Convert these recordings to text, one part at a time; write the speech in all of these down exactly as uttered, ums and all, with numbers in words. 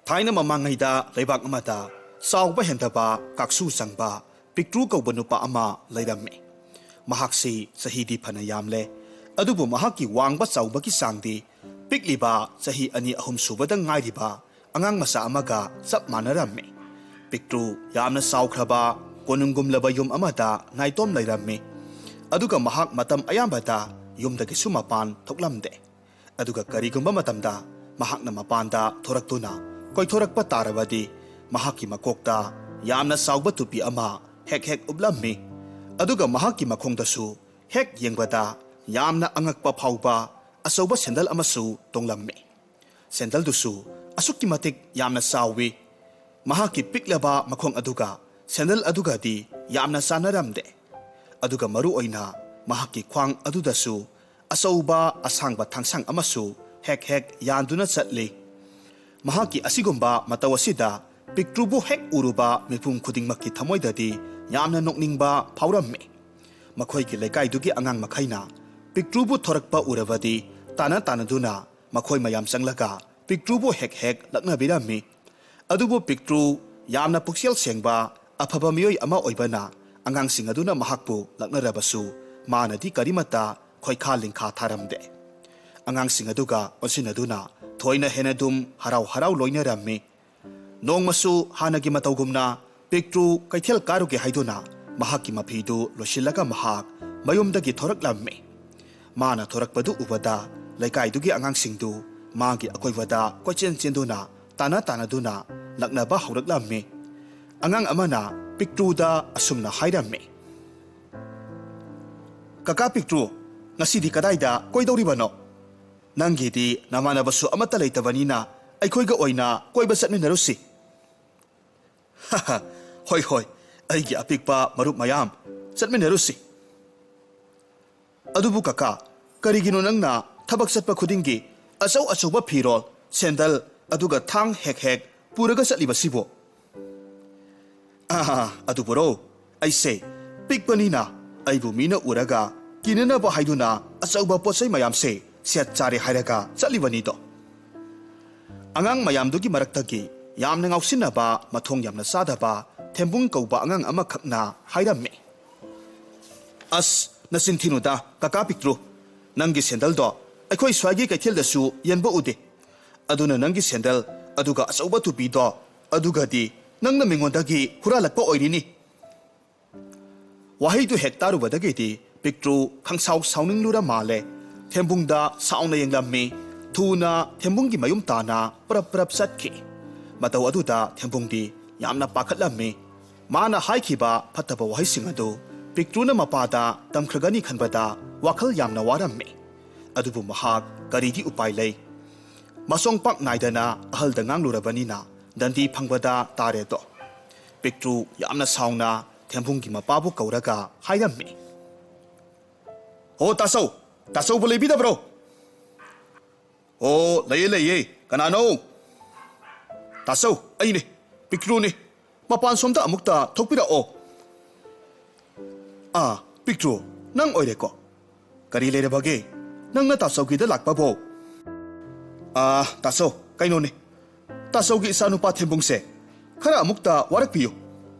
ꯊꯥꯏꯅ ꯃꯃꯥꯡꯉꯩꯗ ꯂꯩꯕꯥꯛ ꯑꯃꯗ ꯆꯥꯎꯕ ꯍꯦꯟꯗꯕ ꯀꯥꯛꯁꯨ ꯆꯪꯕ ꯄꯤꯛꯇ꯭ꯔꯨ ꯀꯧꯕ ꯅꯨꯄꯥ ꯑꯃ ꯂꯩꯔꯝꯃꯤ꯫ ꯃꯍꯥꯛꯁꯤ ꯆꯍꯤꯗꯤ ꯐꯅ ꯌꯥꯝꯂꯦ, ꯑꯗꯨꯕꯨ ꯃꯍꯥꯛꯀꯤ ꯋꯥꯡꯕ ꯆꯥꯎꯕꯒꯤ ꯆꯥꯡꯗꯤ ꯄꯤꯛꯂꯤꯕ ꯆꯍꯤ ꯑꯅꯤ ꯑꯍꯨꯝ ꯁꯨꯕꯗ ꯉꯥꯏꯔꯤꯕ ꯑꯉꯥꯡ ꯃꯆꯥ ꯑꯃꯒ ꯆꯞ ꯃꯥꯟꯅꯔꯝꯃꯤ꯫ ꯄꯤꯛꯇ꯭ꯔꯨ ꯌꯥꯝꯅ ꯆꯥꯎꯈ꯭ꯔꯕ ꯀꯣꯅꯨꯡꯒꯨꯝꯂꯕ ꯌꯨꯝ ꯑꯃꯗ ꯅꯥꯏꯇꯣꯝ ꯂꯩꯔꯝꯃꯤ꯫ ꯑꯗꯨꯒ ꯃꯍꯥꯛ ꯃꯇꯝ ꯑꯌꯥꯝꯕꯗ ꯌꯨꯝꯗꯒꯤꯁꯨ ꯃꯄꯥꯟ ꯊꯣꯛꯂꯝꯗꯦ꯫ ꯑꯗꯨꯒ ꯀꯔꯤꯒꯨꯝꯕ ꯃꯇꯝꯗ ꯃꯍꯥꯛꯅ ꯃꯄꯥꯟꯗ ꯊꯣꯔꯛꯇꯨꯅ ꯀꯣꯏꯊꯣꯔꯛꯄ ꯇꯥꯔꯕꯗꯤ, ꯃꯍꯥꯛꯀꯤ ꯃꯀꯣꯛꯇ ꯌꯥꯝꯅ ꯆꯥꯎꯕ ꯇꯨꯄꯤ ꯑꯃ ꯍꯦꯛ ꯍꯦꯛ ꯎꯞꯂꯝꯃꯤ꯫ ꯑꯗꯨꯒ ꯃꯍꯥꯛꯀꯤ ꯃꯈꯣꯡꯗꯁꯨ ꯍꯦꯛ ꯌꯦꯡꯕꯗ ꯌꯥꯝꯅ ꯑꯉꯛꯄ ꯐꯥꯎꯕ ꯑꯆꯧꯕ ꯁꯦꯟꯗꯜ ꯑꯃꯁꯨ ꯇꯣꯡꯂꯝꯃꯤ꯫ ꯁꯦꯟꯗꯜꯗꯨꯁꯨ ꯑꯁꯨꯛꯀꯤ ꯃꯇꯤꯛ ꯌꯥꯝꯅ ꯆꯥꯎꯏ꯫ ꯃꯍꯥꯛꯀꯤ ꯄꯤꯛꯂꯕ ꯃꯈꯣꯡ ꯑꯗꯨꯒ ꯁꯦꯟꯗꯜ ꯑꯗꯨꯒꯗꯤ ꯌꯥꯝꯅ ꯆꯥꯟꯅꯔꯝꯗꯦ꯫ ꯑꯗꯨꯒ ꯃꯔꯨ ꯑꯣꯏꯅ ꯃꯍꯥꯛꯀꯤ ꯈ꯭ꯋꯥꯡ ꯑꯗꯨꯗꯁꯨ ꯑꯆꯧꯕ ꯑꯁꯥꯡꯕ ꯊꯥꯡꯁꯥꯡ ꯑꯃꯁꯨ ꯍꯦꯛ ꯍꯦꯛ ꯌꯥꯟꯗꯨꯅ ꯆꯠꯂꯤ꯫ ꯃꯍꯥꯛꯀꯤ ꯑꯁꯤꯒꯨꯝꯕ ꯃꯇꯧ ꯑꯁꯤꯗ ꯄꯤꯛꯇ꯭ꯔꯨꯕꯨ ꯍꯦꯛ ꯎꯔꯨꯕ ꯃꯤꯄꯨꯝ ꯈꯨꯗꯤꯡꯃꯛꯀꯤ ꯊꯃꯣꯏꯗꯗꯤ ꯌꯥꯝꯅ ꯅꯣꯛꯅꯤꯡꯕ ꯐꯥꯎꯔꯝꯃꯤ꯫ ꯃꯈꯣꯏꯒꯤ ꯂꯩꯀꯥꯏꯗꯨꯒꯤ ꯑꯉꯥꯡ ꯃꯈꯩꯅ ꯄꯤꯛꯇ꯭ꯔꯨꯕꯨ ꯊꯣꯔꯛꯄ ꯎꯔꯕꯗꯤ ꯇꯥꯟꯅ ꯇꯥꯟꯅꯗꯨꯅ ꯃꯈꯣꯏ ꯃꯌꯥꯝ ꯆꯪꯂꯒ ꯄꯤꯛꯇ꯭ꯔꯨꯕꯨ ꯍꯦꯛ ꯍꯦꯛ ꯂꯛꯅꯕꯤꯔꯝꯃꯤ꯫ ꯑꯗꯨꯕꯨ ꯄꯤꯛꯇ꯭ꯔꯨ ꯌꯥꯝꯅ ꯄꯨꯛꯆꯦꯜ ꯁꯦꯡꯕ ꯑꯐꯕ ꯃꯤꯑꯣꯏ ꯑꯃ ꯑꯣꯏꯕꯅ ꯑꯉꯥꯡꯁꯤꯡ ꯑꯗꯨꯅ ꯃꯍꯥꯛꯄꯨ ꯂꯛꯅꯔꯕꯁꯨ ꯃꯥꯅꯗꯤ ꯀꯔꯤꯃꯠꯇ ꯈꯣꯏꯈꯥ ꯂꯤꯡꯈꯥ ꯊꯥꯔꯝꯗꯦ꯫ ꯑꯉꯥꯡꯁꯤꯡ ꯑꯗꯨꯒ ꯑꯣꯟꯁꯤꯟꯅꯗꯨꯅ ꯊꯣꯏꯅ ꯍꯦꯟꯅ ꯑꯗꯨꯝ ꯍꯔꯥꯎ ꯍꯔꯥꯎ ꯂꯣꯏꯅꯔꯝꯃꯤ꯫ ꯅꯣꯡꯃꯁꯨ ꯍꯥꯟꯅꯒꯤ ꯃꯇꯧꯒꯨꯝꯅ ꯄꯤꯛꯇ꯭ꯔꯨ ꯀꯩꯊꯦꯜ ꯀꯥꯔꯨꯒꯦ ꯍꯥꯏꯗꯨꯅ ꯃꯍꯥꯛꯀꯤ ꯃꯐꯤꯗꯨ ꯂꯣꯏꯁꯤꯜꯂꯒ ꯃꯍꯥꯛ ꯃꯌꯨꯝꯗꯒꯤ ꯊꯣꯔꯛꯂꯝꯃꯤ꯫ ꯃꯥꯅ ꯊꯣꯔꯛꯄꯗꯨ ꯎꯕꯗ ꯂꯩꯀꯥꯏꯗꯨꯒꯤ ꯑꯉꯥꯡꯁꯤꯡꯗꯨ ꯃꯥꯒꯤ ꯑꯀꯣꯏꯕꯗ ꯀꯣꯏꯆꯦꯟ ꯆꯦꯟꯗꯨꯅ ꯇꯥꯟꯅ ꯇꯥꯟꯅꯗꯨꯅ ꯂꯛꯅꯕ ꯍꯧꯔꯛꯂꯝꯃꯤ꯫ ꯑꯉꯥꯡ ꯑꯃꯅ ꯄꯤꯛꯇ꯭ꯔꯨꯗ ꯑꯁꯨꯝꯅ ꯍꯥꯏꯔꯝꯃꯤ, "ꯀꯀꯥ ꯄꯤꯛꯇ꯭ꯔꯨ, ꯉꯁꯤꯗꯤ ꯀꯗꯥꯏꯗ ꯀꯣꯏꯗꯧꯔꯤꯕꯅꯣ? ꯅꯪꯒꯤꯗꯤ ꯅꯃꯥꯟꯅꯕꯁꯨ ꯑꯃꯠꯇ ꯂꯩꯇꯕꯅꯤꯅ ꯑꯩꯈꯣꯏꯒ ꯑꯣꯏꯅ ꯀꯣꯏꯕ ꯆꯠꯃꯤꯟꯅꯔꯨꯁꯤ꯫" "ꯍꯣꯏ, ꯍꯣꯏ, ꯑꯩꯒꯤ ꯑꯄꯤꯛꯄ ꯃꯔꯨꯞ ꯃꯌꯥꯝ, ꯆꯠꯃꯤꯟꯅꯔꯨꯁꯤ꯫ ꯑꯗꯨꯕꯨ ꯀꯀꯥ, ꯀꯔꯤꯒꯤꯅꯣ ꯅꯪꯅ ꯊꯕꯛ ꯆꯠꯄ ꯈꯨꯗꯤꯡꯒꯤ ꯑꯆꯧ ꯑꯆꯧꯕ ꯐꯤꯔꯣꯜ, ꯁꯦꯟꯗꯜ, ꯑꯗꯨꯒ ꯊꯥꯡ ꯍꯦꯛ ꯍꯦꯛ ꯄꯨꯔꯒ ꯆꯠꯂꯤꯕꯁꯤꯕꯣ?" "ꯑꯥ, ꯑꯗꯨꯕꯨꯔꯣ, ꯑꯩꯁꯦ ꯄꯤꯛꯄꯅꯤꯅ ꯑꯩꯕꯨ ꯃꯤꯅ ꯎꯔꯒ ꯀꯤꯅꯅꯕ ꯍꯥꯏꯗꯨꯅ ꯑꯆꯧꯕ ꯄꯣꯠꯆꯩ ꯃꯌꯥꯝꯁꯦ ꯁꯦꯠ ꯆꯥꯔꯦ ꯍꯥꯏꯔꯒ ꯆꯠꯂꯤꯕꯅꯤꯗꯣ꯫" ꯑꯉꯥꯡ ꯃꯌꯥꯝꯗꯨꯒꯤ ꯃꯔꯛꯇꯒꯤ ꯌꯥꯝꯅ ꯉꯥꯎꯁꯤꯟꯅꯕ, ꯃꯊꯣꯡ ꯌꯥꯝꯅ ꯆꯥꯗꯕ ꯊꯦꯝꯕꯨꯡ ꯀꯧꯕ ꯑꯉꯥꯡ ꯑꯃꯈꯛꯅ ꯍꯥꯏꯔꯝꯃꯤ, "ꯑꯁ, ꯅꯆꯤꯟ ꯊꯤꯅꯨꯗ, ꯀꯀꯥ ꯄꯤꯛꯇ꯭ꯔꯨ꯫ ꯅꯪꯒꯤ ꯁꯦꯟꯗꯜꯗꯣ ꯑꯩꯈꯣꯏ ꯁ꯭ꯋꯥꯏꯒꯤ ꯀꯩꯊꯦꯜꯗꯁꯨ ꯌꯦꯟꯕ ꯎꯗꯦ꯫ ꯑꯗꯨꯅ ꯅꯪꯒꯤ ꯁꯦꯟꯗꯜ, ꯑꯗꯨꯒ ꯑꯆꯧꯕ ꯇꯨꯄꯤꯗꯣ, ꯑꯗꯨꯒꯗꯤ ꯅꯪꯅ ꯃꯤꯉꯣꯟꯗꯒꯤ ꯍꯨꯔꯥꯜꯂꯛꯄ ꯑꯣꯏꯔꯤꯅꯤ"꯫ ꯋꯥꯍꯩꯗꯨ ꯍꯦꯛ ꯇꯥꯔꯨꯕꯗꯒꯤꯗꯤ ꯄꯤꯛꯇ꯭ꯔꯨ ꯈꯪꯁꯥꯎ ꯁꯥꯎꯅꯤꯡꯂꯨꯔ ꯃꯥꯜꯂꯦ꯫ ꯊꯦꯝꯕꯨꯡꯗ ꯁꯥꯎꯅ ꯌꯦꯡꯂꯝꯃꯤ꯫ ꯊꯨꯅ ꯊꯦꯝꯕꯨꯡꯒꯤ ꯃꯌꯨꯝ ꯇꯥꯅ ꯄ꯭ꯔꯞ ꯄ꯭ꯔꯞ ꯆꯠꯈꯤ꯫ ꯃꯇꯧ ꯑꯗꯨꯗ ꯊꯦꯝꯕꯨꯡꯗꯤ ꯌꯥꯝꯅ ꯄꯥꯈꯠꯂꯝꯃꯤ꯫ ꯃꯥꯅ ꯍꯥꯏꯈꯤꯕ ꯐꯠꯇꯕ ꯋꯥꯍꯩꯁꯤꯡ ꯑꯗꯨ ꯄꯤꯛꯇ꯭ꯔꯨꯅ ꯃꯄꯥꯗ ꯇꯝꯈ꯭ꯔꯒꯅꯤ ꯈꯟꯕꯗ ꯋꯥꯈꯜ ꯌꯥꯝꯅ ꯋꯥꯔꯝꯃꯤ꯫ ꯑꯗꯨꯕꯨ ꯃꯍꯥꯛ ꯀꯔꯤꯗꯤ ꯎꯄꯥꯏ ꯂꯩ? ꯃꯁꯣꯡ ꯄꯥꯛ ꯅꯥꯏꯗꯅ ꯑꯍꯜꯗ ꯉꯥꯡꯂꯨꯔꯕꯅꯤꯅ ꯗꯟꯗꯤ ꯐꯪꯕꯗ ꯇꯥꯔꯦꯗꯣ꯫ ꯄꯤꯛꯇ꯭ꯔꯨ ꯌꯥꯝꯅ ꯁꯥꯎꯅ ꯊꯦꯝꯕꯨꯡꯒꯤ ꯃꯄꯥꯕꯨ ꯀꯧꯔꯒ ꯍꯥꯏꯔꯝꯃꯤ, "ꯍꯣ ꯇꯥꯆꯧ, ꯇꯥꯆꯧꯕꯨ ꯂꯩꯕꯤꯗꯕ꯭ꯔꯣ?" "ꯑꯣ, ꯂꯩꯌꯦ, ꯂꯩꯌꯦ꯫ ꯀꯅꯥꯅꯣ?" "ꯇꯥꯆꯧ, ꯑꯩꯅꯦ, ꯄꯤꯛꯇ꯭ꯔꯨꯅꯦ꯫ ꯃꯄꯥꯟ ꯁꯣꯝꯗ ꯑꯃꯨꯛꯇ ꯊꯣꯛꯄꯤꯔꯛꯑꯣ꯫" "ꯑꯥ, ꯄꯤꯛꯇ꯭ꯔꯨ, ꯅꯪ ꯑꯣꯏꯔꯦꯀꯣ꯫ ꯀꯔꯤ ꯂꯩꯔꯕꯒꯦ? ꯅꯪꯅ ꯇꯥꯆꯧꯒꯤꯗ ꯂꯥꯛꯄꯕꯣ?" "ꯑꯥ, ꯇꯥꯆꯧ, ꯀꯩꯅꯣꯅꯦ꯫ ꯇꯥꯆꯧꯒꯤ ꯏꯆꯥꯅꯨꯄꯥ ꯊꯦꯝꯕꯨꯡꯁꯦ ꯈꯔ ꯑꯃꯨꯛꯇ ꯋꯥꯔꯛꯄꯤꯌꯨ꯫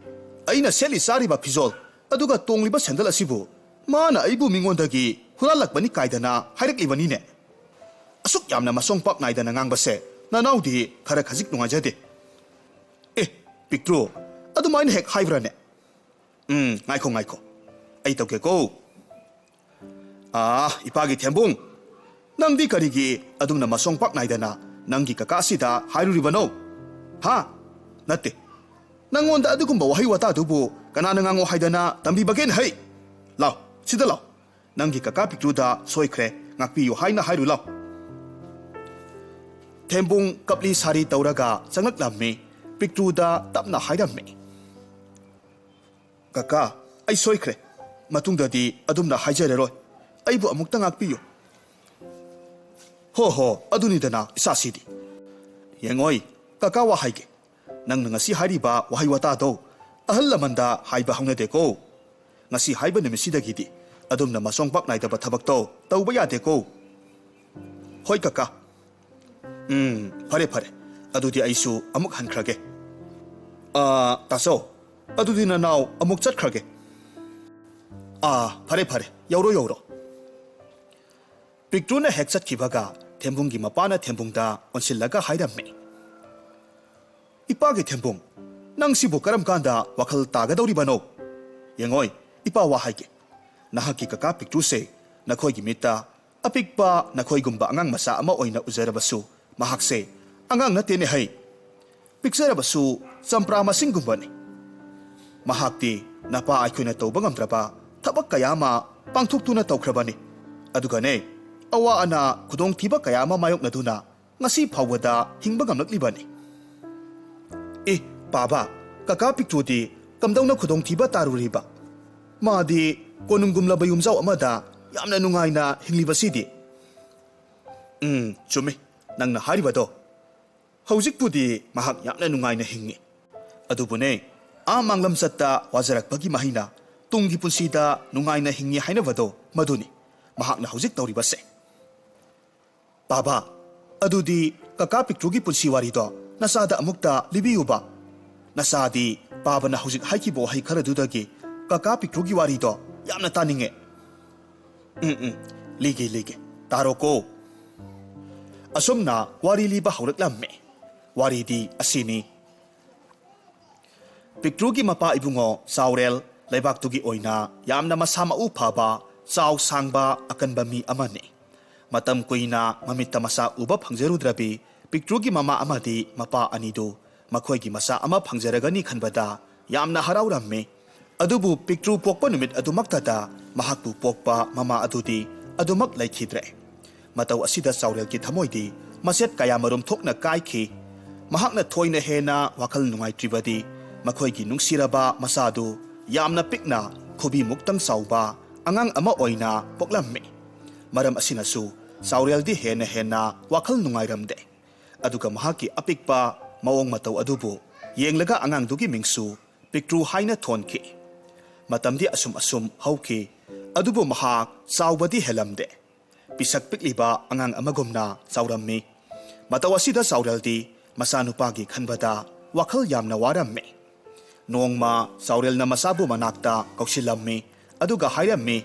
ꯑꯩꯅ ꯁꯦꯠꯂꯤ ꯆꯥꯔꯤꯕ ꯐꯤꯖꯣꯜ, ꯑꯗꯨꯒ ꯇꯣꯡꯂꯤꯕ ꯁꯦꯟꯗꯜ ꯑꯁꯤꯕꯨ ꯃꯥꯅ ꯑꯩꯕꯨ ꯃꯤꯉꯣꯟꯗꯒꯤ ꯍꯨꯔꯥꯜꯂꯛꯄꯅꯤ ꯀꯥꯏꯗꯅ ꯍꯥꯏꯔꯛꯂꯤꯕꯅꯤꯅꯦ꯫ ꯑꯁꯨꯛ ꯌꯥꯝꯅ ꯃꯁꯣꯡ ꯄꯥꯛ ꯅꯥꯏꯗꯅ ꯉꯥꯡꯕꯁꯦ ꯅꯅꯥꯎꯗꯤ ꯈꯔ ꯈꯖꯤꯛ ꯅꯨꯡꯉꯥꯏꯖꯗꯦ꯫" "ꯑꯦ, ꯄꯤꯛꯇ꯭ꯔꯨ, ꯑꯗꯨꯃꯥꯏꯅ ꯍꯦꯛ ꯍꯥꯏꯕ꯭ꯔꯥꯅꯦ? ꯎꯝ, ꯉꯥꯏꯈꯣ, ꯉꯥꯏꯈꯣ꯫ ꯑꯩ ꯇꯧꯒꯦꯀꯣ꯫ ꯑꯥ, ꯏꯄꯥꯒꯤ ꯊꯦꯝꯕꯨꯡ, ꯅꯪꯗꯤ ꯀꯔꯤꯒꯤ ꯑꯗꯨꯝꯅ ꯃꯁꯣꯡ ꯄꯥꯛ ꯅꯥꯏꯗꯅ ꯅꯪꯒꯤ ꯀꯀꯥꯁꯤꯗ ꯍꯥꯏꯔꯨꯔꯤꯕꯅꯣ? ꯍꯥ? ꯅꯠꯇꯦ, ꯅꯪꯉꯣꯟꯗ ꯑꯗꯨꯒꯨꯝꯕ ꯋꯥꯍꯩ ꯋꯥꯇꯥꯗꯨꯕꯨ ꯀꯅꯥꯅ ꯉꯥꯡꯉꯣ ꯍꯥꯏꯗꯅ ꯇꯝꯕꯤꯕꯒꯦꯅ? ꯍꯩ, ꯂꯥꯎ, ꯁꯤꯗ ꯂꯥꯎ꯫ ꯅꯪꯒꯤ ꯀꯀꯥ ꯄꯤꯛꯇ꯭ꯔꯨꯗ ꯁꯣꯏꯈ꯭ꯔꯦ, ꯉꯥꯛꯄꯤꯌꯨ ꯍꯥꯏꯅ ꯍꯥꯏꯔꯨ ꯂꯥꯎ꯫" ꯊꯦꯝꯕꯨꯡ ꯀꯞꯂꯤ ꯁꯥꯔꯤ ꯇꯧꯔꯒ ꯆꯪꯂꯛꯂꯝꯃꯤ꯫ ꯄꯤꯛꯇ꯭ꯔꯨꯗ ꯇꯞꯅ ꯍꯥꯏꯔꯝꯃꯤ, "ꯀꯀꯥ, ꯑꯩ ꯁꯣꯏꯈ꯭ꯔꯦ꯫ ꯃꯇꯨꯡꯗꯗꯤ ꯑꯗꯨꯝꯅ ꯍꯥꯏꯖꯔꯔꯣꯏ꯫ ꯑꯩꯕꯨ ꯑꯃꯨꯛꯇ ꯉꯥꯛꯄꯤꯌꯨ꯫" "ꯍꯣ ꯍꯣ, ꯑꯗꯨꯅꯤꯗꯅ ꯏꯆꯥꯁꯤꯗꯤ꯫ ꯌꯦꯡꯉꯣꯏ, ꯀꯀꯥ ꯋꯥ ꯍꯥꯏꯒꯦ꯫ ꯅꯪꯅ ꯉꯁꯤ ꯍꯥꯏꯔꯤꯕ ꯋꯥꯍꯩ ꯋꯥꯇꯥꯗꯣ ꯑꯍꯜ ꯂꯃꯟꯗ ꯍꯥꯏꯕ ꯍꯧꯅꯗꯦꯀꯣ꯫ ꯉꯁꯤ ꯍꯥꯏꯕ ꯅꯨꯃꯤꯠꯁꯤꯗꯒꯤꯗꯤ ꯑꯗꯨꯝꯅ ꯃꯁꯣꯡ ꯄꯥꯛ ꯅꯥꯏꯗꯕ ꯊꯕꯛꯇꯣ ꯇꯧꯕ ꯌꯥꯗꯦꯀꯣ꯫" "ꯍꯣꯏ ꯀꯀꯥ꯫" ꯎꯝ, ꯐꯔꯦ, ꯐꯔꯦ꯫ ꯑꯗꯨꯗꯤ ꯑꯩꯁꯨ ꯑꯃꯨꯛ ꯍꯟꯈ꯭ꯔꯒꯦ꯫ ꯑꯥ, ꯇꯥꯆꯧ, ꯑꯗꯨꯗꯤ ꯅꯅꯥꯎ ꯑꯃꯨꯛ ꯆꯠꯈ꯭ꯔꯒꯦ꯫ ꯑꯥ, ꯐꯔꯦ, ꯐꯔꯦ, ꯌꯧꯔꯣ, ꯌꯧꯔꯣ꯫ ꯄꯤꯛꯇ꯭ꯔꯨꯅ ꯍꯦꯛ ꯆꯠꯈꯤꯕꯒ ꯊꯦꯝꯕꯨꯡꯒꯤ ꯃꯄꯥꯅ ꯊꯦꯝꯕꯨꯡꯗ ꯑꯣꯟꯁꯤꯜꯂꯒ ꯍꯥꯏꯔꯝꯃꯤ, "ꯏꯄꯥꯒꯤ ꯊꯦꯝꯕꯨꯡ, ꯅꯪꯁꯤꯕꯨ ꯀꯔꯝ ꯀꯥꯟꯗ ꯋꯥꯈꯜ ꯇꯥꯒꯗꯧꯔꯤꯕꯅꯣ? ꯌꯦꯡꯉꯣꯏ, ꯏꯄꯥ ꯋꯥ ꯍꯥꯏꯒꯦ꯫ ꯅꯍꯥꯛꯀꯤ ꯀꯀꯥ ꯄꯤꯛꯇ꯭ꯔꯨꯁꯦ ꯅꯈꯣꯏꯒꯤ ꯃꯤꯠꯇ ꯑꯄꯤꯛꯄ ꯅꯈꯣꯏꯒꯨꯝꯕ ꯑꯉꯥꯡ ꯃꯆꯥ ꯑꯃ ꯑꯣꯏꯅ ꯎꯖꯔꯕꯁꯨ ꯃꯍꯥꯛꯁꯦ ꯑꯉꯥꯡ ꯅꯠꯇꯦꯅꯦ ꯍꯩ꯫ ꯄꯤꯛꯆꯔꯕꯁꯨ ꯆꯝꯄ꯭ꯔꯥ ꯃꯁꯤꯡꯒꯨꯝꯕꯅꯤ꯫ ꯃꯍꯥꯛꯇꯤ ꯅꯄꯥ ꯑꯩꯈꯣꯏꯅ ꯇꯧꯕ ꯉꯝꯗ꯭ꯔꯕ ꯊꯕꯛ ꯀꯌꯥ ꯑꯃ ꯄꯥꯡꯊꯣꯛꯇꯨꯅ ꯇꯧꯈ꯭ꯔꯕꯅꯤ꯫ ꯑꯗꯨꯒꯅꯦ, ꯑꯋꯥ ꯑꯅꯥ ꯈꯨꯗꯣꯡꯊꯤꯕ ꯀꯌꯥ ꯑꯃ ꯃꯥꯌꯣꯛꯅꯗꯨꯅ ꯉꯁꯤ ꯐꯥꯎꯕꯗ ꯍꯤꯡꯕ ꯉꯝꯂꯛꯂꯤꯕꯅꯤ꯫" "ꯑꯦ, ꯄꯥꯕ, ꯀꯀꯥ ꯄꯤꯛꯇ꯭ꯔꯨꯗꯤ ꯀꯝꯗꯧꯅ ꯈꯨꯗꯣꯡꯊꯤꯕ ꯇꯥꯔꯨꯔꯤꯕ? ꯃꯥꯗꯤ ꯀꯣꯅꯨꯡꯒꯨꯝꯂꯕ ꯌꯨꯝꯖꯥꯎ ꯑꯃꯗ ꯌꯥꯝꯅ ꯅꯨꯡꯉꯥꯏꯅ ꯍꯤꯡꯂꯤꯕꯁꯤꯗꯤ꯫" "ꯎꯝ, ꯆꯨꯝꯃꯤ꯫ ꯅꯪꯅ ꯍꯥꯏꯔꯤꯕꯗꯣ꯫ ꯍꯧꯖꯤꯛꯄꯨꯗꯤ ꯃꯍꯥꯛ ꯌꯥꯝꯅ ꯅꯨꯡꯉꯥꯏꯅ ꯍꯤꯡꯉꯤ꯫ ꯑꯗꯨꯕꯨꯅꯦ, ꯑꯥ ꯃꯥꯡꯂꯝꯆꯠꯇ ꯋꯥꯖꯔꯛꯄꯒꯤ ꯃꯍꯩꯅ ꯇꯨꯡꯒꯤ ꯄꯨꯟꯁꯤꯗ ꯅꯨꯡꯉꯥꯏꯅ ꯍꯤꯡꯉꯤ ꯍꯥꯏꯅꯕꯗꯣ ꯃꯗꯨꯅꯤ ꯃꯍꯥꯛꯅ ꯍꯧꯖꯤꯛ ꯇꯧꯔꯤꯕꯁꯦ꯫" "ꯄꯥꯕ, ꯑꯗꯨꯗꯤ ꯀꯀꯥ ꯄꯤꯛꯇ꯭ꯔꯨꯒꯤ ꯄꯨꯟꯁꯤ ꯋꯥꯔꯤꯗꯣ ꯅꯆꯥꯗ ꯑꯃꯨꯛꯇ ꯂꯤꯕꯤꯌꯨꯕ꯫ ꯅꯆꯥꯗꯤ ꯄꯥꯕꯅ ꯍꯧꯖꯤꯛ ꯍꯥꯏꯈꯤꯕ ꯋꯥꯍꯩ ꯈꯔꯗꯨꯗꯒꯤ ꯀꯀꯥ ꯄꯤꯛꯇ꯭ꯔꯨꯒꯤ ꯋꯥꯔꯤꯗꯣ ꯌꯥꯝꯅ ꯇꯥꯅꯤꯡꯉꯦ꯫" "ꯎꯝ, ꯎꯝ, ꯂꯤꯒꯦ, ꯂꯤꯒꯦ, ꯇꯥꯔꯣꯀꯣ꯫" ꯑꯁꯨꯝꯅ ꯋꯥꯔꯤ ꯂꯤꯕ ꯍꯧꯔꯛꯂꯝꯃꯤ꯫ ꯋꯥꯔꯤꯗꯤ ꯑꯁꯤꯅꯤ꯫ ꯄꯤꯛꯇ꯭ꯔꯨꯒꯤ ꯃꯄꯥ ꯏꯕꯨꯡꯉꯣ ꯆꯥꯎꯔꯦꯜ ꯂꯩꯕꯥꯛꯇꯨꯒꯤ ꯑꯣꯏꯅ ꯌꯥꯝꯅ ꯃꯁꯥ ꯃꯎ ꯐꯕ, ꯆꯥꯎ ꯁꯥꯡꯕ, ꯑꯀꯟꯕ ꯃꯤ ꯑꯃꯅꯤ꯫ ꯃꯇꯝ ꯀꯨꯏꯅ ꯃꯃꯤꯠꯇ ꯃꯆꯥ ꯎꯕ ꯐꯪꯖꯔꯨꯗ꯭ꯔꯕꯤ ꯄꯤꯛꯇ꯭ꯔꯨꯒꯤ ꯃꯃꯥ ꯑꯃꯗꯤ ꯃꯄꯥ ꯑꯅꯤꯗꯨ ꯃꯈꯣꯏꯒꯤ ꯃꯆꯥ ꯑꯃ ꯐꯪꯖꯔꯒꯅꯤ ꯈꯟꯕꯗ ꯌꯥꯝꯅ ꯍꯔꯥꯎꯔꯝꯃꯤ꯫ ꯑꯗꯨꯕꯨ ꯄꯤꯛꯇ꯭ꯔꯨ ꯄꯣꯛꯄ ꯅꯨꯃꯤꯠ ꯑꯗꯨꯃꯛꯇꯗ ꯃꯍꯥꯛꯄꯨ ꯄꯣꯛꯄ ꯃꯃꯥ ꯑꯗꯨꯗꯤ ꯑꯗꯨꯃꯛ ꯂꯩꯈꯤꯗ꯭ꯔꯦ꯫ ꯃꯇꯧ ꯑꯁꯤꯗ ꯆꯥꯎꯔꯦꯜꯒꯤ ꯊꯃꯣꯏꯗꯤ ꯃꯆꯦꯠ ꯀꯌꯥꯃꯔꯨꯝ ꯊꯣꯛꯅ ꯀꯥꯏꯈꯤ꯫ ꯃꯍꯥꯛꯅ ꯊꯣꯏꯅ ꯍꯦꯟꯅ ꯋꯥꯈꯜ ꯅꯨꯡꯉꯥꯏꯇ꯭ꯔꯤꯕꯗꯤ ꯃꯈꯣꯏꯒꯤ ꯅꯨꯡꯁꯤꯔꯕ ꯃꯆꯥꯗꯨ ꯌꯥꯝꯅ ꯄꯤꯛꯅ ꯈꯨꯕꯤꯃꯨꯛꯇꯪ ꯆꯥꯎꯕ ꯑꯉꯥꯡ ꯑꯃ ꯑꯣꯏꯅ ꯄꯣꯛꯂꯝꯃꯤ꯫ ꯃꯔꯝ ꯑꯁꯤꯅꯁꯨ ꯆꯥꯎꯔꯦꯜꯗꯤ ꯍꯦꯟꯅ ꯍꯦꯟꯅ ꯋꯥꯈꯜ ꯅꯨꯡꯉꯥꯏꯔꯝꯗꯦ꯫ ꯑꯗꯨꯒ ꯃꯍꯥꯛꯀꯤ ꯑꯄꯤꯛꯄ ꯃꯑꯣꯡ ꯃꯇꯧ ꯑꯗꯨꯕꯨ ꯌꯦꯡꯂꯒ ꯑꯉꯥꯡꯗꯨꯒꯤ ꯃꯤꯡꯁꯨ ꯄꯤꯛꯇ꯭ꯔꯨ ꯍꯥꯏꯅ ꯊꯣꯟꯈꯤ꯫ ꯃꯇꯝꯗꯤ ꯑꯁꯨꯝ ꯑꯁꯨꯝ ꯍꯧꯈꯤ꯫ ꯑꯗꯨꯕꯨ ꯃꯍꯥꯛ ꯆꯥꯎꯕꯗꯤ ꯍꯦꯜꯂꯝꯗꯦ꯫ ꯄꯤꯁꯛ ꯄꯤꯛꯂꯤꯕ ꯑꯉꯥꯡ ꯑꯃꯒꯨꯝꯅ ꯆꯥꯎꯔꯝꯃꯤ꯫ ꯃꯇꯧ ꯑꯁꯤꯗ ꯆꯥꯎꯔꯦꯜꯗꯤ ꯃꯆꯥꯅꯨꯄꯥꯒꯤ ꯈꯟꯕꯗ ꯋꯥꯈꯜ ꯌꯥꯝꯅ ꯋꯥꯔꯝꯃꯤ꯫ ꯅꯣꯡꯃ ꯆꯥꯎꯔꯦꯜꯅ ꯃꯆꯥꯕꯨ ꯃꯅꯥꯛꯇ ꯀꯧꯁꯤꯜꯂꯝꯃꯤ, ꯑꯗꯨꯒ ꯍꯥꯏꯔꯝꯃꯤ,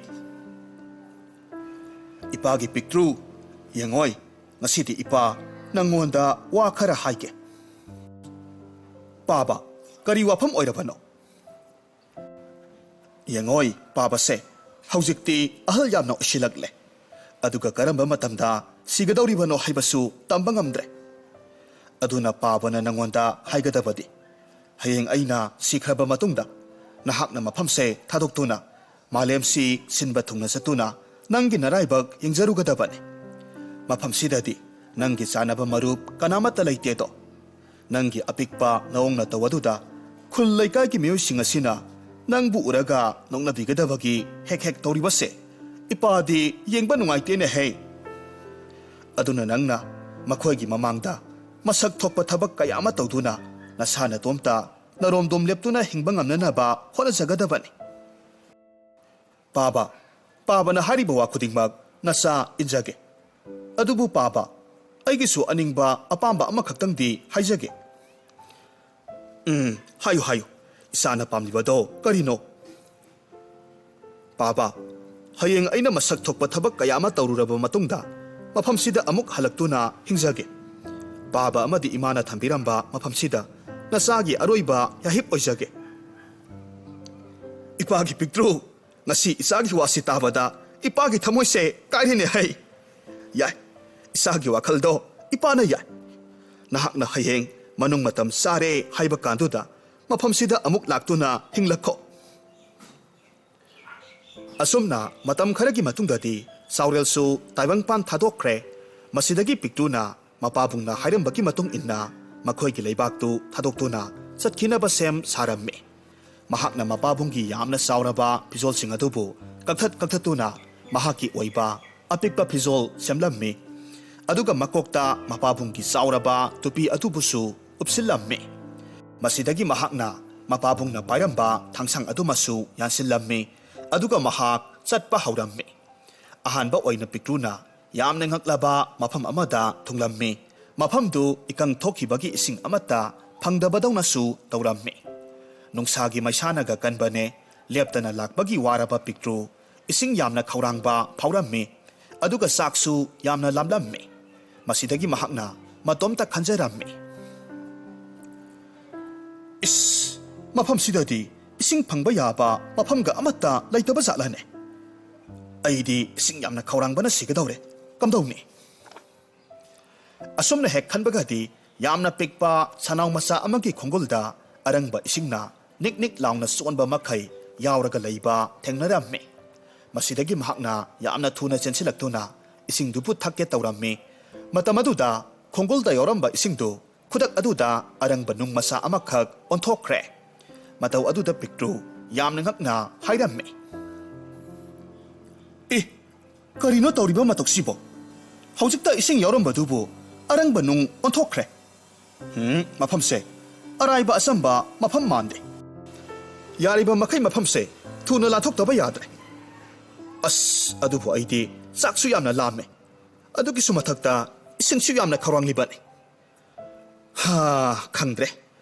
"ꯏꯄꯥꯒꯤ ꯄꯤꯛꯇ꯭ꯔꯨ, ꯌꯦꯡꯉꯣꯏ, ꯉꯁꯤꯗꯤ ꯏꯄꯥ ꯅꯪꯉꯣꯟꯗ ꯋꯥ ꯈꯔ ꯍꯥꯏꯒꯦ꯫" "ꯄꯥꯕ, ꯀꯔꯤ ꯋꯥꯐꯝ ꯑꯣꯏꯔꯕꯅꯣ?" "ꯌꯦꯡꯉꯣꯏ, ꯄꯥꯕꯁꯦ ꯍꯧꯖꯤꯛꯇꯤ ꯑꯍꯜ ꯌꯥꯝꯅ ꯑꯣꯏꯁꯤꯜꯂꯛꯂꯦ, ꯑꯗꯨꯒ ꯀꯔꯝꯕ ꯃꯇꯝꯗ ꯁꯤꯒꯗꯧꯔꯤꯕꯅꯣ ꯍꯥꯏꯕꯁꯨ ꯇꯝꯕ ꯉꯝꯗ꯭ꯔꯦ꯫ ꯑꯗꯨꯅ ꯄꯥꯕꯅ ꯅꯪꯉꯣꯟꯗ ꯍꯥꯏꯒꯗꯕꯗꯤ, ꯍꯌꯦꯡ ꯑꯩꯅ ꯁꯤꯈ꯭ꯔꯕ ꯃꯇꯨꯡꯗ ꯅꯍꯥꯛꯅ ꯃꯐꯝꯁꯦ ꯊꯥꯗꯣꯛꯇꯨꯅ ꯃꯥꯂꯦꯝꯁꯤ ꯁꯤꯟꯕ ꯊꯨꯡꯅ ꯆꯠꯇꯨꯅ ꯅꯪꯒꯤ ꯅꯔꯥꯏꯕꯛ ꯌꯦꯡꯖꯔꯨꯒꯗꯕꯅꯤ꯫ ꯃꯐꯝꯁꯤꯗꯗꯤ ꯅꯪꯒꯤ ꯆꯥꯅꯕ ꯃꯔꯨꯞ ꯀꯅꯥꯃꯠꯇ ꯂꯩꯇꯦꯗꯣ꯫ ꯅꯪꯒꯤ ꯑꯄꯤꯛꯄ ꯅꯑꯣꯡ ꯅꯇꯧ ꯑꯗꯨꯗ ꯈꯨꯜ ꯂꯩꯀꯥꯏꯒꯤ ꯃꯤꯑꯣꯏꯁꯤꯡ ꯑꯁꯤꯅ ꯅꯪꯕꯨ ꯎꯔꯒ ꯅꯣꯛꯅꯕꯤꯒꯗꯕꯒꯤ ꯍꯦꯛ ꯍꯦꯛ ꯇꯧꯔꯤꯕꯁꯦ ꯏꯄꯥꯗꯤ ꯌꯦꯡꯕ ꯅꯨꯡꯉꯥꯏꯇꯦꯅꯦꯍꯦ꯫ ꯑꯗꯨꯅ ꯅꯪꯅ ꯃꯈꯣꯏꯒꯤ ꯃꯃꯥꯡꯗ ꯃꯁꯛ ꯊꯣꯛꯄ ꯊꯕꯛ ꯀꯌꯥ ꯑꯃ ꯇꯧꯗꯨꯅ ꯅꯁꯥ ꯅꯇꯣꯝꯇ ꯅꯔꯣꯝꯗꯣꯝ ꯂꯦꯞꯇꯨꯅ ꯍꯤꯡꯕ ꯉꯝꯅꯅꯕ ꯍꯣꯠꯅꯖꯒꯗꯕꯅꯤ꯫" "ꯄꯥꯕ, ꯄꯥꯕꯅ ꯍꯥꯏꯔꯤꯕ ꯋꯥ ꯈꯨꯗꯤꯡꯃꯛ ꯅꯆꯥ ꯏꯟꯖꯒꯦ꯫ ꯑꯗꯨꯕꯨ ꯄꯥꯕ, ꯑꯩꯒꯤꯁꯨ ꯑꯅꯤꯡꯕ ꯑꯄꯥꯝꯕ ꯑꯃꯈꯛꯇꯪꯗꯤ ꯍꯥꯏꯖꯒꯦ꯫" "ꯎꯝ, ꯍꯥꯏꯌꯨ, ꯍꯥꯏꯌꯨ꯫ ꯏꯆꯥꯅ ꯄꯥꯝꯂꯤꯕꯗꯣ ꯀꯔꯤꯅꯣ?" "ꯄꯥꯕ, ꯍꯌꯦꯡ ꯑꯩꯅ ꯃꯁꯛ ꯊꯣꯛꯄ ꯊꯕꯛ ꯀꯌꯥ ꯑꯃ ꯇꯧꯔꯨꯔꯕ ꯃꯇꯨꯡꯗ ꯃꯐꯝꯁꯤꯗ ꯑꯃꯨꯛ ꯍꯜꯂꯛꯇꯨꯅ ꯍꯤꯡꯖꯒꯦ꯫ ꯄꯥꯕ ꯑꯃꯗꯤ ꯏꯃꯥꯅ ꯊꯝꯕꯤꯔꯝꯕ ꯃꯐꯝꯁꯤꯗ ꯅꯆꯥꯒꯤ ꯑꯔꯣꯏꯕ ꯌꯥꯍꯤꯞ ꯑꯣꯏꯖꯒꯦ꯫" "ꯏꯄꯥꯒꯤ ꯄꯤꯛꯇ꯭ꯔꯨ, ꯉꯁꯤ ꯏꯆꯥꯒꯤ ꯋꯥꯁꯤ ꯇꯥꯕꯗ ꯏꯄꯥꯒꯤ ꯊꯃꯣꯏꯁꯦ ꯀꯥꯏꯔꯦꯅꯦ ꯍꯩ꯫ ꯌꯥꯏ, ꯏꯆꯥꯒꯤ ꯋꯥꯈꯜꯗꯣ ꯏꯄꯥꯅ ꯌꯥꯏ꯫ ꯅꯍꯥꯛꯅ ꯍꯌꯦꯡ ꯃꯅꯨꯡ ꯃꯇꯝ ꯆꯥꯔꯦ ꯍꯥꯏꯕ ꯀꯥꯟꯗꯨꯗ ꯃꯐꯝꯁꯤꯗ ꯑꯃꯨꯛ ꯂꯥꯛꯇꯨꯅ ꯍꯤꯡꯂꯛꯈꯣ꯫" ꯑꯁꯨꯝꯅ ꯃꯇꯝ ꯈꯔꯒꯤ ꯃꯇꯨꯡꯗꯗꯤ ꯆꯥꯎꯔꯦꯜꯁꯨ ꯇꯥꯏꯕꯪꯄꯥꯟ ꯊꯥꯗꯣꯛꯈ꯭ꯔꯦ꯫ ꯃꯁꯤꯗꯒꯤ ꯄꯤꯛꯇ꯭ꯔꯨꯅ ꯃꯄꯥꯕꯨꯡꯅ ꯍꯥꯏꯔꯝꯕꯒꯤ ꯃꯇꯨꯡ ꯏꯟꯅ ꯃꯈꯣꯏꯒꯤ ꯂꯩꯕꯥꯛꯇꯨ ꯊꯥꯗꯣꯛꯇꯨꯅ ꯆꯠꯈꯤꯅꯕ ꯁꯦꯝ ꯁꯥꯔꯝꯃꯤ꯫ ꯃꯍꯥꯛꯅ ꯃꯄꯥꯕꯨꯡꯒꯤ ꯌꯥꯝꯅ ꯆꯥꯎꯔꯕ ꯐꯤꯖꯣꯜꯁꯤꯡ ꯑꯗꯨꯕꯨ ꯀꯛꯊꯠ ꯀꯛꯊꯠꯇꯨꯅ ꯃꯍꯥꯛꯀꯤ ꯑꯣꯏꯕ ꯑꯄꯤꯛꯄ ꯐꯤꯖꯣꯜ ꯁꯦꯝꯂꯝꯃꯤ꯫ ꯑꯗꯨꯒ ꯃꯀꯣꯛꯇ ꯃꯄꯥꯕꯨꯡꯒꯤ ꯆꯥꯎꯔꯕ ꯇꯨꯄꯤ ꯑꯗꯨꯕꯨꯁꯨ ꯎꯞꯁꯤꯜꯂꯝꯃꯤ꯫ ꯃꯁꯤꯗꯒꯤ ꯃꯍꯥꯛꯅ ꯃꯄꯥꯕꯨꯡꯅ ꯄꯥꯏꯔꯝꯕ ꯊꯥꯡꯁꯥꯡ ꯑꯗꯨꯃꯁꯨ ꯌꯥꯟꯁꯤꯜꯂꯝꯃꯤ꯫ ꯑꯗꯨꯒ ꯃꯍꯥꯛ ꯆꯠꯄ ꯍꯧꯔꯝꯃꯤ꯫ ꯑꯍꯥꯟꯕ ꯑꯣꯏꯅ ꯄꯤꯛꯇ꯭ꯔꯨꯅ ꯌꯥꯝꯅ ꯉꯛꯂꯕ ꯃꯐꯝ ꯑꯃꯗ ꯊꯨꯡꯂꯝꯃꯤ꯫ ꯃꯐꯝꯗꯨ ꯏꯀꯪ ꯊꯣꯛꯈꯤꯕꯒꯤ ꯏꯁꯤꯡ ꯑꯃꯠꯇ ꯐꯪꯗꯕꯗꯧꯅꯁꯨ ꯇꯧꯔꯝꯃꯤ꯫ ꯅꯨꯡꯁꯥꯒꯤ ꯃꯩꯁꯥꯅꯒ ꯀꯟꯕꯅꯦ, ꯂꯦꯞꯇꯅ ꯂꯥꯛꯄꯒꯤ ꯋꯥꯔꯕ ꯄꯤꯛꯇ꯭ꯔꯨ ꯏꯁꯤꯡ ꯌꯥꯝꯅ ꯈꯧꯔꯥꯡꯕ ꯐꯥꯎꯔꯝꯃꯤ꯫ ꯑꯗꯨꯒ ꯆꯥꯛꯁꯨ ꯌꯥꯝꯅ ꯂꯥꯝꯂꯝꯃꯤ꯫ ꯃꯁꯤꯗꯒꯤ ꯃꯍꯥꯛꯅ ꯃꯇꯣꯝꯇ ꯈꯟꯖꯔꯝꯃꯤ, "ꯏꯁ, ꯃꯐꯝꯁꯤꯗꯗꯤ ꯏꯁꯤꯡ ꯐꯪꯕ ꯌꯥꯕ ꯃꯐꯝꯒ ꯑꯃꯠꯇ ꯂꯩꯇꯕ ꯖꯥꯠꯂꯅꯦ? ꯑꯩꯗꯤ ꯏꯁꯤꯡ ꯌꯥꯝꯅ ꯈꯧꯔꯥꯡꯕꯅ ꯁꯤꯒꯗꯧꯔꯦ꯫ ꯀꯝꯗꯧꯅꯤ?" ꯑꯁꯨꯝꯅ ꯍꯦꯛ ꯈꯟꯕꯒꯗꯤ ꯌꯥꯝꯅ ꯄꯤꯛꯄ ꯁꯅꯥꯎ ꯃꯆꯥ ꯑꯃꯒꯤ ꯈꯣꯡꯒꯨꯜꯗ ꯑꯔꯪꯕ ꯏꯁꯤꯡꯅ ꯅꯤꯛ ꯅꯤꯛ ꯂꯥꯎꯅ ꯆꯣꯟꯕ ꯃꯈꯩ ꯌꯥꯎꯔꯒ ꯂꯩꯕ ꯊꯦꯡꯅꯔꯝꯃꯤ꯫ ꯃꯁꯤꯗꯒꯤ ꯃꯍꯥꯛꯅ ꯌꯥꯝꯅ ꯊꯨꯅ ꯆꯦꯟꯁꯤꯜꯂꯛꯇꯨꯅ ꯏꯁꯤꯡꯗꯨꯕꯨ ꯊꯛꯀꯦ ꯇꯧꯔꯝꯃꯤ꯫ ꯃꯇꯝ ꯑꯗꯨꯗ ꯈꯣꯡꯒꯨꯜꯗ ꯌꯥꯎꯔꯝꯕ ꯏꯁꯤꯡꯗꯨ ꯈꯨꯗꯛ ꯑꯗꯨꯗ ꯑꯔꯪꯕ ꯅꯨꯡ ꯃꯆꯥ ꯑꯃꯈꯛ ꯑꯣꯟꯊꯣꯛꯈ꯭ꯔꯦ꯫ ꯃꯇꯧ ꯑꯗꯨꯗ ꯄꯤꯛꯇ꯭ꯔꯨ ꯌꯥꯝꯅ ꯉꯛꯅ ꯍꯥꯏꯔꯝꯃꯤ, "ꯑꯦ, ꯀꯔꯤꯅꯣ ꯇꯧꯔꯤꯕ ꯃꯇꯧꯁꯤꯕꯣ? ꯍꯧꯖꯤꯛꯇ ꯏꯁꯤꯡ ꯌꯥꯎꯔꯝꯕꯗꯨꯕꯨ ꯑꯔꯪꯕ ꯅꯨꯡ ꯑꯣꯟꯊꯣꯛꯈ꯭ꯔꯦ꯫ ꯎꯝ, ꯃꯐꯝꯁꯦ ꯑꯔꯥꯏꯕ ꯑꯆꯝꯕ ꯃꯐꯝ ꯃꯥꯟꯗꯦ꯫ ꯌꯥꯔꯤꯕ ꯃꯈꯩ ꯃꯐꯝꯁꯦ ꯊꯨꯅ ꯂꯥꯟꯊꯣꯛꯇꯕ ꯌꯥꯗ꯭ꯔꯦ꯫ ꯑꯁ, ꯑꯗꯨꯕꯨ ꯑꯩꯗꯤ ꯆꯥꯛꯁꯨ ꯌꯥꯝꯅ ꯂꯥꯝꯃꯦ꯫ ꯑꯗꯨꯒꯤꯁꯨ ꯃꯊꯛꯇ ꯏꯁꯤꯡꯁꯨ ꯌꯥꯝꯅ ꯈꯧꯔꯥꯡꯂꯤꯕꯅꯤ꯫ ꯍꯥ, ꯈꯪꯗ꯭ꯔꯦ꯫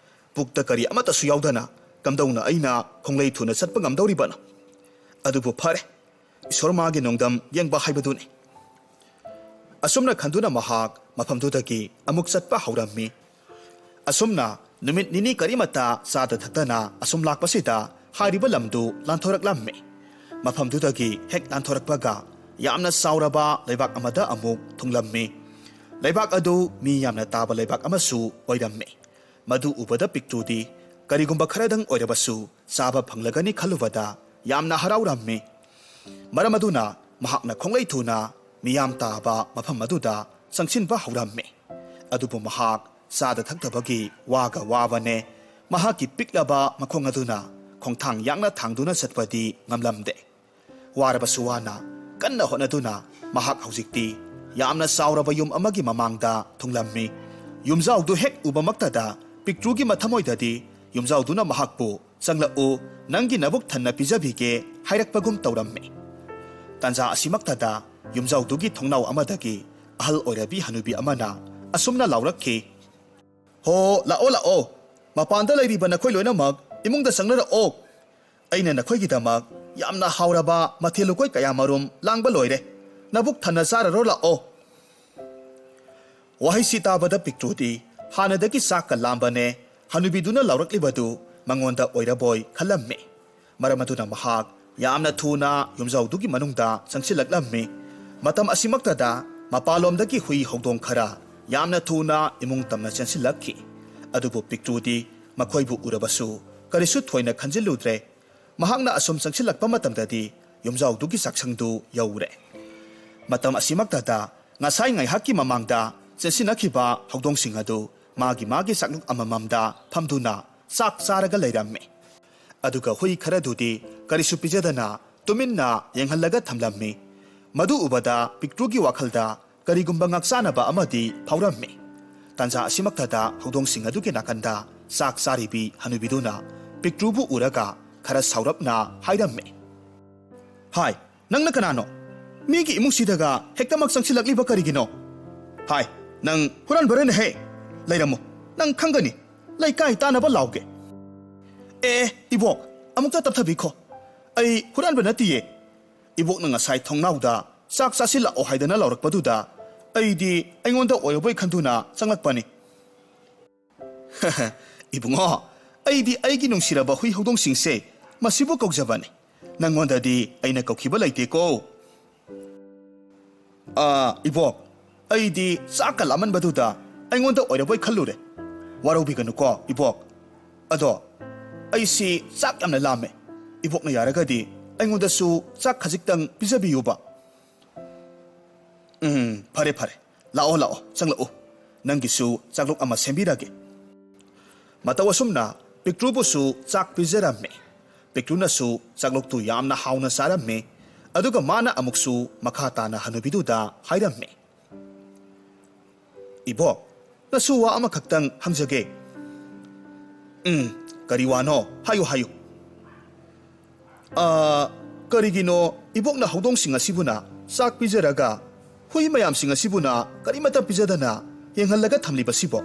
ꯄꯨꯛꯇ ꯀꯔꯤ ꯑꯃꯠꯇꯁꯨ ꯌꯥꯎꯗꯅ ꯀꯝꯗꯧꯅ ꯑꯩꯅ ꯈꯣꯡꯂꯩ ꯊꯨꯅ ꯆꯠꯄ ꯉꯝꯗꯧꯔꯤꯕꯅꯣ? ꯑꯗꯨꯕꯨ ꯐꯔꯦ, ꯏꯁꯣꯔ ꯃꯥꯒꯤ ꯅꯣꯡꯗꯝ ꯌꯦꯡꯕ ꯍꯥꯏꯕꯗꯨꯅꯤ꯫" ꯑꯁꯨꯝꯅ ꯈꯟꯗꯨꯅ ꯃꯍꯥꯛ ꯃꯐꯝꯗꯨꯗꯒꯤ ꯑꯃꯨꯛ ꯆꯠꯄ ꯍꯧꯔꯝꯃꯤ꯫ ꯑꯁꯨꯝꯅ ꯅꯨꯃꯤꯠ ꯅꯤꯅꯤ ꯀꯔꯤꯃꯠꯇ ꯆꯥꯗ ꯊꯛꯇꯅ ꯑꯁꯨꯝ ꯂꯥꯛꯄꯁꯤꯗ ꯍꯥꯏꯔꯤꯕ ꯂꯝꯗꯨ ꯂꯥꯟꯊꯣꯔꯛꯂꯝꯃꯤ꯫ ꯃꯐꯝꯗꯨꯗꯒꯤ ꯍꯦꯛ ꯂꯥꯟꯊꯣꯔꯛꯄꯒ ꯌꯥꯝꯅ ꯆꯥꯎꯔꯕ ꯂꯩꯕꯥꯛ ꯑꯃꯗ ꯑꯃꯨꯛ ꯊꯨꯡꯂꯝꯃꯤ꯫ ꯂꯩꯕꯥꯛ ꯑꯗꯨ ꯃꯤ ꯌꯥꯝꯅ ꯇꯥꯕ ꯂꯩꯕꯥꯛ ꯑꯃꯁꯨ ꯑꯣꯏꯔꯝꯃꯤ꯫ ꯃꯗꯨ ꯎꯕꯗ ꯄꯤꯛꯇ꯭ꯔꯨꯗꯤ ꯀꯔꯤꯒꯨꯝꯕ ꯈꯔꯗꯪ ꯑꯣꯏꯔꯕꯁꯨ ꯆꯥꯕ ꯐꯪꯂꯒꯅꯤ ꯈꯜꯂꯨꯕꯗ ꯌꯥꯝꯅ ꯍꯔꯥꯎꯔꯝꯃꯤ꯫ ꯃꯔꯝ ꯑꯗꯨꯅ ꯃꯍꯥꯛꯅ ꯈꯣꯡꯂꯩ ꯊꯨꯅ ꯃꯤꯌꯥꯝ ꯇꯥꯕ ꯃꯐꯝ ꯑꯗꯨꯗ ꯆꯪꯁꯤꯟꯕ ꯍꯧꯔꯝꯃꯤ꯫ ꯑꯗꯨꯕꯨ ꯃꯍꯥꯛ ꯆꯥꯗ ꯊꯛꯇꯕꯒꯤ ꯋꯥꯒ ꯋꯥꯕꯅꯦ꯫ ꯃꯍꯥꯛꯀꯤ ꯄꯤꯛꯂꯕ ꯃꯈꯣꯡ ꯑꯗꯨꯅ ꯈꯣꯡꯊꯥꯡ ꯌꯥꯡꯅ ꯊꯥꯡꯗꯨꯅ ꯆꯠꯄꯗꯤ ꯉꯝꯂꯝꯗꯦ꯫ ꯋꯥꯔꯕꯁꯨ ꯋꯥꯅ ꯀꯟꯅ ꯍꯣꯠꯅꯗꯨꯅ ꯃꯍꯥꯛ ꯍꯧꯖꯤꯛꯇꯤ ꯌꯥꯝꯅ ꯆꯥꯎꯔꯕ ꯌꯨꯝ ꯑꯃꯒꯤ ꯃꯃꯥꯡꯗ ꯊꯨꯡꯂꯝꯃꯤ꯫ ꯌꯨꯝꯖꯥꯎꯗꯨ ꯍꯦꯛ ꯎꯕꯃꯛꯇꯗ ꯄꯤꯛꯇ꯭ꯔꯨꯒꯤ ꯃꯊꯃꯣꯏꯗꯗꯤ ꯌꯨꯝꯖꯥꯎꯗꯨꯅ ꯃꯍꯥꯛꯄꯨ "ꯆꯪꯂꯛꯎ, ꯅꯪꯒꯤ ꯅꯕꯨꯛ ꯊꯟꯅ ꯄꯤꯖꯕꯤꯒꯦ" ꯍꯥꯏꯔꯛꯄꯒꯨꯝ ꯇꯧꯔꯝꯃꯤ꯫ ꯇꯥꯟꯖꯥ ꯑꯁꯤꯃꯛꯇꯗ ꯌꯨꯝꯖꯥꯎꯗꯨꯒꯤ ꯊꯣꯡꯅꯥꯎ ꯑꯃꯗꯒꯤ ꯑꯍꯜ ꯑꯣꯏꯔꯕꯤ ꯍꯅꯨꯕꯤ ꯑꯃꯅ ꯑꯁꯨꯝꯅ ꯂꯥꯎꯔꯛꯈꯤ, "ꯍꯣ, ꯂꯥꯛꯑꯣ, ꯂꯥꯛꯑꯣ꯫ ꯃꯄꯥꯟꯗ ꯂꯩꯔꯤꯕ ꯅꯈꯣꯏ ꯂꯣꯏꯅꯃꯛ ꯏꯃꯨꯡꯗ ꯆꯪꯅꯔꯛꯑꯣ꯫ ꯑꯩꯅ ꯅꯈꯣꯏꯒꯤꯗꯃꯛ ꯌꯥꯝꯅ ꯍꯥꯎꯔꯕ ꯃꯊꯦꯜ ꯂꯨꯀꯣꯏ ꯀꯌꯥꯃꯔꯨꯝ ꯂꯥꯡꯕ ꯂꯣꯏꯔꯦ꯫ ꯅꯕꯨꯛ ꯊꯟꯅ ꯆꯥꯔꯔꯣ, ꯂꯥꯛꯑꯣ꯫" ꯋꯥꯍꯩꯁꯤ ꯇꯥꯕꯗ ꯄꯤꯛꯇ꯭ꯔꯨꯗꯤ ꯍꯥꯟꯅꯗꯒꯤ ꯆꯥꯛꯀ ꯂꯥꯝꯕꯅꯦ꯫ ꯍꯅꯨꯕꯤꯗꯨꯅ ꯂꯥꯎꯔꯛꯂꯤꯕꯗꯨ ꯃꯉꯣꯟꯗ ꯑꯣꯏꯔꯕꯣꯏ ꯈꯜꯂꯝꯃꯤ꯫ ꯃꯔꯝ ꯑꯗꯨꯅ ꯃꯍꯥꯛ ꯌꯥꯝꯅ ꯊꯨꯅ ꯌꯨꯝꯖꯥꯎꯗꯨꯒꯤ ꯃꯅꯨꯡꯗ ꯆꯪꯁꯤꯜꯂꯛꯂꯝꯃꯤ꯫ ꯃꯇꯝ ꯑꯁꯤꯃꯛꯇꯗ ꯃꯄꯥꯟꯂꯣꯝꯗꯒꯤ ꯍꯨꯏ ꯍꯧꯗꯣꯡ ꯈꯔ ꯌꯥꯝꯅ ꯊꯨꯅ ꯏꯃꯨꯡ ꯇꯝꯅ ꯆꯦꯟꯁꯤꯜꯂꯛꯈꯤ꯫ ꯑꯗꯨꯕꯨ ꯄꯤꯛꯇ꯭ꯔꯨꯗꯤ ꯃꯈꯣꯏꯕꯨ ꯎꯔꯕꯁꯨ ꯀꯔꯤꯁꯨ ꯊꯣꯏꯅ ꯈꯟꯖꯤꯜꯂꯨꯗ꯭ꯔꯦ꯫ ꯃꯍꯥꯛꯅ ꯑꯁꯨꯝ ꯆꯪꯁꯤꯜꯂꯛꯄ ꯃꯇꯝꯗꯗꯤ ꯌꯨꯝꯖꯥꯎꯗꯨꯒꯤ ꯆꯥꯛꯁꯪꯗꯨ ꯌꯧꯔꯦ꯫ ꯃꯇꯝ ꯑꯁꯤꯃꯛꯇꯗ ꯉꯁꯥꯏ ꯉꯥꯏꯍꯥꯛꯀꯤ ꯃꯃꯥꯡꯗ ꯆꯦꯟꯁꯤꯟꯅꯈꯤꯕ ꯍꯧꯗꯣꯡꯁꯤꯡ ꯑꯗꯨ ꯃꯥꯒꯤ ꯃꯥꯒꯤ ꯆꯥꯛꯂꯨꯛ ꯑꯃꯃꯝꯗ ꯐꯝꯗꯨꯅ ꯆꯥꯛ ꯆꯥꯔꯒ ꯂꯩꯔꯝꯃꯤ꯫ ꯑꯗꯨꯒ ꯍꯨꯏ ꯈꯔꯗꯨꯗꯤ ꯀꯔꯤꯁꯨ ꯄꯤꯖꯗꯅ ꯇꯨꯃꯤꯟꯅ ꯌꯦꯡꯍꯜꯂꯒ ꯊꯝꯂꯝꯃꯤ꯫ ꯃꯗꯨ ꯎꯕꯗ ꯄꯤꯛꯇ꯭ꯔꯨꯒꯤ ꯋꯥꯈꯜꯗ ꯀꯔꯤꯒꯨꯝꯕ ꯉꯥꯛꯆꯥꯅꯕ ꯑꯃꯗꯤ ꯐꯥꯎꯔꯝꯃꯤ꯫ ꯇꯥꯟꯖꯥ ꯑꯁꯤꯃꯛꯇꯗ ꯍꯧꯗꯣꯡꯁꯤꯡ ꯑꯗꯨꯒꯤ ꯅꯥꯀꯟꯗ ꯆꯥꯛ ꯆꯥꯔꯤꯕꯤ ꯍꯅꯨꯕꯤꯗꯨꯅ ꯄꯤꯛꯇ꯭ꯔꯨꯕꯨ ꯎꯔꯒ ꯈꯔ ꯁꯥꯎꯔꯞꯅ ꯍꯥꯏꯔꯝꯃꯤ, "ꯍꯥꯏ, ꯅꯪꯅ ꯀꯅꯥꯅꯣ? ꯃꯤꯒꯤ ꯏꯃꯨꯡꯁꯤꯗꯒ ꯍꯦꯛꯇꯃꯛ ꯆꯪꯁꯤꯜꯂꯛꯂꯤꯕ ꯀꯔꯤꯒꯤꯅꯣ? ꯍꯥꯏ, ꯅꯪ ꯍꯨꯔꯥꯟꯕꯔꯅꯦꯍꯦ! ꯂꯩꯔꯝꯃꯨ, ꯅꯪ ꯈꯪꯒꯅꯤ꯫ ꯂꯩꯀꯥꯏ ꯇꯥꯅꯕ ꯂꯥꯎꯒꯦ꯫" "ꯑꯦ, ꯏꯕꯣꯛ, ꯑꯃꯨꯛꯇ ꯇꯞꯊꯕꯤꯈꯣ꯫ ꯑꯩ ꯍꯨꯔꯥꯟꯕ ꯅꯠꯇꯤꯌꯦ꯫ ꯏꯕꯣꯛꯅ ꯉꯁꯥꯏ ꯊꯣꯡꯅꯥꯎꯗ ꯆꯥꯛ ꯆꯥꯁꯤꯜꯂꯛꯑꯣ ꯍꯥꯏꯗꯅ ꯂꯥꯎꯔꯛꯄꯗꯨꯗ ꯑꯩꯗꯤ ꯑꯩꯉꯣꯟꯗ ꯑꯣꯏꯔꯕꯣꯏ ꯈꯟꯗꯨꯅ ꯆꯪꯂꯛꯄꯅꯤ꯫" "ꯏꯕꯨꯡꯉꯣ, ꯑꯩꯗꯤ ꯑꯩꯒꯤ ꯅꯨꯡꯁꯤꯔꯕ ꯍꯨꯏ ꯍꯧꯗꯣꯡꯁꯤꯡꯁꯦ ꯃꯁꯤꯕꯨ ꯀꯧꯖꯕꯅꯤ꯫ ꯅꯪꯉꯣꯟꯗꯗꯤ ꯑꯩꯅ ꯀꯧꯈꯤꯕ ꯂꯩꯇꯦꯀꯣ꯫" "ꯑꯥ, ꯏꯕꯣꯛ, ꯑꯩꯗꯤ ꯆꯥꯛꯀ ꯂꯥꯝꯃꯟꯕꯗꯨꯗ ꯑꯩꯉꯣꯟꯗ ꯑꯣꯏꯔꯕꯣꯏ ꯈꯜꯂꯨꯔꯦ꯫ ꯋꯥꯔꯧꯕꯤꯒꯅꯨꯀꯣ, ꯏꯕꯣꯛ꯫ ꯑꯗꯣ ꯑꯩꯁꯤ ꯆꯥꯛ ꯌꯥꯝꯅ ꯂꯥꯝꯃꯦ꯫ ꯏꯕꯣꯛꯅ ꯌꯥꯔꯒꯗꯤ ꯑꯩꯉꯣꯟꯗꯁꯨ ꯆꯥꯛ ꯈꯖꯤꯛꯇꯪ ꯄꯤꯖꯕꯤꯌꯨꯕ꯫" "ꯎꯝ, ꯐꯔꯦ, ꯐꯔꯦ꯫ ꯂꯥꯛꯑꯣ, ꯂꯥꯛꯑꯣ, ꯆꯪꯂꯛꯎ꯫ ꯅꯪꯒꯤꯁꯨ ꯆꯥꯛꯂꯨꯛ ꯑꯃ ꯁꯦꯝꯕꯤꯔꯒꯦ꯫" ꯃꯇꯧ ꯑꯁꯨꯝꯅ ꯄꯤꯛꯇ꯭ꯔꯨꯕꯨꯁꯨ ꯆꯥꯛ ꯄꯤꯖꯔꯝꯃꯤ꯫ ꯄꯤꯛꯇ꯭ꯔꯨꯅꯁꯨ ꯆꯥꯛꯂꯨꯛꯇꯨ ꯌꯥꯝꯅ ꯍꯥꯎꯅ ꯆꯥꯔꯝꯃꯤ꯫ ꯑꯗꯨꯒ ꯃꯥꯅ ꯑꯃꯨꯛꯁꯨ ꯃꯈꯥ ꯇꯥꯅ ꯍꯅꯨꯕꯤꯗꯨꯗ ꯍꯥꯏꯔꯝꯃꯤ, "ꯏꯕꯣꯛ, ꯅꯁꯨ ꯋꯥ ꯑꯃꯈꯛꯇꯪ ꯍꯪꯖꯒꯦ꯫" "ꯎꯝ, ꯀꯔꯤ ꯋꯥꯅꯣ? ꯍꯥꯏꯌꯨ, ꯍꯥꯏꯌꯨ꯫" "ꯑꯥ, ꯀꯔꯤꯒꯤꯅꯣ ꯏꯕꯣꯛꯅ ꯍꯧꯗꯣꯡꯁꯤꯡ ꯑꯁꯤꯕꯨꯅ ꯆꯥꯛ ꯄꯤꯖꯔꯒ ꯍꯨꯏ ꯃꯌꯥꯝꯁꯤꯡ ꯑꯁꯤꯕꯨꯅ ꯀꯔꯤꯃꯠꯇ ꯄꯤꯖꯗꯅ ꯌꯦꯡꯍꯜꯂꯒ ꯊꯝꯂꯤꯕꯁꯤꯕꯣ?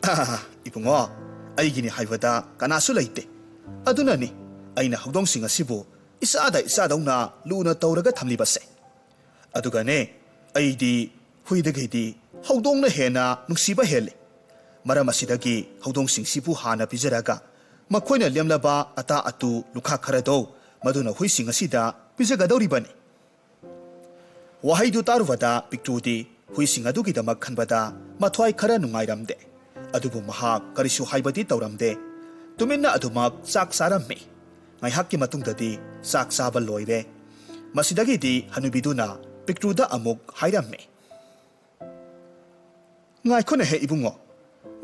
ꯑꯥ, ꯏꯕꯨꯡꯉꯣ, ꯑꯩꯒꯤꯅꯤ ꯍꯥꯏꯕꯗ ꯀꯅꯥꯁꯨ ꯂꯩꯇꯦ꯫ ꯑꯗꯨꯅꯅꯤ ꯑꯩꯅ ꯍꯧꯗꯣꯡꯁꯤꯡ ꯑꯁꯤꯕꯨ ꯏꯆꯥꯗ ꯏꯆꯥꯗꯧꯅ ꯂꯨꯅ ꯇꯧꯔꯒ ꯊꯝꯂꯤꯕꯁꯦ꯫ ꯑꯗꯨꯒꯅꯦ, ꯑꯩꯗꯤ ꯍꯨꯏꯗꯒꯤꯗꯤ ꯍꯧꯗꯣꯡꯅ ꯍꯦꯟꯅ ꯅꯨꯡꯁꯤꯕ ꯍꯦꯜꯂꯤ꯫ ꯃꯔꯝ ꯑꯁꯤꯗꯒꯤ ꯍꯧꯗꯣꯡꯁꯤꯡꯁꯤꯕꯨ ꯍꯥꯟꯅ ꯄꯤꯖꯔꯒ ꯃꯈꯣꯏꯅ ꯂꯦꯝꯂꯕ ꯑꯇꯥ ꯑꯇꯨ ꯂꯨꯈꯥꯛ ꯈꯔꯗꯣ ꯃꯗꯨꯅ ꯍꯨꯏꯁꯤꯡ ꯑꯁꯤꯗ ꯄꯤꯖꯒꯗꯧꯔꯤꯕꯅꯤ꯫ ꯋꯥꯍꯩꯗꯨ ꯇꯥꯔꯨꯕꯗ ꯄꯤꯛꯇ꯭ꯔꯨꯗꯤ ꯍꯨꯏꯁꯤꯡ ꯑꯗꯨꯒꯤꯗꯃꯛ ꯈꯟꯕꯗ ꯃꯊ꯭ꯋꯥꯏ ꯈꯔ ꯅꯨꯡꯉꯥꯏꯔꯝꯗꯦ꯫ ꯑꯗꯨꯕꯨ ꯃꯍꯥꯛ ꯀꯔꯤꯁꯨ ꯍꯥꯏꯕꯗꯤ ꯇꯧꯔꯝꯗꯦ꯫ ꯇꯨꯃꯤꯟꯅ ꯑꯗꯨꯃꯛ ꯆꯥꯛ ꯆꯥꯔꯝꯃꯤ꯫ ꯉꯥꯏꯍꯥꯛꯀꯤ ꯃꯇꯨꯡꯗꯗꯤ ꯆꯥꯛ ꯆꯥꯕ ꯂꯣꯏꯔꯦ꯫ ꯃꯁꯤꯗꯒꯤꯗꯤ ꯍꯅꯨꯕꯤꯗꯨꯅ ꯄꯤꯛꯇ꯭ꯔꯨꯗ ꯑꯃꯨꯛ ꯍꯥꯏꯔꯝꯃꯤ꯫ ꯉꯥꯏꯈꯣꯅꯦꯍꯦ ꯏꯕꯨꯡꯉꯣ,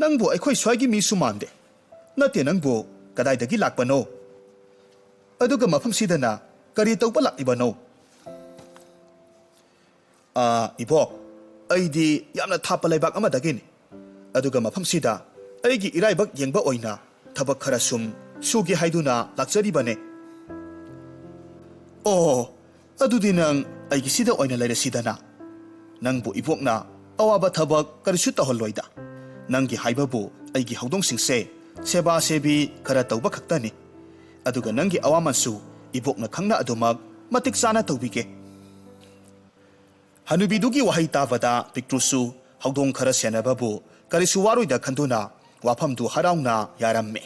ꯅꯪꯕꯨ ꯑꯩꯈꯣꯏ ꯁ꯭ꯋꯥꯏꯒꯤ ꯃꯤꯁꯨ ꯃꯥꯟꯗꯦ꯫ ꯅꯠꯇꯦ, ꯅꯪꯕꯨ ꯀꯗꯥꯏꯗꯒꯤ ꯂꯥꯛꯄꯅꯣ? ꯑꯗꯨꯒ ꯃꯐꯝꯁꯤꯗꯅ ꯀꯔꯤ ꯇꯧꯕ ꯂꯥꯛꯂꯤꯕꯅꯣ? ꯑꯥ, ꯏꯕꯣꯛ, ꯑꯩꯗꯤ ꯌꯥꯝꯅ ꯊꯥꯞꯄ ꯂꯩꯕꯥꯛ ꯑꯃꯗꯒꯤꯅꯤ꯫ ꯑꯗꯨꯒ ꯃꯐꯝꯁꯤꯗ ꯑꯩꯒꯤ ꯏꯔꯥꯏꯕꯛ ꯌꯦꯡꯕ ꯑꯣꯏꯅ ꯊꯕꯛ ꯈꯔ ꯁꯨꯝ ꯁꯨꯒꯦ ꯍꯥꯏꯗꯨꯅ ꯂꯥꯛꯆꯔꯤꯕꯅꯦ꯫ ꯑꯣ, ꯑꯗꯨꯗꯤ ꯅꯪ ꯑꯩꯒꯤꯁꯤꯗ ꯑꯣꯏꯅ ꯂꯩꯔꯁꯤꯗꯅ꯫ ꯅꯪꯕꯨ ꯏꯕꯣꯛꯅ ꯑꯋꯥꯕ ꯊꯕꯛ ꯀꯔꯤꯁꯨ ꯇꯧꯍꯜꯂꯣꯏꯗ꯫ ꯅꯪꯒꯤ ꯍꯥꯏꯕꯕꯨ ꯑꯩꯒꯤ ꯍꯧꯗꯣꯡꯁꯤꯡꯁꯦ ꯁꯦꯕꯥ ꯁꯦꯕꯤ ꯈꯔ ꯇꯧꯕ ꯈꯛꯇꯅꯤ꯫ ꯑꯗꯨꯒ ꯅꯪꯒꯤ ꯑꯋꯥꯃꯟꯁꯨ ꯏꯕꯣꯛꯅ ꯈꯪꯅ ꯑꯗꯨꯃꯛ ꯃꯇꯤꯛ ꯆꯥꯅ ꯇꯧꯕꯤꯒꯦ꯫ ꯍꯅꯨꯕꯤꯗꯨꯒꯤ ꯋꯥꯍꯩ ꯇꯥꯕꯗ ꯄꯤꯛꯇ꯭ꯔꯨꯁꯨ ꯍꯧꯗꯣꯡ ꯈꯔ ꯁꯦꯟꯅꯕꯕꯨ ꯀꯔꯤꯁꯨ ꯋꯥꯔꯣꯏꯗ ꯈꯟꯗꯨꯅ ꯋꯥꯐꯝꯗꯨ ꯍꯔꯥꯎꯅ ꯌꯥꯔꯝꯃꯤ꯫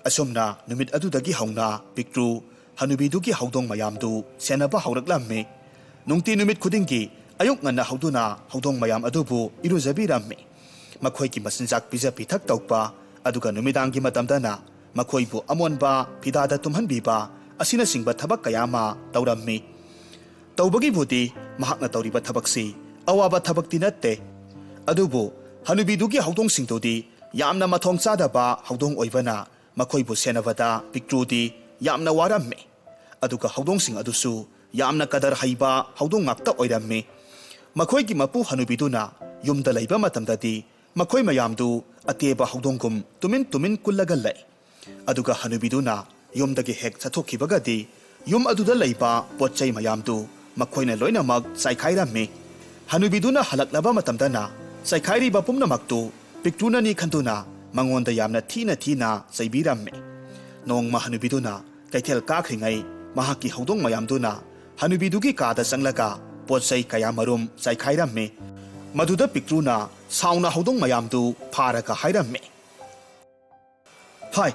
ꯑꯁꯨꯝꯅ ꯅꯨꯃꯤꯠ ꯑꯗꯨꯗꯒꯤ ꯍꯧꯅ ꯄꯤꯛꯇ꯭ꯔꯨ ꯍꯅꯨꯕꯤꯗꯨꯒꯤ ꯍꯧꯗꯣꯡ ꯃꯌꯥꯝꯗꯨ ꯁꯦꯟꯅꯕ ꯍꯧꯔꯛꯂꯝꯃꯤ꯫ ꯅꯨꯡꯇꯤ ꯅꯨꯃꯤꯠ ꯈꯨꯗꯤꯡꯒꯤ ꯑꯌꯨꯛ ꯉꯟꯅ ꯍꯧꯗꯨꯅ ꯍꯧꯗꯣꯡ ꯃꯌꯥꯝ ꯑꯗꯨꯕꯨ ꯏꯔꯨꯖꯕꯤꯔꯝꯃꯤ꯫ ꯃꯈꯣꯏꯒꯤ ꯃꯆꯤꯟꯖꯥꯛ ꯄꯤꯖ ꯄꯤꯊꯛ ꯇꯧꯕ, ꯑꯗꯨꯒ ꯅꯨꯃꯤꯗꯥꯡꯒꯤ ꯃꯇꯝꯗꯅ ꯃꯈꯣꯏꯕꯨ ꯑꯃꯣꯟꯕ ꯐꯤꯗꯥꯗ ꯇꯨꯝꯍꯟꯕꯤꯕ ꯑꯁꯤꯅꯆꯤꯡꯕ ꯊꯕꯛ ꯀꯌꯥ ꯑꯃ ꯇꯧꯔꯝꯃꯤ꯫ ꯇꯧꯕꯒꯤꯕꯨꯗꯤ ꯃꯍꯥꯛꯅ ꯇꯧꯔꯤꯕ ꯊꯕꯛꯁꯤ ꯑꯋꯥꯕ ꯊꯕꯛꯇꯤ ꯅꯠꯇꯦ꯫ ꯑꯗꯨꯕꯨ ꯍꯅꯨꯕꯤꯗꯨꯒꯤ ꯍꯧꯗꯣꯡꯁꯤꯡꯗꯨꯗꯤ ꯌꯥꯝꯅ ꯃꯊꯣꯡ ꯆꯥꯗꯕ ꯍꯧꯗꯣꯡ ꯑꯣꯏꯕꯅ ꯃꯈꯣꯏꯕꯨ ꯁꯦꯟꯅꯕꯗ ꯄꯤꯛꯇ꯭ꯔꯨꯗꯤ ꯌꯥꯝꯅ ꯋꯥꯔꯝꯃꯤ꯫ ꯑꯗꯨꯒ ꯍꯧꯗꯣꯡꯁꯤꯡ ꯑꯗꯨꯁꯨ ꯌꯥꯝꯅ ꯀꯗꯔ ꯍꯩꯕ ꯍꯧꯗꯣꯡ ꯉꯥꯛꯇ ꯑꯣꯏꯔꯝꯃꯤ꯫ ꯃꯈꯣꯏꯒꯤ ꯃꯄꯨ ꯍꯅꯨꯕꯤꯗꯨꯅ ꯌꯨꯝꯗ ꯂꯩꯕ ꯃꯇꯝꯗꯗꯤ ꯃꯈꯣꯏ ꯃꯌꯥꯝꯗꯨ ꯑꯇꯦꯕ ꯍꯧꯗꯣꯡꯒꯨꯝ ꯇꯨꯃꯤꯟ ꯇꯨꯃꯤꯟ ꯀꯨꯜꯂꯒ ꯂꯩ꯫ ꯑꯗꯨꯒ ꯍꯅꯨꯕꯤꯗꯨꯅ ꯌꯨꯝꯗꯒꯤ ꯍꯦꯛ ꯆꯠꯊꯣꯛꯈꯤꯕꯒꯗꯤ ꯌꯨꯝ ꯑꯗꯨꯗ ꯂꯩꯕ ꯄꯣꯠ ꯆꯩ ꯃꯌꯥꯝꯗꯨ ꯃꯈꯣꯏꯅ ꯂꯣꯏꯅꯃꯛ ꯆꯥꯏꯈꯥꯏꯔꯝꯃꯤ꯫ ꯍꯅꯨꯕꯤꯗꯨꯅ ꯍꯜꯂꯛꯂꯕ ꯃꯇꯝꯗꯅ ꯆꯥꯏꯈꯥꯏꯔꯤꯕ ꯄꯨꯝꯅꯃꯛꯇꯨ ꯄꯤꯛꯇ꯭ꯔꯨꯅꯅꯤ ꯈꯟꯗꯨꯅ ꯃꯉꯣꯟꯗ ꯌꯥꯝꯅ ꯊꯤꯅ ꯊꯤꯅ ꯆꯩꯕꯤꯔꯝꯃꯤ꯫ ꯅꯣꯡꯃ ꯍꯅꯨꯕꯤꯗꯨꯅ ꯀꯩꯊꯦꯜ ꯀꯥꯈ꯭ꯔꯤꯉꯩ ꯃꯍꯥꯛꯀꯤ ꯍꯧꯗꯣꯡ ꯃꯌꯥꯝꯗꯨꯅ ꯍꯅꯨꯕꯤꯗꯨꯒꯤ ꯀꯥꯗ ꯆꯪꯂꯒ ꯄꯣꯠ ꯆꯩ ꯀꯌꯥꯃꯔꯨꯝ ꯆꯥꯏꯈꯥꯏꯔꯝꯃꯤ꯫ ꯃꯗꯨꯗ ꯄꯤꯛꯇ꯭ꯔꯨꯅ ꯁꯥꯎꯅ ꯍꯧꯗꯣꯡ ꯃꯌꯥꯝꯗꯨ ꯐꯥꯔꯒ ꯍꯥꯏꯔꯝꯃꯤ꯫ ꯍꯥꯏ,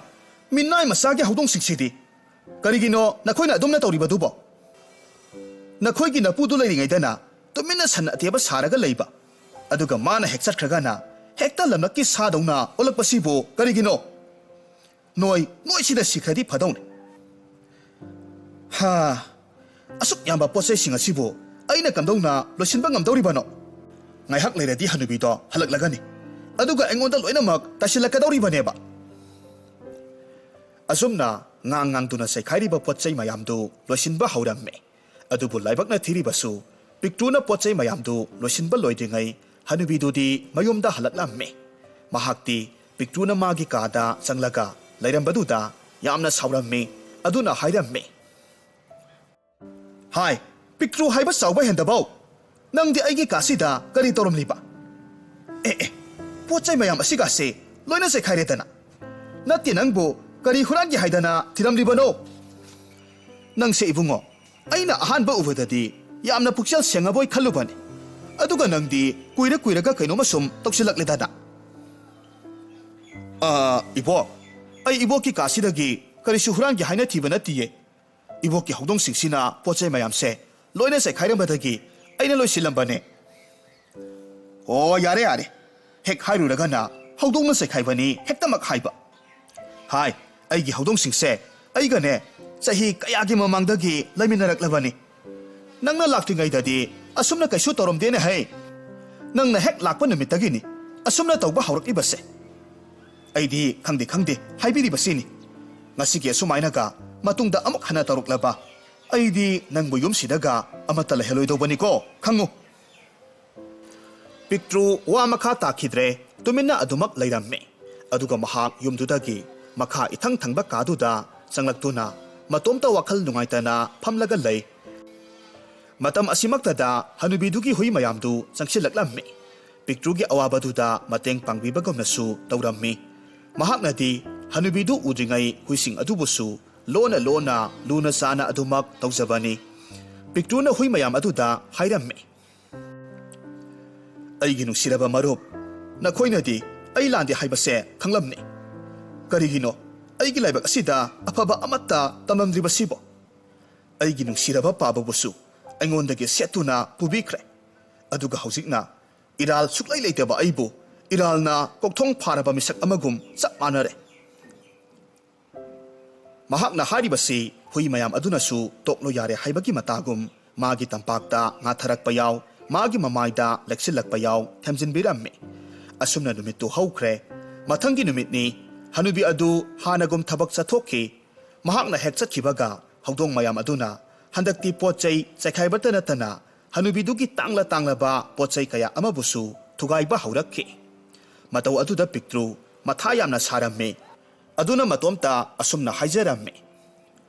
ꯃꯤꯅꯥꯏ ꯃꯆꯥꯒꯤ ꯍꯧꯗꯣꯡꯁꯤꯡꯁꯤꯗꯤ! ꯀꯔꯤꯒꯤꯅꯣ ꯅꯈꯣꯏꯅ ꯑꯗꯨꯝꯅ ꯇꯧꯔꯤꯕꯗꯨꯕꯣ? ꯅꯈꯣꯏꯒꯤ ꯅꯄꯨꯗꯨ ꯂꯩꯔꯤꯉꯩꯗꯅ ꯇꯨꯃꯤꯟꯅ ꯁꯟ ꯑꯇꯦꯕ ꯁꯥꯔꯒ ꯂꯩꯕ, ꯑꯗꯨꯒ ꯃꯥꯅ ꯍꯦꯛ ꯆꯠꯈ꯭ꯔꯒꯅ ꯍꯦꯛꯇ ꯂꯝꯂꯛꯀꯤ ꯁꯥꯗꯧꯅ ꯑꯣꯜꯂꯛꯄꯁꯤꯕꯨ ꯀꯔꯤꯒꯤꯅꯣ? ꯅꯣꯏ, ꯅꯣꯏ ꯁꯤꯗ ꯁꯤꯈ꯭ꯔꯗꯤ ꯐꯗꯧꯅꯤ꯫ ꯍꯥ, ꯑꯁꯨꯛ ꯌꯥꯝꯕ ꯄꯣꯠ ꯆꯩꯁꯤꯡ ꯑꯁꯤꯕꯨ ꯑꯩꯅ ꯀꯝꯗꯧꯅ ꯂꯣꯏꯁꯤꯟꯕ ꯉꯝꯗꯧꯔꯤꯕꯅꯣ? ꯉꯥꯏꯍꯥꯛ ꯂꯩꯔꯗꯤ ꯍꯅꯨꯕꯤꯗꯣ ꯍꯜꯂꯛꯂꯒꯅꯤ, ꯑꯗꯨꯒ ꯑꯩꯉꯣꯟꯗ ꯂꯣꯏꯅꯃꯛ ꯇꯥꯏꯁꯤꯜꯂꯛꯀꯗꯧꯔꯤꯕꯅꯦꯕ꯫ ꯑꯁꯨꯝꯅ ꯉꯥꯡ ꯉꯥꯡꯗꯨꯅ ꯆꯩꯈꯥꯏꯔꯤꯕ ꯄꯣꯠ ꯆꯩ ꯃꯌꯥꯝꯗꯨ ꯂꯣꯏꯁꯤꯟꯕ ꯍꯧꯔꯝꯃꯤ꯫ ꯑꯗꯨꯕꯨ ꯂꯥꯏꯕꯛꯅ ꯊꯤꯔꯤꯕꯁꯨ, ꯄꯤꯛꯇ꯭ꯔꯨꯅ ꯄꯣꯠ ꯆꯩ ꯃꯌꯥꯝꯗꯨ ꯂꯣꯏꯁꯤꯟꯕ ꯂꯣꯏꯗ꯭ꯔꯤꯉꯩ ꯍꯅꯨꯕꯤꯗꯨꯗꯤ ꯃꯌꯨꯝꯗ ꯍꯜꯂꯛꯂꯝꯃꯤ꯫ ꯃꯍꯥꯛꯇꯤ ꯄꯤꯛꯇ꯭ꯔꯨꯅ ꯃꯥꯒꯤ ꯀꯥꯗ ꯆꯪꯂꯒ ꯂꯩꯔꯝꯕꯗꯨꯗ ꯌꯥꯝꯅ ꯁꯥꯎꯔꯝꯃꯤ꯫ ꯑꯗꯨꯅ ꯍꯥꯏꯔꯝꯃꯤ, "ꯍꯥꯏ, ꯄꯤꯛꯇ꯭ꯔꯨ ꯍꯥꯏꯕ ꯆꯥꯎꯕ ꯍꯦꯟꯗꯕꯧ, ꯅꯪꯗꯤ ꯑꯩꯒꯤ ꯀꯥꯁꯤꯗ ꯀꯔꯤ ꯇꯧꯔꯝꯂꯤꯕ? ꯑꯦ, ꯑꯦ, ꯄꯣꯠ ꯆꯩ ꯃꯌꯥꯝ ꯑꯁꯤꯒꯁꯦ ꯂꯣꯏꯅ ꯆꯩꯈꯥꯏꯔꯦꯗꯅ꯫ ꯅꯠꯇꯦ, ꯅꯪꯕꯨ ꯀꯔꯤ ꯍꯨꯔꯥꯟꯒꯦ ꯍꯥꯏꯗꯅ ꯊꯤꯔꯝꯂꯤꯕꯅꯣ? ꯅꯪꯁꯦ ꯏꯕꯨꯡꯉꯣ, ꯑꯩꯅ ꯑꯍꯥꯟꯕ ꯎꯕꯗꯗꯤ ꯌꯥꯝꯅ ꯄꯨꯛꯆꯦꯜ ꯁꯦꯡꯉꯕꯣꯏ ꯈꯜꯂꯨꯕꯅꯤ, ꯑꯗꯨꯒ ꯅꯪꯗꯤ ꯀꯨꯏꯔ ꯀꯨꯏꯔꯒ ꯀꯩꯅꯣꯝꯃ ꯁꯨꯝ ꯇꯧꯁꯤꯜꯂꯛꯂꯦꯗꯅ꯫" "ꯑ, ꯏꯕꯣꯛ, ꯑꯩ ꯏꯕꯣꯛꯀꯤ ꯀꯥꯁꯤꯗꯒꯤ ꯀꯔꯤꯁꯨ ꯍꯨꯔꯥꯟꯒꯦ ꯍꯥꯏꯅ ꯊꯤꯕ ꯅꯠꯇꯤꯌꯦ꯫ ꯏꯕꯣꯛꯀꯤ ꯍꯧꯗꯣꯡꯁꯤꯡꯁꯤꯅ ꯄꯣꯠ ꯆꯩ ꯃꯌꯥꯝꯁꯦ ꯂꯣꯏꯅ ꯆꯩꯈꯥꯏꯔꯝꯕꯗꯒꯤ ꯑꯩꯅ ꯂꯣꯏꯁꯤꯜꯂꯝꯕꯅꯦ꯫" "ꯑꯣ, ꯌꯥꯔꯦ, ꯌꯥꯔꯦ꯫ ꯍꯦꯛ ꯍꯥꯏꯔꯨꯔꯒꯅ ꯍꯧꯗꯣꯡꯅ ꯆꯩꯈꯥꯏꯕꯅꯤ ꯍꯦꯛꯇꯃꯛ ꯍꯥꯏꯕ꯫ ꯍꯥꯏ, ꯑꯩꯒꯤ ꯍꯧꯗꯣꯡꯁꯤꯡꯁꯦ ꯑꯩꯒꯅꯦ ꯆꯍꯤ ꯀꯌꯥꯒꯤ ꯃꯃꯥꯡꯗꯒꯤ ꯂꯩꯃꯤꯟꯅꯔꯛꯂꯕꯅꯤ꯫ ꯅꯪꯅ ꯂꯥꯛꯇ꯭ꯔꯤꯉꯩꯗꯗꯤ ꯑꯁꯨꯝꯅ ꯀꯩꯁꯨ ꯇꯧꯔꯝꯗꯦꯅꯦ ꯍꯩ꯫ ꯅꯪꯅ ꯍꯦꯛ ꯂꯥꯛꯄ ꯅꯨꯃꯤꯠꯇꯒꯤꯅꯤ ꯑꯁꯨꯝꯅ ꯇꯧꯕ ꯍꯧꯔꯛꯂꯤꯕꯁꯦ꯫ ꯑꯩꯗꯤ ꯈꯪꯗꯦ ꯈꯪꯗꯦ ꯍꯥꯏꯕꯤꯔꯤꯕꯁꯤꯅꯤ꯫ ꯉꯁꯤꯒꯤ ꯑꯁꯨꯃꯥꯏꯅꯒ ꯃꯇꯨꯡꯗ ꯑꯃꯨꯛ ꯍꯟꯅ ꯇꯧꯔꯛꯂꯕ, ꯑꯩꯗꯤ ꯅꯪꯕꯨ ꯌꯨꯝꯁꯤꯗꯒ ꯑꯃꯠꯇ ꯂꯩꯍꯜꯂꯣꯏꯗꯧꯕꯅꯤꯀꯣ, ꯈꯪꯉꯨ꯫" ꯄꯤꯛꯇ꯭ꯔꯨ ꯋꯥ ꯃꯈꯥ ꯇꯥꯈꯤꯗ꯭ꯔꯦ, ꯇꯨꯃꯤꯟꯅ ꯑꯗꯨꯃꯛ ꯂꯩꯔꯝꯃꯤ꯫ ꯑꯗꯨꯒ ꯃꯍꯥꯛ ꯌꯨꯝꯗꯨꯗꯒꯤ ꯃꯈꯥ ꯏꯊꯪ ꯊꯪꯕ ꯀꯥꯗꯨꯗ ꯆꯪꯂꯛꯇꯨꯅ ꯃꯇꯣꯝꯇ ꯋꯥꯈꯜ ꯅꯨꯡꯉꯥꯏꯇꯅ ꯐꯝꯂꯒ ꯂꯩ꯫ ꯃꯇꯝ ꯑꯁꯤꯃꯛꯇꯗ ꯍꯅꯨꯕꯤꯗꯨꯒꯤ ꯍꯨꯏ ꯃꯌꯥꯝꯗꯨ ꯆꯪꯁꯤꯜꯂꯛꯂꯝꯃꯤ꯫ ꯄꯤꯛꯇ꯭ꯔꯨꯒꯤ ꯑꯋꯥꯕꯗꯨꯗ ꯃꯇꯦꯡ ꯄꯥꯡꯕꯤꯕꯒꯨꯝꯅꯁꯨ ꯇꯧꯔꯝꯃꯤ꯫ ꯃꯍꯥꯛꯅꯗꯤ ꯍꯅꯨꯕꯤꯗꯨ ꯎꯗ꯭ꯔꯤꯉꯩ ꯍꯨꯏꯁꯤꯡ ꯑꯗꯨꯕꯨꯁꯨ ꯂꯣꯟꯅ ꯂꯣꯟꯅ ꯂꯨꯅ ꯆꯥꯅ ꯑꯗꯨꯃꯛ ꯇꯧꯖꯕꯅꯤ꯫ ꯄꯤꯛꯇ꯭ꯔꯨꯅ ꯍꯨꯏ ꯃꯌꯥꯝ ꯑꯗꯨꯗ ꯍꯥꯏꯔꯝꯃꯤ, "ꯑꯩꯒꯤ ꯅꯨꯡꯁꯤꯔꯕ ꯃꯔꯨꯞ, ꯅꯈꯣꯏꯅꯗꯤ ꯑꯩ ꯂꯥꯟꯗꯦ ꯍꯥꯏꯕꯁꯦ ꯈꯪꯂꯝꯅꯤ꯫ ꯀꯔꯤꯒꯤꯅꯣ ꯑꯩꯒꯤ ꯂꯥꯏꯕꯛ ꯑꯁꯤꯗ ꯑꯐꯕ ꯑꯃꯠꯇ ꯇꯝꯂꯝꯗ꯭ꯔꯤꯕꯁꯤꯕꯣ? ꯑꯩꯒꯤ ꯅꯨꯡꯁꯤꯔꯕ ꯄꯥꯕꯕꯨꯁꯨ ꯑꯩꯉꯣꯟꯗꯒꯤ ꯁꯦꯠꯇꯨꯅ ꯄꯨꯕꯤꯈ꯭ꯔꯦ꯫ ꯑꯗꯨꯒ ꯍꯧꯖꯤꯛꯅ ꯏꯔꯥꯜ ꯁꯨꯛꯂꯩ ꯂꯩꯇꯕ ꯑꯩꯕꯨ ꯏꯔꯥꯜꯅ ꯀꯣꯛꯊꯣꯡ ꯐꯥꯔꯕ ꯃꯤꯁꯛ ꯑꯃꯒꯨꯝ ꯆꯞ ꯃꯥꯟꯅꯔꯦ꯫" ꯃꯍꯥꯛꯅ ꯍꯥꯏꯔꯤꯕꯁꯤ ꯍꯨꯏ ꯃꯌꯥꯝ ꯑꯗꯨꯅꯁꯨ ꯇꯣꯛꯂꯣ ꯌꯥꯔꯦ ꯍꯥꯏꯕꯒꯤ ꯃꯇꯥꯒꯨꯝ ꯃꯥꯒꯤ ꯇꯝꯄꯥꯛꯇ ꯉꯥꯊꯔꯛꯄ ꯌꯥꯎ, ꯃꯥꯒꯤ ꯃꯃꯥꯏꯗ ꯂꯦꯛꯁꯤꯜꯂꯛꯄ ꯌꯥꯎ ꯊꯦꯝꯖꯤꯟꯕꯤꯔꯝꯃꯤ꯫ ꯑꯁꯨꯝꯅ ꯅꯨꯃꯤꯠꯇꯨ ꯍꯧꯈ꯭ꯔꯦ꯫ ꯃꯊꯪꯒꯤ ꯅꯨꯃꯤꯠꯅꯤ꯫ ꯍꯅꯨꯕꯤ ꯑꯗꯨ ꯍꯥꯟꯅꯒꯨꯝ ꯊꯕꯛ ꯆꯠꯊꯣꯛꯈꯤ꯫ ꯃꯍꯥꯛꯅ ꯍꯦꯛ ꯆꯠꯈꯤꯕꯒ ꯍꯧꯗꯣꯡ ꯃꯌꯥꯝ ꯑꯗꯨꯅ ꯍꯟꯗꯛꯇꯤ ꯄꯣꯠ ꯆꯩ ꯆꯥꯏꯈꯥꯏꯕꯇ ꯅꯠꯇꯅ ꯍꯅꯨꯕꯤꯗꯨꯒꯤ ꯇꯥꯡꯂ ꯇꯥꯡꯂꯕ ꯄꯣꯠ ꯆꯩ ꯀꯌꯥ ꯑꯃꯕꯨꯁꯨ ꯊꯨꯒꯥꯏꯕ ꯍꯧꯔꯛꯈꯤ꯫ ꯃꯇꯧ ꯑꯗꯨꯗ ꯄꯤꯛꯇ꯭ꯔꯨ ꯃꯊꯥ ꯌꯥꯝꯅ ꯁꯥꯔꯝꯃꯤ꯫ ꯑꯗꯨꯅ ꯃꯇꯣꯝꯇ ꯑꯁꯨꯝꯅ ꯍꯥꯏꯖꯔꯝꯃꯤ,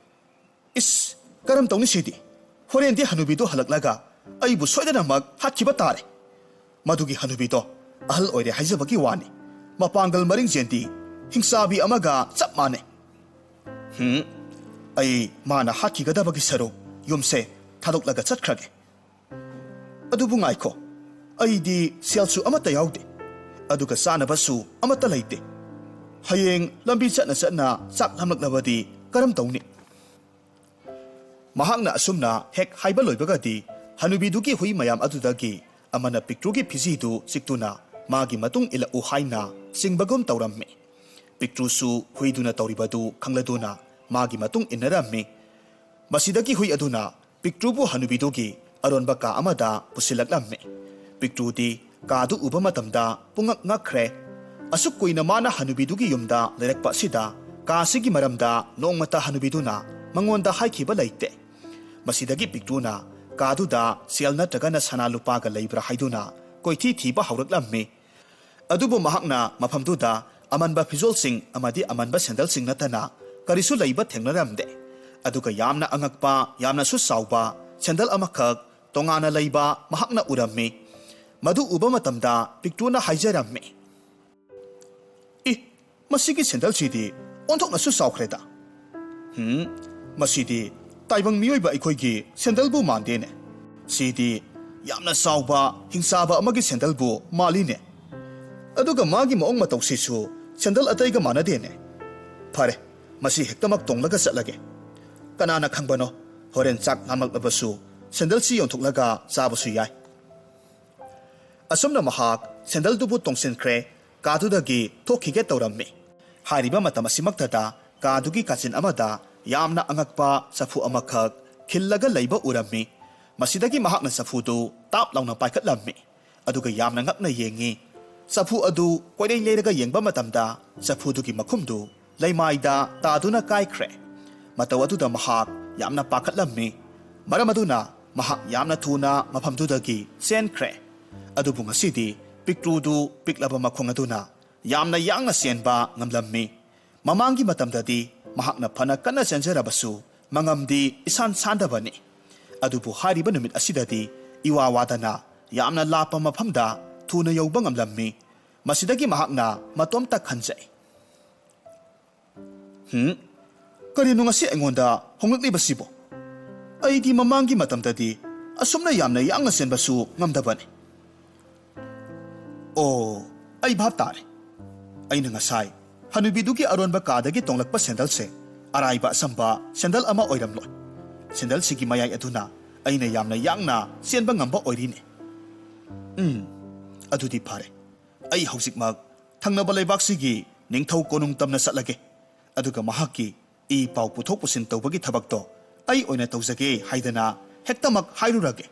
"ꯏꯁ, ꯀꯔꯝ ꯇꯧꯅꯤ ꯁꯤꯗꯤ? ꯍꯣꯔꯦꯟꯗꯤ ꯍꯅꯨꯕꯤꯗꯨ ꯍꯜꯂꯛꯂꯒ ꯑꯩꯕꯨ ꯁꯣꯏꯗꯅꯃꯛ ꯍꯥꯠꯈꯤꯕ ꯇꯥꯔꯦ꯫ ꯃꯗꯨꯒꯤ ꯍꯅꯨꯕꯤꯗꯣ ꯑꯍꯜ ꯑꯣꯏꯔꯦ ꯍꯥꯏꯖꯕꯒꯤ ꯋꯥꯅꯤ꯫ ꯃꯄꯥꯡꯒꯜ ꯃꯔꯤꯡꯖꯦꯟꯗꯤ ꯍꯤꯡꯆꯥꯕꯤ ꯑꯃꯒ ꯆꯞ ꯃꯥꯟꯅꯩ꯫ ꯍꯨꯝ, ꯑꯩ ꯃꯥꯅ ꯍꯥꯠꯈꯤꯒꯗꯕꯒꯤ ꯁꯔꯨꯛ ꯌꯨꯝꯁꯦ ꯊꯥꯗꯣꯛꯂꯒ ꯆꯠꯈ꯭ꯔꯒꯦ꯫ ꯑꯗꯨꯕꯨ ꯉꯥꯏꯈꯣ, ꯑꯩꯗꯤ ꯁꯦꯜꯁꯨ ꯑꯃꯠꯇ ꯌꯥꯎꯗꯦ, ꯑꯗꯨꯒ ꯆꯥꯅꯕꯁꯨ ꯑꯃꯠꯇ ꯂꯩꯇꯦ꯫ ꯍꯌꯦꯡ ꯂꯝꯕꯤ ꯆꯠꯅ ꯆꯠꯅ ꯆꯥꯛ ꯂꯥꯝꯂꯛꯂꯕꯗꯤ ꯀꯔꯝ ꯇꯧꯅꯤ?" ꯃꯍꯥꯛꯅ ꯑꯁꯨꯝꯅ ꯍꯦꯛ ꯍꯥꯏꯕ ꯂꯣꯏꯕꯒꯗꯤ ꯍꯅꯨꯕꯤꯗꯨꯒꯤ ꯍꯨꯏ ꯃꯌꯥꯝ ꯑꯗꯨꯗꯒꯤ ꯑꯃꯅ ꯄꯤꯛꯇ꯭ꯔꯨꯒꯤ ꯐꯤꯖꯤꯗꯨ ꯆꯤꯛꯇꯨꯅ ꯃꯥꯒꯤ ꯃꯇꯨꯡ ꯏꯜꯂꯛꯎ ꯍꯥꯏꯅ ꯆꯤꯡꯕꯒꯨꯝ ꯇꯧꯔꯝꯃꯤ꯫ ꯄꯤꯛꯇ꯭ꯔꯨꯁꯨ ꯍꯨꯏꯗꯨꯅ ꯇꯧꯔꯤꯕꯗꯨ ꯈꯪꯂꯗꯨꯅ ꯃꯥꯒꯤ ꯃꯇꯨꯡ ꯏꯟꯅꯔꯝꯃꯤ꯫ ꯃꯁꯤꯗꯒꯤ ꯍꯨꯏ ꯑꯗꯨꯅ ꯄꯤꯛꯇ꯭ꯔꯨꯕꯨ ꯍꯅꯨꯕꯤꯗꯨꯒꯤ ꯑꯔꯣꯟꯕ ꯀꯥ ꯑꯃꯗ ꯄꯨꯁꯤꯜꯂꯛꯂꯝꯃꯤ꯫ ꯄꯤꯛꯇ꯭ꯔꯨꯗꯤ ꯀꯥꯗꯨ ꯎꯕ ꯃꯇꯝꯗ ꯄꯨꯡꯉꯛ ꯉꯛꯈ꯭ꯔꯦ꯫ ꯑꯁꯨꯛ ꯀꯨꯏꯅ ꯃꯥꯅ ꯍꯅꯨꯕꯤꯗꯨꯒꯤ ꯌꯨꯝꯗ ꯂꯩꯔꯛꯄ ꯑꯁꯤꯗ ꯀꯥꯁꯤꯒꯤ ꯃꯔꯝꯗ ꯅꯣꯡꯃꯇ ꯍꯅꯨꯕꯤꯗꯨꯅ ꯃꯉꯣꯟꯗ ꯍꯥꯏꯈꯤꯕ ꯂꯩꯇꯦ꯫ ꯃꯁꯤꯗꯒꯤ ꯄꯤꯛꯇ꯭ꯔꯨꯅ ꯀꯥꯗꯨꯗ ꯁꯦꯜ ꯅꯠꯇ꯭ꯔꯒꯅ ꯁꯅꯥ ꯂꯨꯄꯥꯒ ꯂꯩꯕ꯭ꯔꯥ ꯍꯥꯏꯗꯨꯅ ꯀꯣꯏꯊꯤ ꯊꯤꯕ ꯍꯧꯔꯛꯂꯝꯃꯤ꯫ ꯑꯗꯨꯕꯨ ꯃꯍꯥꯛꯅ ꯃꯐꯝꯗꯨꯗ ꯑꯃꯟꯕ ꯐꯤꯖꯣꯜꯁꯤꯡ ꯑꯃꯗꯤ ꯑꯃꯟꯕ ꯁꯦꯟꯗꯜꯁꯤꯡ ꯅꯠꯇꯅ ꯀꯔꯤꯁꯨ ꯂꯩꯕ ꯊꯦꯡꯅꯔꯝꯗꯦ꯫ ꯑꯗꯨꯒ ꯌꯥꯝꯅ ꯑꯉꯛꯄ, ꯌꯥꯝꯅꯁꯨ ꯆꯥꯎꯕ ꯁꯦꯟꯗꯜ ꯑꯃꯈꯛ ꯇꯣꯉꯥꯟꯅ ꯂꯩꯕ ꯃꯍꯥꯛꯅ ꯎꯔꯝꯃꯤ꯫ ꯃꯗꯨ ꯎꯕ ꯃꯇꯝꯗ ꯄꯤꯛꯇ꯭ꯔꯨꯅ ꯍꯥꯏꯖꯔꯝꯃꯤ, "ꯏ, ꯃꯁꯤꯒꯤ ꯁꯦꯟꯗꯜꯁꯤꯗꯤ ꯑꯣꯟꯊꯣꯛꯅꯁꯨ ꯆꯥꯎꯈ꯭ꯔꯦꯗ꯫ ꯍꯨꯝ, ꯃꯁꯤꯗꯤ ꯇꯥꯏꯕꯪ ꯃꯤꯑꯣꯏꯕ ꯑꯩꯈꯣꯏꯒꯤ ꯁꯦꯟꯗꯜꯕꯨ ꯃꯥꯟꯗꯦꯅꯦ꯫ ꯁꯤꯗꯤ ꯌꯥꯝꯅ ꯆꯥꯎꯕ ꯍꯤꯡꯆꯥꯕ ꯑꯃꯒꯤ ꯁꯦꯟꯗꯜꯕꯨ ꯃꯥꯜꯂꯤꯅꯦ꯫ ꯑꯗꯨꯒ ꯃꯥꯒꯤ ꯃꯑꯣꯡ ꯃꯇꯧꯁꯤꯁꯨ ꯁꯦꯟꯗꯜ ꯑꯇꯩꯒ ꯃꯥꯟꯅꯗꯦꯅꯦ꯫ ꯐꯔꯦ, ꯃꯁꯤ ꯍꯦꯛꯇꯃꯛ ꯇꯣꯡꯂꯒ ꯆꯠꯂꯒꯦ꯫ ꯀꯅꯥꯅ ꯈꯪꯕꯅꯣ, ꯍꯣꯔꯦꯟ ꯆꯥꯛ ꯂꯥꯝꯂꯛꯂꯕꯁꯨ ꯁꯦꯟꯗꯜꯁꯤ ꯌꯣꯟꯊꯣꯛꯂꯒ ꯆꯥꯕꯁꯨ ꯌꯥꯏ"꯫ ꯑꯁꯨꯝꯅ ꯃꯍꯥꯛ ꯁꯦꯟꯗꯜꯗꯨꯕꯨ ꯇꯣꯡꯁꯤꯟꯈ꯭ꯔꯦ, ꯀꯥꯗꯨꯗꯒꯤ ꯊꯣꯛꯈꯤꯒꯦ ꯇꯧꯔꯝꯃꯤ꯫ ꯍꯥꯏꯔꯤꯕ ꯃꯇꯝ ꯑꯁꯤꯃꯛꯇꯗ ꯀꯥꯗꯨꯒꯤ ꯀꯥꯆꯤꯟ ꯑꯃꯗ ꯌꯥꯝꯅ ꯑꯉꯛꯄ ꯆꯐꯨ ꯑꯃꯈꯛ ꯈꯤꯜꯂꯒ ꯂꯩꯕ ꯎꯔꯝꯃꯤ꯫ ꯃꯁꯤꯗꯒꯤ ꯃꯍꯥꯛꯅ ꯆꯐꯨꯗꯨ ꯇꯥꯞ ꯂꯥꯎꯅ ꯄꯥꯏꯈꯠꯂꯝꯃꯤ, ꯑꯗꯨꯒ ꯌꯥꯝꯅ ꯉꯛꯅ ꯌꯦꯡꯉꯤ꯫ ꯆꯐꯨ ꯑꯗꯨ ꯀꯣꯏꯂꯩ ꯂꯩꯔꯒ ꯌꯦꯡꯕ ꯃꯇꯝꯗ ꯆꯐꯨꯗꯨꯒꯤ ꯃꯈꯨꯝꯗꯨ ꯂꯩꯃꯥꯏꯗ ꯇꯥꯗꯨꯅ ꯀꯥꯏꯈ꯭ꯔꯦ꯫ ꯃꯇꯧ ꯑꯗꯨꯗ ꯃꯍꯥꯛ ꯌꯥꯝꯅ ꯄꯥꯈꯠꯂꯝꯃꯤ꯫ ꯃꯔꯝ ꯑꯗꯨꯅ ꯃꯍꯥꯛ ꯌꯥꯝꯅ ꯊꯨꯅ ꯃꯐꯝꯗꯨꯗꯒꯤ ꯆꯦꯟꯈ꯭ꯔꯦ꯫ ꯑꯗꯨꯕꯨ ꯉꯁꯤꯗꯤ ꯄꯤꯛꯇ꯭ꯔꯨꯗꯨ ꯄꯤꯛꯂꯕ ꯃꯈꯣꯡ ꯑꯗꯨꯅ ꯌꯥꯝꯅ ꯌꯥꯡꯅ ꯆꯦꯟꯕ ꯉꯝꯂꯝꯃꯤ꯫ ꯃꯃꯥꯡꯒꯤ ꯃꯇꯝꯗꯗꯤ ꯃꯍꯥꯛꯅ ꯐꯅ ꯀꯟꯅ ꯆꯦꯟꯖꯔꯕꯁꯨ ꯃꯉꯝꯗꯤ ꯏꯁꯥꯟ ꯁꯥꯟꯗꯕꯅꯤ꯫ ꯑꯗꯨꯕꯨ ꯍꯥꯏꯔꯤꯕ ꯅꯨꯃꯤꯠ ꯑꯁꯤꯗꯗꯤ ꯏꯋꯥ ꯋꯥꯗꯅ ꯌꯥꯝꯅ ꯂꯥꯞꯄ ꯃꯐꯝꯗ ꯊꯨꯅ ꯌꯧꯕ ꯉꯝꯂꯝꯃꯤ꯫ ꯃꯁꯤꯗꯒꯤ ꯃꯍꯥꯛꯅ ꯃꯇꯣꯝꯇ ꯈꯟꯖꯩ, "ꯍꯨꯝ, ꯀꯔꯤꯅꯣ ꯉꯁꯤ ꯑꯩꯉꯣꯟꯗ ꯍꯣꯡꯂꯛꯂꯤꯕꯁꯤꯕꯣ? ꯑꯩꯗꯤ ꯃꯃꯥꯡꯒꯤ ꯃꯇꯝꯗꯗꯤ ꯑꯁꯨꯝꯅ ꯌꯥꯝꯅ ꯌꯥꯡꯅ ꯆꯦꯟꯕꯁꯨ ꯉꯝꯗꯕꯅꯤ꯫ ꯑꯣ, ꯑꯩ ꯚꯥꯞ ꯇꯥꯔꯦ꯫ ꯑꯩꯅ ꯉꯁꯥꯏ ꯍꯅꯨꯕꯤꯗꯨꯒꯤ ꯑꯔꯣꯟꯕ ꯀꯥꯗꯒꯤ ꯇꯣꯡꯂꯛꯄ ꯁꯦꯟꯗꯜꯁꯦ ꯑꯔꯥꯏꯕ ꯑꯆꯝꯕ ꯁꯦꯟꯗꯜ ꯑꯃ ꯑꯣꯏꯔꯝꯂꯣꯏ꯫ ꯁꯦꯟꯗꯜꯁꯤꯒꯤ ꯃꯌꯥꯏ ꯑꯗꯨꯅ ꯑꯩꯅ ꯌꯥꯝꯅ ꯌꯥꯡꯅ ꯆꯦꯟꯕ ꯉꯝꯕ ꯑꯣꯏꯔꯤꯅꯦ꯫ ꯎꯝ, ꯑꯗꯨꯗꯤ ꯐꯔꯦ꯫ ꯑꯩ ꯍꯧꯖꯤꯛꯃꯛ ꯊꯪꯅꯕ ꯂꯩꯕꯥꯛꯁꯤꯒꯤ ꯅꯤꯡꯊꯧ ꯀꯣꯅꯨꯡ ꯇꯝꯅ ꯆꯠꯂꯒꯦ꯫ ꯑꯗꯨꯒ ꯃꯍꯥꯛꯀꯤ ꯏ ꯄꯥꯎ ꯄꯨꯊꯣꯛ ꯄꯨꯁꯤꯟ ꯇꯧꯕꯒꯤ ꯊꯕꯛꯇꯣ ꯑꯩ ꯑꯣꯏꯅ ꯇꯧꯖꯒꯦ" ꯍꯥꯏꯗꯅ ꯍꯦꯛꯇꯃꯛ ꯍꯥꯏꯔꯨꯔꯒꯦ꯫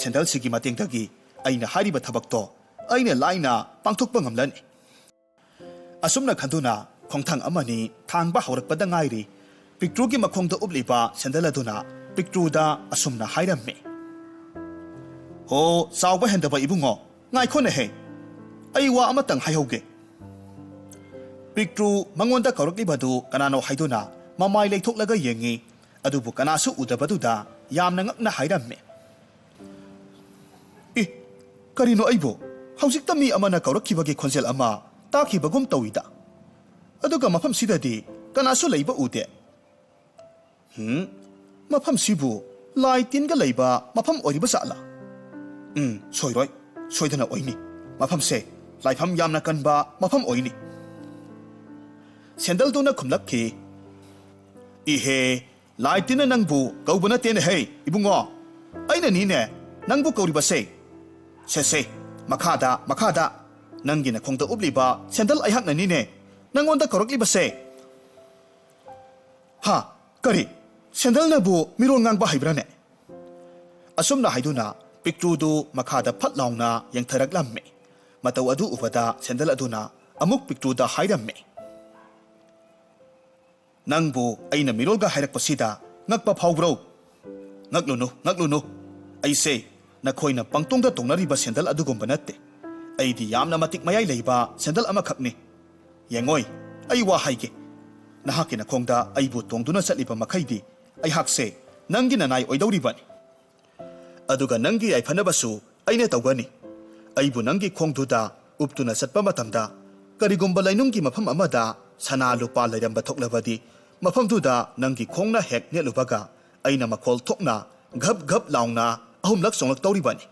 ꯁꯦꯟꯗꯜꯁꯤꯒꯤ ꯃꯇꯦꯡꯗꯒꯤ ꯑꯩꯅ ꯍꯥꯏꯔꯤꯕ ꯊꯕꯛꯇꯣ ꯑꯩꯅ ꯂꯥꯏꯅ ꯄꯥꯡꯊꯣꯛꯄ ꯉꯝꯂꯅꯤ꯫ ꯑꯁꯨꯝꯅ ꯈꯟꯗꯨꯅ ꯈꯣꯡꯊꯥꯡ ꯑꯃꯅꯤ ꯊꯥꯡꯕ ꯍꯧꯔꯛꯄꯗ ꯉꯥꯏꯔꯤ, ꯄꯤꯛꯇ꯭ꯔꯨꯒꯤ ꯃꯈꯣꯡꯗ ꯎꯞꯂꯤꯕ ꯁꯦꯟꯗꯜ ꯑꯗꯨꯅ ꯄꯤꯛꯇ꯭ꯔꯨꯗ ꯑꯁꯨꯝꯅ ꯍꯥꯏꯔꯝꯃꯤ, "ꯍꯣ, ꯆꯥꯎꯕ ꯍꯦꯟꯗꯕ ꯏꯕꯨꯡꯉꯣ, ꯉꯥꯏꯈꯣꯅꯦꯍꯦ, ꯑꯩ ꯋꯥ ꯑꯃꯇꯪ ꯍꯥꯏꯍꯧꯒꯦ"꯫ ꯄꯤꯛꯇ꯭ꯔꯨ ꯃꯉꯣꯟꯗ ꯀꯧꯔꯛꯂꯤꯕꯗꯨ ꯀꯅꯥꯅꯣ ꯍꯥꯏꯗꯨꯅ ꯃꯃꯥꯏ ꯂꯩꯊꯣꯛꯂꯒ ꯌꯦꯡꯉꯤ꯫ ꯑꯗꯨꯕꯨ ꯀꯅꯥꯁꯨ ꯎꯗꯕꯗꯨꯗ ꯌꯥꯝꯅ ꯉꯛꯅ ꯍꯥꯏꯔꯝꯃꯤ꯫ "ꯏ, ꯀꯔꯤꯅꯣ ꯑꯩꯕꯨ? ꯍꯧꯖꯤꯛꯇ ꯃꯤ ꯑꯃꯅ ꯀꯧꯔꯛꯈꯤꯕꯒꯤ ꯈꯣꯟꯖꯦꯜ ꯑꯃ ꯇꯥꯈꯤꯕꯒꯨꯝ ꯇꯧꯏꯗ꯫ ꯑꯗꯨꯒ ꯃꯐꯝꯁꯤꯗꯗꯤ ꯀꯅꯥꯁꯨ ꯂꯩꯕ ꯎꯗꯦ꯫ ꯍꯨꯝ, ꯃꯐꯝꯁꯤꯕꯨ ꯂꯥꯏ ꯇꯤꯟꯒ ꯂꯩꯕ ꯃꯐꯝ ꯑꯣꯏꯔꯤꯕ ꯖꯥꯠꯂꯥ? ꯎꯝ, ꯁꯣꯏꯔꯣꯏ, ꯁꯣꯏꯗꯅ ꯑꯣꯏꯅꯤ꯫ ꯃꯐꯝꯁꯦ ꯂꯥꯏꯐꯝ ꯌꯥꯝꯅ ꯀꯟꯕ ꯃꯐꯝ ꯑꯣꯏꯅꯤ꯫" ꯁꯦꯟꯗꯜꯗꯨꯅ ꯈꯨꯝꯂꯛꯈꯤ, "ꯏꯍꯦ, ꯂꯥꯏ ꯇꯤꯟꯅ ꯅꯪꯕꯨ ꯀꯧꯕ ꯅꯠꯇꯦꯅꯦꯍꯦ, ꯏꯕꯨꯡꯉꯣ꯫ ꯑꯩꯅꯅꯤꯅꯦ ꯅꯪꯕꯨ ꯀꯧꯔꯤꯕꯁꯦ꯫ ꯁꯦ, ꯁꯦ, ꯃꯈꯥꯗ, ꯃꯈꯥꯗ꯫ ꯅꯪꯒꯤ ꯅꯈꯣꯡꯗ ꯎꯞꯂꯤꯕ ꯁꯦꯟꯗꯜ ꯑꯩꯍꯥꯛꯅꯅꯤꯅꯦ ꯅꯪꯉꯣꯟꯗ ꯀꯧꯔꯛꯂꯤꯕꯁꯦ꯫" "ꯍꯥ? ꯀꯔꯤ? ꯁꯦꯟꯗꯜꯅꯕꯨ ꯃꯤꯔꯣꯜ ꯉꯥꯡꯕ ꯍꯩꯕ꯭ꯔꯥꯅꯦ?" ꯑꯁꯨꯝꯅ ꯍꯥꯏꯗꯨꯅ ꯄꯤꯛꯇ꯭ꯔꯨꯗꯨ ꯃꯈꯥꯗ ꯐꯠ ꯂꯥꯎꯅ ꯌꯦꯡꯊꯔꯛꯂꯝꯃꯤ꯫ ꯃꯇꯧ ꯑꯗꯨ ꯎꯕꯗ ꯁꯦꯟꯗꯜ ꯑꯗꯨꯅ ꯑꯃꯨꯛ ꯄꯤꯛꯇ꯭ꯔꯨꯗ ꯍꯥꯏꯔꯝꯃꯤ, "ꯅꯪꯕꯨ ꯑꯩꯅ ꯃꯤꯔꯣꯜꯒ ꯍꯥꯏꯔꯛꯄꯁꯤꯗ ꯉꯛꯄ ꯐꯥꯎꯕ꯭ꯔꯣ?" "ꯉꯛꯂꯨꯅꯨ, ꯉꯛꯂꯨꯅꯨ꯫ ꯑꯩꯁꯦ ꯅꯈꯣꯏꯅ ꯄꯪꯇꯣꯡꯗ ꯇꯣꯡꯅꯔꯤꯕ ꯁꯦꯟꯗꯜ ꯑꯗꯨꯒꯨꯝꯕ ꯅꯠꯇꯦ꯫ ꯑꯩꯗꯤ ꯌꯥꯝꯅ ꯃꯇꯤꯛ ꯃꯌꯥꯏ ꯂꯩꯕ ꯁꯦꯟꯗꯜ ꯑꯃꯈꯛꯅꯤ꯫ ꯌꯦꯡꯉꯣꯏ, ꯑꯩ ꯋꯥ ꯍꯥꯏꯒꯦ꯫ ꯅꯍꯥꯛꯀꯤ ꯅꯈꯣꯡꯗ ꯑꯩꯕꯨ ꯇꯣꯡꯗꯨꯅ ꯆꯠꯂꯤꯕ ꯃꯈꯩꯗꯤ ꯑꯩꯍꯥꯛꯁꯦ ꯅꯪꯒꯤ ꯅꯅꯥꯏ ꯑꯣꯏꯗꯧꯔꯤꯕꯅꯤ꯫ ꯑꯗꯨꯒ ꯅꯪꯒꯤ ꯌꯥꯏꯐꯅꯕꯁꯨ ꯑꯩꯅ ꯇꯧꯒꯅꯤ꯫ ꯑꯩꯕꯨ ꯅꯪꯒꯤ ꯈꯣꯡꯗꯨꯗ ꯎꯞꯇꯨꯅ ꯆꯠꯄ ꯃꯇꯝꯗ ꯀꯔꯤꯒꯨꯝꯕ ꯂꯩꯅꯨꯡꯒꯤ ꯃꯐꯝ ꯑꯃꯗ ꯁꯅꯥ ꯂꯨꯄꯥ ꯂꯩꯔꯝꯕ ꯊꯣꯛꯂꯕꯗꯤ, ꯃꯐꯝꯗꯨꯗ ꯅꯪꯒꯤ ꯈꯣꯡꯅ ꯍꯦꯛ ꯅꯦꯠꯂꯨꯕꯒ ꯑꯩꯅ ꯃꯈꯣꯜ ꯊꯣꯛꯅ ꯘꯞ ꯘꯞ ꯂꯥꯎꯅ ꯑꯍꯨꯝꯂꯛ ꯆꯣꯡꯂꯛꯇꯧꯔꯤꯕꯅꯤ꯫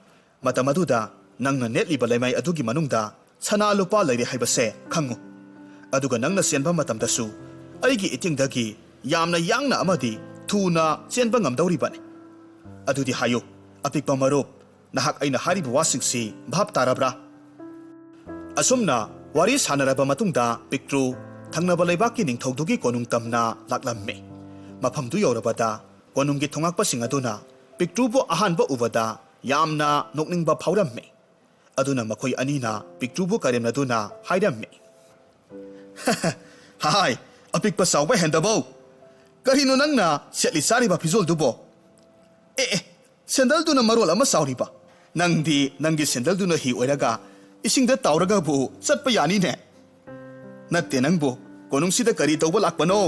ꯃꯇꯝ ꯑꯗꯨꯗ ꯅꯪꯅ ꯅꯦꯠꯂꯤꯕ ꯂꯩꯃꯥꯏ ꯑꯗꯨꯒꯤ ꯃꯅꯨꯡꯗ ꯁꯅꯥ ꯂꯨꯄꯥ ꯂꯩꯔꯦ ꯍꯥꯏꯕꯁꯦ ꯈꯪꯉꯨ꯫ ꯑꯗꯨꯒ ꯅꯪꯅ ꯆꯦꯟꯕ ꯃꯇꯝꯗꯁꯨ ꯑꯩꯒꯤ ꯏꯇꯤꯡꯗꯒꯤ ꯌꯥꯝꯅ ꯌꯥꯡꯅ ꯑꯃꯗꯤ ꯊꯨꯅ ꯆꯦꯟꯕ ꯉꯝꯗꯧꯔꯤꯕꯅꯤ꯫ ꯑꯗꯨꯗꯤ ꯍꯥꯏꯌꯨ, ꯑꯄꯤꯛꯄ ꯃꯔꯨꯞ, ꯅꯍꯥꯛ ꯑꯩꯅ ꯍꯥꯏꯔꯤꯕ ꯋꯥꯁꯤꯡꯁꯤ ꯚꯥꯞ ꯇꯥꯔꯕ꯭ꯔꯥ?" ꯑꯁꯨꯝꯅ ꯋꯥꯔꯤ ꯁꯥꯟꯅꯔꯕ ꯃꯇꯨꯡꯗ ꯄꯤꯛꯇ꯭ꯔꯨ ꯊꯪꯅꯕ ꯂꯩꯕꯥꯛꯀꯤ ꯅꯤꯡꯊꯧꯗꯨꯒꯤ ꯀꯣꯅꯨꯡ ꯇꯝꯅ ꯂꯥꯛꯂꯝꯃꯤ꯫ ꯃꯐꯝꯗꯨ ꯌꯧꯔꯕꯗ ꯀꯣꯅꯨꯡꯒꯤ ꯊꯣꯉꯥꯛꯄꯁꯤꯡ ꯑꯗꯨꯅ ꯄꯤꯛꯇ꯭ꯔꯨꯕꯨ ꯑꯍꯥꯟꯕ ꯎꯕꯗ ꯌꯥꯝꯅ ꯅꯣꯛꯅꯤꯡꯕ ꯐꯥꯎꯔꯝꯃꯤ꯫ ꯑꯗꯨꯅ ꯃꯈꯣꯏ ꯑꯅꯤꯅ ꯄꯤꯛꯇ꯭ꯔꯨꯕꯨ ꯀꯔꯦꯝꯅꯗꯨꯅ ꯍꯥꯏꯔꯝꯃꯤ, "ꯍꯥꯏ, ꯑꯄꯤꯛꯄ ꯆꯥꯎꯕ ꯍꯦꯟꯗꯕꯧ! ꯀꯔꯤꯅꯣ ꯅꯪꯅ ꯁꯦꯠꯂꯤ ꯆꯥꯔꯤꯕ ꯐꯤꯖꯣꯜꯗꯨꯕꯣ? ꯑꯦ, ꯑꯦ, ꯁꯦꯟꯗꯜꯗꯨꯅ ꯃꯔꯣꯜ ꯑꯃ ꯆꯥꯎꯔꯤꯕ! ꯅꯪꯗꯤ ꯅꯪꯒꯤ ꯁꯦꯟꯗꯜꯗꯨꯅ ꯍꯤ ꯑꯣꯏꯔꯒ ꯏꯁꯤꯡꯗ ꯇꯥꯎꯔꯒꯕꯨ ꯆꯠꯄ ꯌꯥꯅꯤꯅꯦ꯫ ꯅꯠꯇꯦ ꯅꯪꯕꯨ, ꯀꯣꯅꯨꯡꯁꯤꯗ ꯀꯔꯤ ꯇꯧꯕ ꯂꯥꯛꯄꯅꯣ?"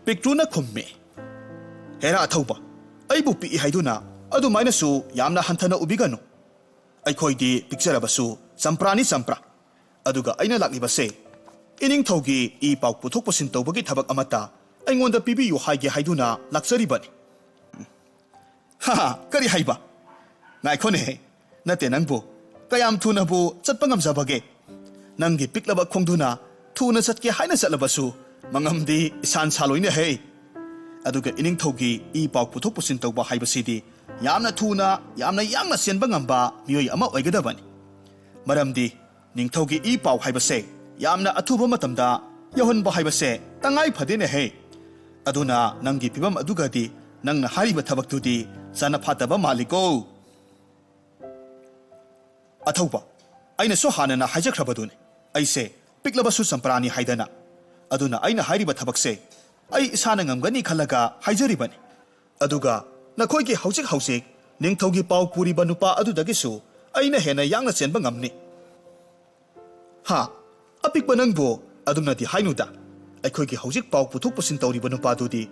ꯄꯤꯛꯇ꯭ꯔꯨꯅ ꯈꯨꯝꯃꯤ, "ꯍꯦꯔꯥ ꯑꯊꯧꯕ, ꯑꯩꯕꯨ ꯄꯤꯛꯏ ꯍꯥꯏꯗꯨꯅ ꯑꯗꯨꯃꯥꯏꯅꯁꯨ ꯌꯥꯝꯅ ꯍꯟꯊꯅ ꯎꯕꯤꯒꯅꯨ꯫ ꯑꯩꯈꯣꯏꯗꯤ ꯄꯤꯛꯆꯔꯕꯁꯨ ꯆꯝꯄ꯭ꯔꯥꯅꯤ ꯆꯝꯄ꯭ꯔꯥ꯫ ꯑꯗꯨꯒ ꯑꯩꯅ ꯂꯥꯛꯂꯤꯕꯁꯦ ꯏꯅꯤꯡꯊꯧꯒꯤ ꯏ ꯄꯥꯎ ꯄꯨꯊꯣꯛ ꯄꯨꯁꯤꯟ ꯇꯧꯕꯒꯤ ꯊꯕꯛ ꯑꯃꯠꯇ ꯑꯩꯉꯣꯟꯗ ꯄꯤꯕꯤꯌꯨ ꯍꯥꯏꯒꯦ ꯍꯥꯏꯗꯨꯅ ꯂꯥꯛꯆꯔꯤꯕꯅꯤ꯫ ꯍꯥ, ꯀꯔꯤ ꯍꯥꯏꯕ? ꯉꯥꯏꯈꯣꯅꯦꯍꯦ꯫ ꯅꯠꯇꯦ ꯅꯪꯕꯨ꯫ ꯀꯌꯥꯝ ꯊꯨꯅꯕꯨ ꯆꯠꯄ ꯉꯝꯖꯕꯒꯦ? ꯅꯪꯒꯤ ꯄꯤꯛꯂꯕ ꯈꯣꯡꯗꯨꯅ ꯊꯨꯅ ꯆꯠꯀꯦ ꯍꯥꯏꯅ ꯆꯠꯂꯕꯁꯨ ꯃꯉꯝꯗꯤ ꯏꯁꯥꯟ ꯁꯥꯂꯣꯏꯅꯦꯍꯦ꯫ ꯑꯗꯨꯒ ꯏꯅꯤꯡꯊꯧꯒꯤ ꯏ ꯄꯥꯎ ꯄꯨꯊꯣꯛ ꯄꯨꯁꯤꯟ ꯇꯧꯕ ꯍꯥꯏꯕꯁꯤꯗꯤ ꯌꯥꯝꯅ ꯊꯨꯅ, ꯌꯥꯝꯅ ꯌꯥꯡꯅ ꯆꯦꯟꯕ ꯉꯝꯕ ꯃꯤꯑꯣꯏ ꯑꯃ ꯑꯣꯏꯒꯗꯕꯅꯤ꯫ ꯃꯔꯝꯗꯤ ꯅꯤꯡꯊꯧꯒꯤ ꯏ ꯄꯥꯎ ꯍꯥꯏꯕꯁꯦ ꯌꯥꯝꯅ ꯑꯊꯨꯕ ꯃꯇꯝꯗ ꯌꯧꯍꯟꯕ ꯍꯥꯏꯕꯁꯦ ꯇꯉꯥꯏ ꯐꯗꯦꯅꯦꯍꯦ꯫ ꯑꯗꯨꯅ ꯅꯪꯒꯤ ꯐꯤꯕꯝ ꯑꯗꯨꯒꯗꯤ ꯅꯪꯅ ꯍꯥꯏꯔꯤꯕ ꯊꯕꯛꯇꯨꯗꯤ ꯆꯥꯅ ꯐꯥꯠꯇꯕ ꯃꯥꯜꯂꯤꯀꯣ꯫ ꯑꯊꯧꯕ, ꯑꯩꯅꯁꯨ ꯍꯥꯟꯅꯅ ꯍꯥꯏꯖꯈ꯭ꯔꯕꯗꯨꯅꯤ, ꯑꯩꯁꯦ ꯄꯤꯛꯂꯕꯁꯨ ꯆꯝꯄ꯭ꯔꯥꯅꯤ ꯍꯥꯏꯗꯅ꯫ ꯑꯗꯨꯅ ꯑꯩꯅ ꯍꯥꯏꯔꯤꯕ ꯊꯕꯛꯁꯦ ꯑꯩ ꯏꯁꯥꯅ ꯉꯝꯒꯅꯤ ꯈꯜꯂꯒ ꯍꯥꯏꯖꯔꯤꯕꯅꯤ꯫ ꯑꯗꯨꯒ ꯅꯈꯣꯏꯒꯤ ꯍꯧꯖꯤꯛ ꯍꯧꯖꯤꯛ ꯅꯤꯡꯊꯧꯒꯤ ꯄꯥꯎ ꯄꯨꯔꯤꯕ ꯅꯨꯄꯥ ꯑꯗꯨꯗꯒꯤꯁꯨ ꯑꯩꯅ ꯍꯦꯟꯅ ꯌꯥꯡꯅ ꯆꯦꯟꯕ ꯉꯝꯅꯤ꯫ ꯍꯥ, ꯑꯄꯤꯛꯄ ꯅꯪꯕꯨ ꯑꯗꯨꯝꯅꯗꯤ ꯍꯥꯏꯅꯨꯗ꯫ ꯑꯩꯈꯣꯏꯒꯤ ꯍꯧꯖꯤꯛ ꯄꯥꯎ ꯄꯨꯊꯣꯛ ꯄꯨꯁꯤꯟ ꯇꯧꯔꯤꯕ ꯅꯨꯄꯥꯗꯨꯗꯤ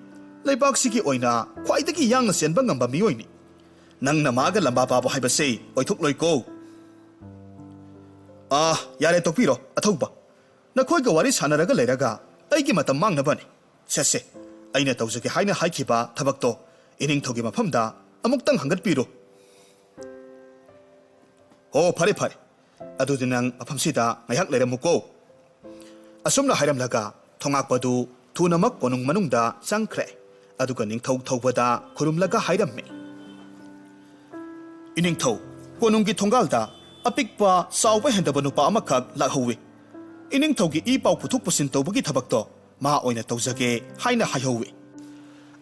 ꯂꯩꯕꯥꯛꯁꯤꯒꯤ ꯑꯣꯏꯅ ꯈ꯭ꯋꯥꯏꯗꯒꯤ ꯌꯥꯡꯅ ꯆꯦꯟꯕ ꯉꯝꯕ ꯃꯤꯑꯣꯏꯅꯤ꯫ ꯅꯪꯅ ꯃꯥꯒ ꯂꯝꯕꯥ ꯄꯥꯕ ꯍꯥꯏꯕꯁꯦ ꯑꯣꯏꯊꯣꯛꯂꯣꯏꯀꯣ꯫ ꯑꯥ, ꯌꯥꯔꯦ, ꯇꯣꯛꯄꯤꯔꯣ, ꯑꯊꯧꯕ꯫ ꯅꯈꯣꯏꯒ ꯋꯥꯔꯤ ꯁꯥꯟꯅꯔꯒ ꯂꯩꯔꯒ ꯑꯩꯒꯤ ꯃꯇꯝ ꯃꯥꯡꯅꯕꯅꯤ꯫ ꯁꯦ, ꯁꯦ, ꯑꯩꯅ ꯇꯧꯖꯒꯦ ꯍꯥꯏꯅ ꯍꯥꯏꯈꯤꯕ ꯊꯕꯛꯇꯣ ꯏꯅꯤꯡꯊꯧꯒꯤ ꯃꯐꯝꯗ ꯑꯃꯨꯛꯇꯪ ꯍꯪꯒꯠꯄꯤꯔꯨ꯫ ꯍꯣ, ꯐꯔꯦ, ꯐꯔꯦ꯫ ꯑꯗꯨꯗꯤ ꯅꯪ ꯃꯐꯝꯁꯤꯗ ꯉꯥꯏꯍꯥꯛ ꯂꯩꯔꯝꯃꯨꯀꯣ꯫ ꯑꯁꯨꯝꯅ ꯍꯥꯏꯔꯝꯂꯒ ꯊꯣꯉꯥꯛꯄꯗꯨ ꯊꯨꯅꯃꯛ ꯀꯣꯅꯨꯡ ꯃꯅꯨꯡꯗ ꯆꯪꯈ꯭ꯔꯦ꯫ ꯑꯗꯨꯒ ꯅꯤꯡꯊꯧ ꯊꯧꯕꯗ ꯈꯨꯔꯨꯝꯂꯒ ꯍꯥꯏꯔꯝꯃꯤ, "ꯏꯅꯤꯡꯊꯧ, ꯀꯣꯅꯨꯡꯒꯤ ꯊꯣꯡꯒꯥꯜꯗ ꯑꯄꯤꯛꯄ ꯆꯥꯎꯕ ꯍꯦꯟꯗꯕ ꯅꯨꯄꯥ ꯑꯃꯈꯛ ꯂꯥꯛꯍꯧꯋꯤ꯫ ꯏꯅꯤꯡꯊꯧꯒꯤ ꯏ ꯄꯥꯎ ꯄꯨꯊꯣꯛ ꯄꯨꯁꯤꯟ ꯇꯧꯕꯒꯤ ꯊꯕꯛꯇꯣ ꯃꯥ ꯑꯣꯏꯅ ꯇꯧꯖꯒꯦ" ꯍꯥꯏꯅ ꯍꯥꯏꯍꯧꯋꯤ꯫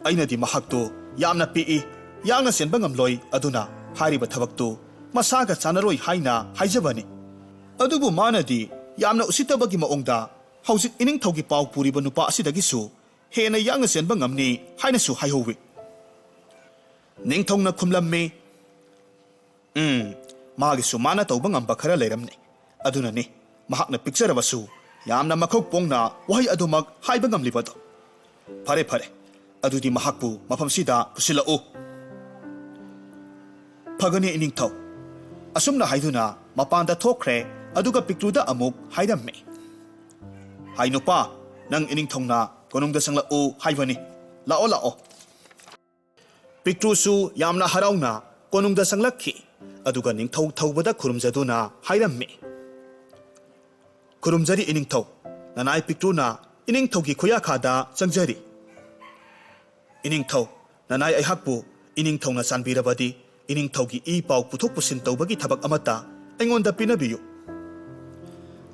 ꯑꯩꯅꯗꯤ ꯃꯍꯥꯛꯇꯨ ꯌꯥꯝꯅ ꯄꯤꯛꯏ, ꯌꯥꯡꯅ ꯆꯦꯟꯕ ꯉꯝꯂꯣꯏ, ꯑꯗꯨꯅ ꯍꯥꯏꯔꯤꯕ ꯊꯕꯛꯇꯨ ꯃꯁꯥꯒ ꯆꯥꯟꯅꯔꯣꯏ ꯍꯥꯏꯅ ꯍꯥꯏꯖꯕꯅꯤ꯫ ꯑꯗꯨꯕꯨ ꯃꯥꯅꯗꯤ ꯌꯥꯝꯅ ꯎꯁꯤꯠꯇꯕꯒꯤ ꯃꯑꯣꯡꯗ ꯍꯧꯖꯤꯛ ꯏꯅꯤꯡꯊꯧꯒꯤ ꯄꯥꯎ ꯄꯨꯔꯤꯕ ꯅꯨꯄꯥ ꯑꯁꯤꯗꯒꯤꯁꯨ ꯍꯦꯟꯅ ꯌꯥꯡꯅ ꯆꯦꯟꯕ ꯉꯝꯅꯤ ꯍꯥꯏꯅꯁꯨ ꯍꯥꯏꯍꯧꯋꯤ꯫ ꯅꯤꯡꯊꯧꯅ ꯈꯨꯝꯂꯝꯃꯤ, "ꯎꯝ, ꯃꯥꯒꯤꯁꯨ ꯃꯥꯅ ꯇꯧꯕ ꯉꯝꯕ ꯈꯔ ꯂꯩꯔꯝꯅꯤ꯫ ꯑꯗꯨꯅꯅꯤ ꯃꯍꯥꯛꯅ ꯄꯤꯛꯆꯔꯕꯁꯨ ꯌꯥꯝꯅ ꯃꯈꯧ ꯄꯣꯡꯅ ꯋꯥꯍꯩ ꯑꯗꯨꯃꯛ ꯍꯥꯏꯕ ꯉꯝꯂꯤꯕꯗꯣ꯫ ꯐꯔꯦ, ꯐꯔꯦ, ꯑꯗꯨꯗꯤ ꯃꯍꯥꯛꯄꯨ ꯃꯐꯝꯁꯤꯗ ꯄꯨꯁꯤꯜꯂꯛꯎ"꯫ "ꯐꯒꯅꯤ ꯏꯅꯤꯡꯊꯧ"꯫ ꯑꯁꯨꯝꯅ ꯍꯥꯏꯗꯨꯅ ꯃꯄꯥꯟꯗ ꯊꯣꯛꯈ꯭ꯔꯦ꯫ ꯑꯗꯨꯒ ꯄꯤꯛꯇ꯭ꯔꯨꯗ ꯑꯃꯨꯛ ꯍꯥꯏꯔꯝꯃꯤ, "ꯍꯥꯏ ꯅꯨꯄꯥ, ꯅꯪ ꯏꯅꯤꯡꯊꯧꯅ ꯀꯣꯅꯨꯡꯗ ꯆꯪꯂꯛꯎ ꯍꯥꯏꯕꯅꯤ꯫ ꯂꯥꯛꯑꯣ, ꯂꯥꯛꯑꯣ"꯫ ꯄꯤꯛꯇ꯭ꯔꯨꯁꯨ ꯌꯥꯝꯅ ꯍꯔꯥꯎꯅ ꯀꯣꯅꯨꯡꯗ ꯆꯪꯂꯛꯈꯤ꯫ ꯑꯗꯨꯒ ꯅꯤꯡꯊꯧ ꯊꯧꯕꯗ ꯈꯨꯔꯨꯝꯖꯗꯨꯅ ꯍꯥꯏꯔꯝꯃꯤ, "ꯈꯨꯔꯨꯝꯖꯔꯤ ꯏꯅꯤꯡꯊꯧ, ꯅꯅꯥꯏ ꯄꯤꯛꯇ꯭ꯔꯨꯅ ꯏꯅꯤꯡꯊꯧꯒꯤ ꯈꯨꯌꯥꯈꯥꯗ ꯆꯪꯖꯔꯤ꯫ ꯏꯅꯤꯡꯊꯧ, ꯅꯅꯥꯏ ꯑꯩꯍꯥꯛꯄꯨ ꯏꯅꯤꯡꯊꯧꯅ ꯆꯥꯟꯕꯤꯔꯕꯗꯤ ꯏꯅꯤꯡꯊꯧꯒꯤ ꯏ ꯄꯥꯎ ꯄꯨꯊꯣꯛ ꯄꯨꯁꯤꯟ ꯇꯧꯕꯒꯤ ꯊꯕꯛ ꯑꯃꯠꯇ ꯑꯩꯉꯣꯟꯗ ꯄꯤꯅꯕꯤꯌꯨ"꯫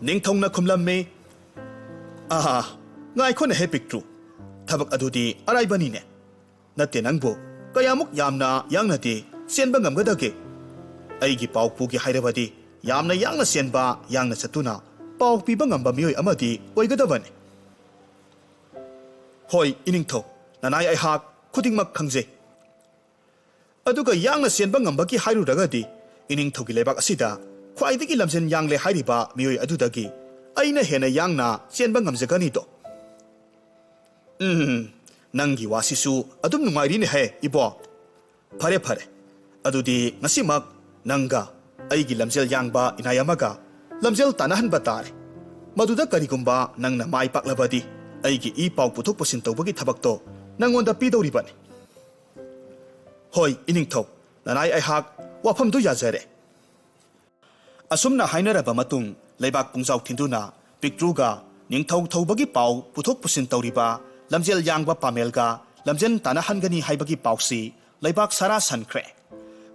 ꯅꯤꯡꯊꯧꯅ ꯈꯨꯝꯂꯝꯃꯤ, "ꯑꯥ, ꯉꯥꯏꯈꯣꯅꯦꯍꯦ ꯄꯤꯛꯇ꯭ꯔꯨ, ꯊꯕꯛ ꯑꯗꯨꯗꯤ ꯑꯔꯥꯏꯕꯅꯤꯅꯦ꯫ ꯅꯠꯇꯦ, ꯅꯪꯕꯨ ꯀꯌꯥꯃꯨꯛ ꯌꯥꯝꯅ ꯌꯥꯡꯅꯗꯤ ꯆꯦꯟꯕ ꯉꯝꯒꯗꯒꯦ? ꯑꯩꯒꯤ ꯄꯥꯎ ꯄꯨꯒꯦ ꯍꯥꯏꯔꯕꯗꯤ ꯌꯥꯝꯅ ꯌꯥꯡꯅ ꯆꯦꯟꯕ, ꯌꯥꯡꯅ ꯆꯠꯇꯨꯅ ꯄꯥꯎ ꯄꯤꯕ ꯉꯝꯕ ꯃꯤꯑꯣꯏ ꯑꯃꯗꯤ ꯑꯣꯏꯒꯗꯕꯅꯤ"꯫ "ꯍꯣꯏ ꯏꯅꯤꯡꯊꯧ, ꯅꯅꯥꯏ ꯑꯩꯍꯥꯛ ꯈꯨꯗꯤꯡꯃꯛ ꯈꯪꯖꯩ"꯫ ꯑꯗꯨꯒ ꯌꯥꯡꯅ ꯆꯦꯟꯕ ꯉꯝꯕꯒꯤ ꯍꯥꯏꯔꯨꯔꯒꯗꯤ, ꯏꯅꯤꯡꯊꯧꯒꯤ ꯂꯩꯕꯥꯛ ꯑꯁꯤꯗ ꯈ꯭ꯋꯥꯏꯗꯒꯤ ꯂꯝꯖꯦꯟ ꯌꯥꯡꯂꯦ ꯍꯥꯏꯔꯤꯕ ꯃꯤꯑꯣꯏ ꯑꯗꯨꯗꯒꯤ ꯑꯩꯅ ꯍꯦꯟꯅ ꯌꯥꯡꯅ ꯆꯦꯟꯕ ꯉꯝꯖꯒꯅꯤꯗꯣ꯫ ꯎꯝ, ꯅꯪꯒꯤ ꯋꯥꯁꯤꯁꯨ ꯑꯗꯨꯝ ꯅꯨꯡꯉꯥꯏꯔꯤꯅꯦꯍꯦ, ꯏꯕꯣ꯫ ꯐꯔꯦ, ꯐꯔꯦ꯫ ꯑꯗꯨꯗꯤ ꯉꯁꯤꯃꯛ ꯅꯪꯒ ꯑꯩꯒꯤ ꯂꯝꯖꯦꯜ ꯌꯥꯡꯕ ꯏꯅꯥꯏ ꯑꯃꯒ ꯂꯝꯖꯦꯜ ꯇꯥꯟꯅꯍꯟꯕ ꯇꯥꯔꯦ꯫ ꯃꯗꯨꯗ ꯀꯔꯤꯒꯨꯝꯕ ꯅꯪꯅ ꯃꯥꯏ ꯄꯥꯛꯂꯕꯗꯤ, ꯑꯩꯒꯤ ꯏ ꯄꯥꯎ ꯄꯨꯊꯣꯛ ꯄꯨꯁꯤꯟ ꯇꯧꯕꯒꯤ ꯊꯕꯛꯇꯣ ꯅꯪꯉꯣꯟꯗ ꯄꯤꯗꯧꯔꯤꯕꯅꯤ꯫ ꯍꯣꯏ, ꯏꯅꯤꯡꯊꯧ, ꯅꯅꯥꯏ ꯑꯩꯍꯥꯛ ꯋꯥꯐꯝꯗꯨ ꯌꯥꯖꯔꯦ꯫ ꯑꯁꯨꯝꯅ ꯍꯥꯏꯅꯔꯕ ꯃꯇꯨꯡ, ꯂꯩꯕꯥꯛ ꯄꯨꯡꯖꯥꯎ ꯊꯤꯟꯗꯨꯅ ꯄꯤꯛꯇ꯭ꯔꯨꯒ ꯅꯤꯡꯊꯧ ꯊꯧꯕꯒꯤ ꯄꯥꯎ ꯄꯨꯊꯣꯛ ꯄꯨꯁꯤꯟ ꯇꯧꯔꯤꯕ ꯂꯝꯖꯦꯜ ꯌꯥꯡꯕ ꯄꯥꯃꯦꯜꯒ ꯂꯝꯖꯦꯜ ꯇꯥꯟꯅꯍꯟꯒꯅꯤ ꯍꯥꯏꯕꯒꯤ ꯄꯥꯎꯁꯤ ꯂꯩꯕꯥꯛ ꯁꯥꯔꯥ ꯁꯟꯈ꯭ꯔꯦ꯫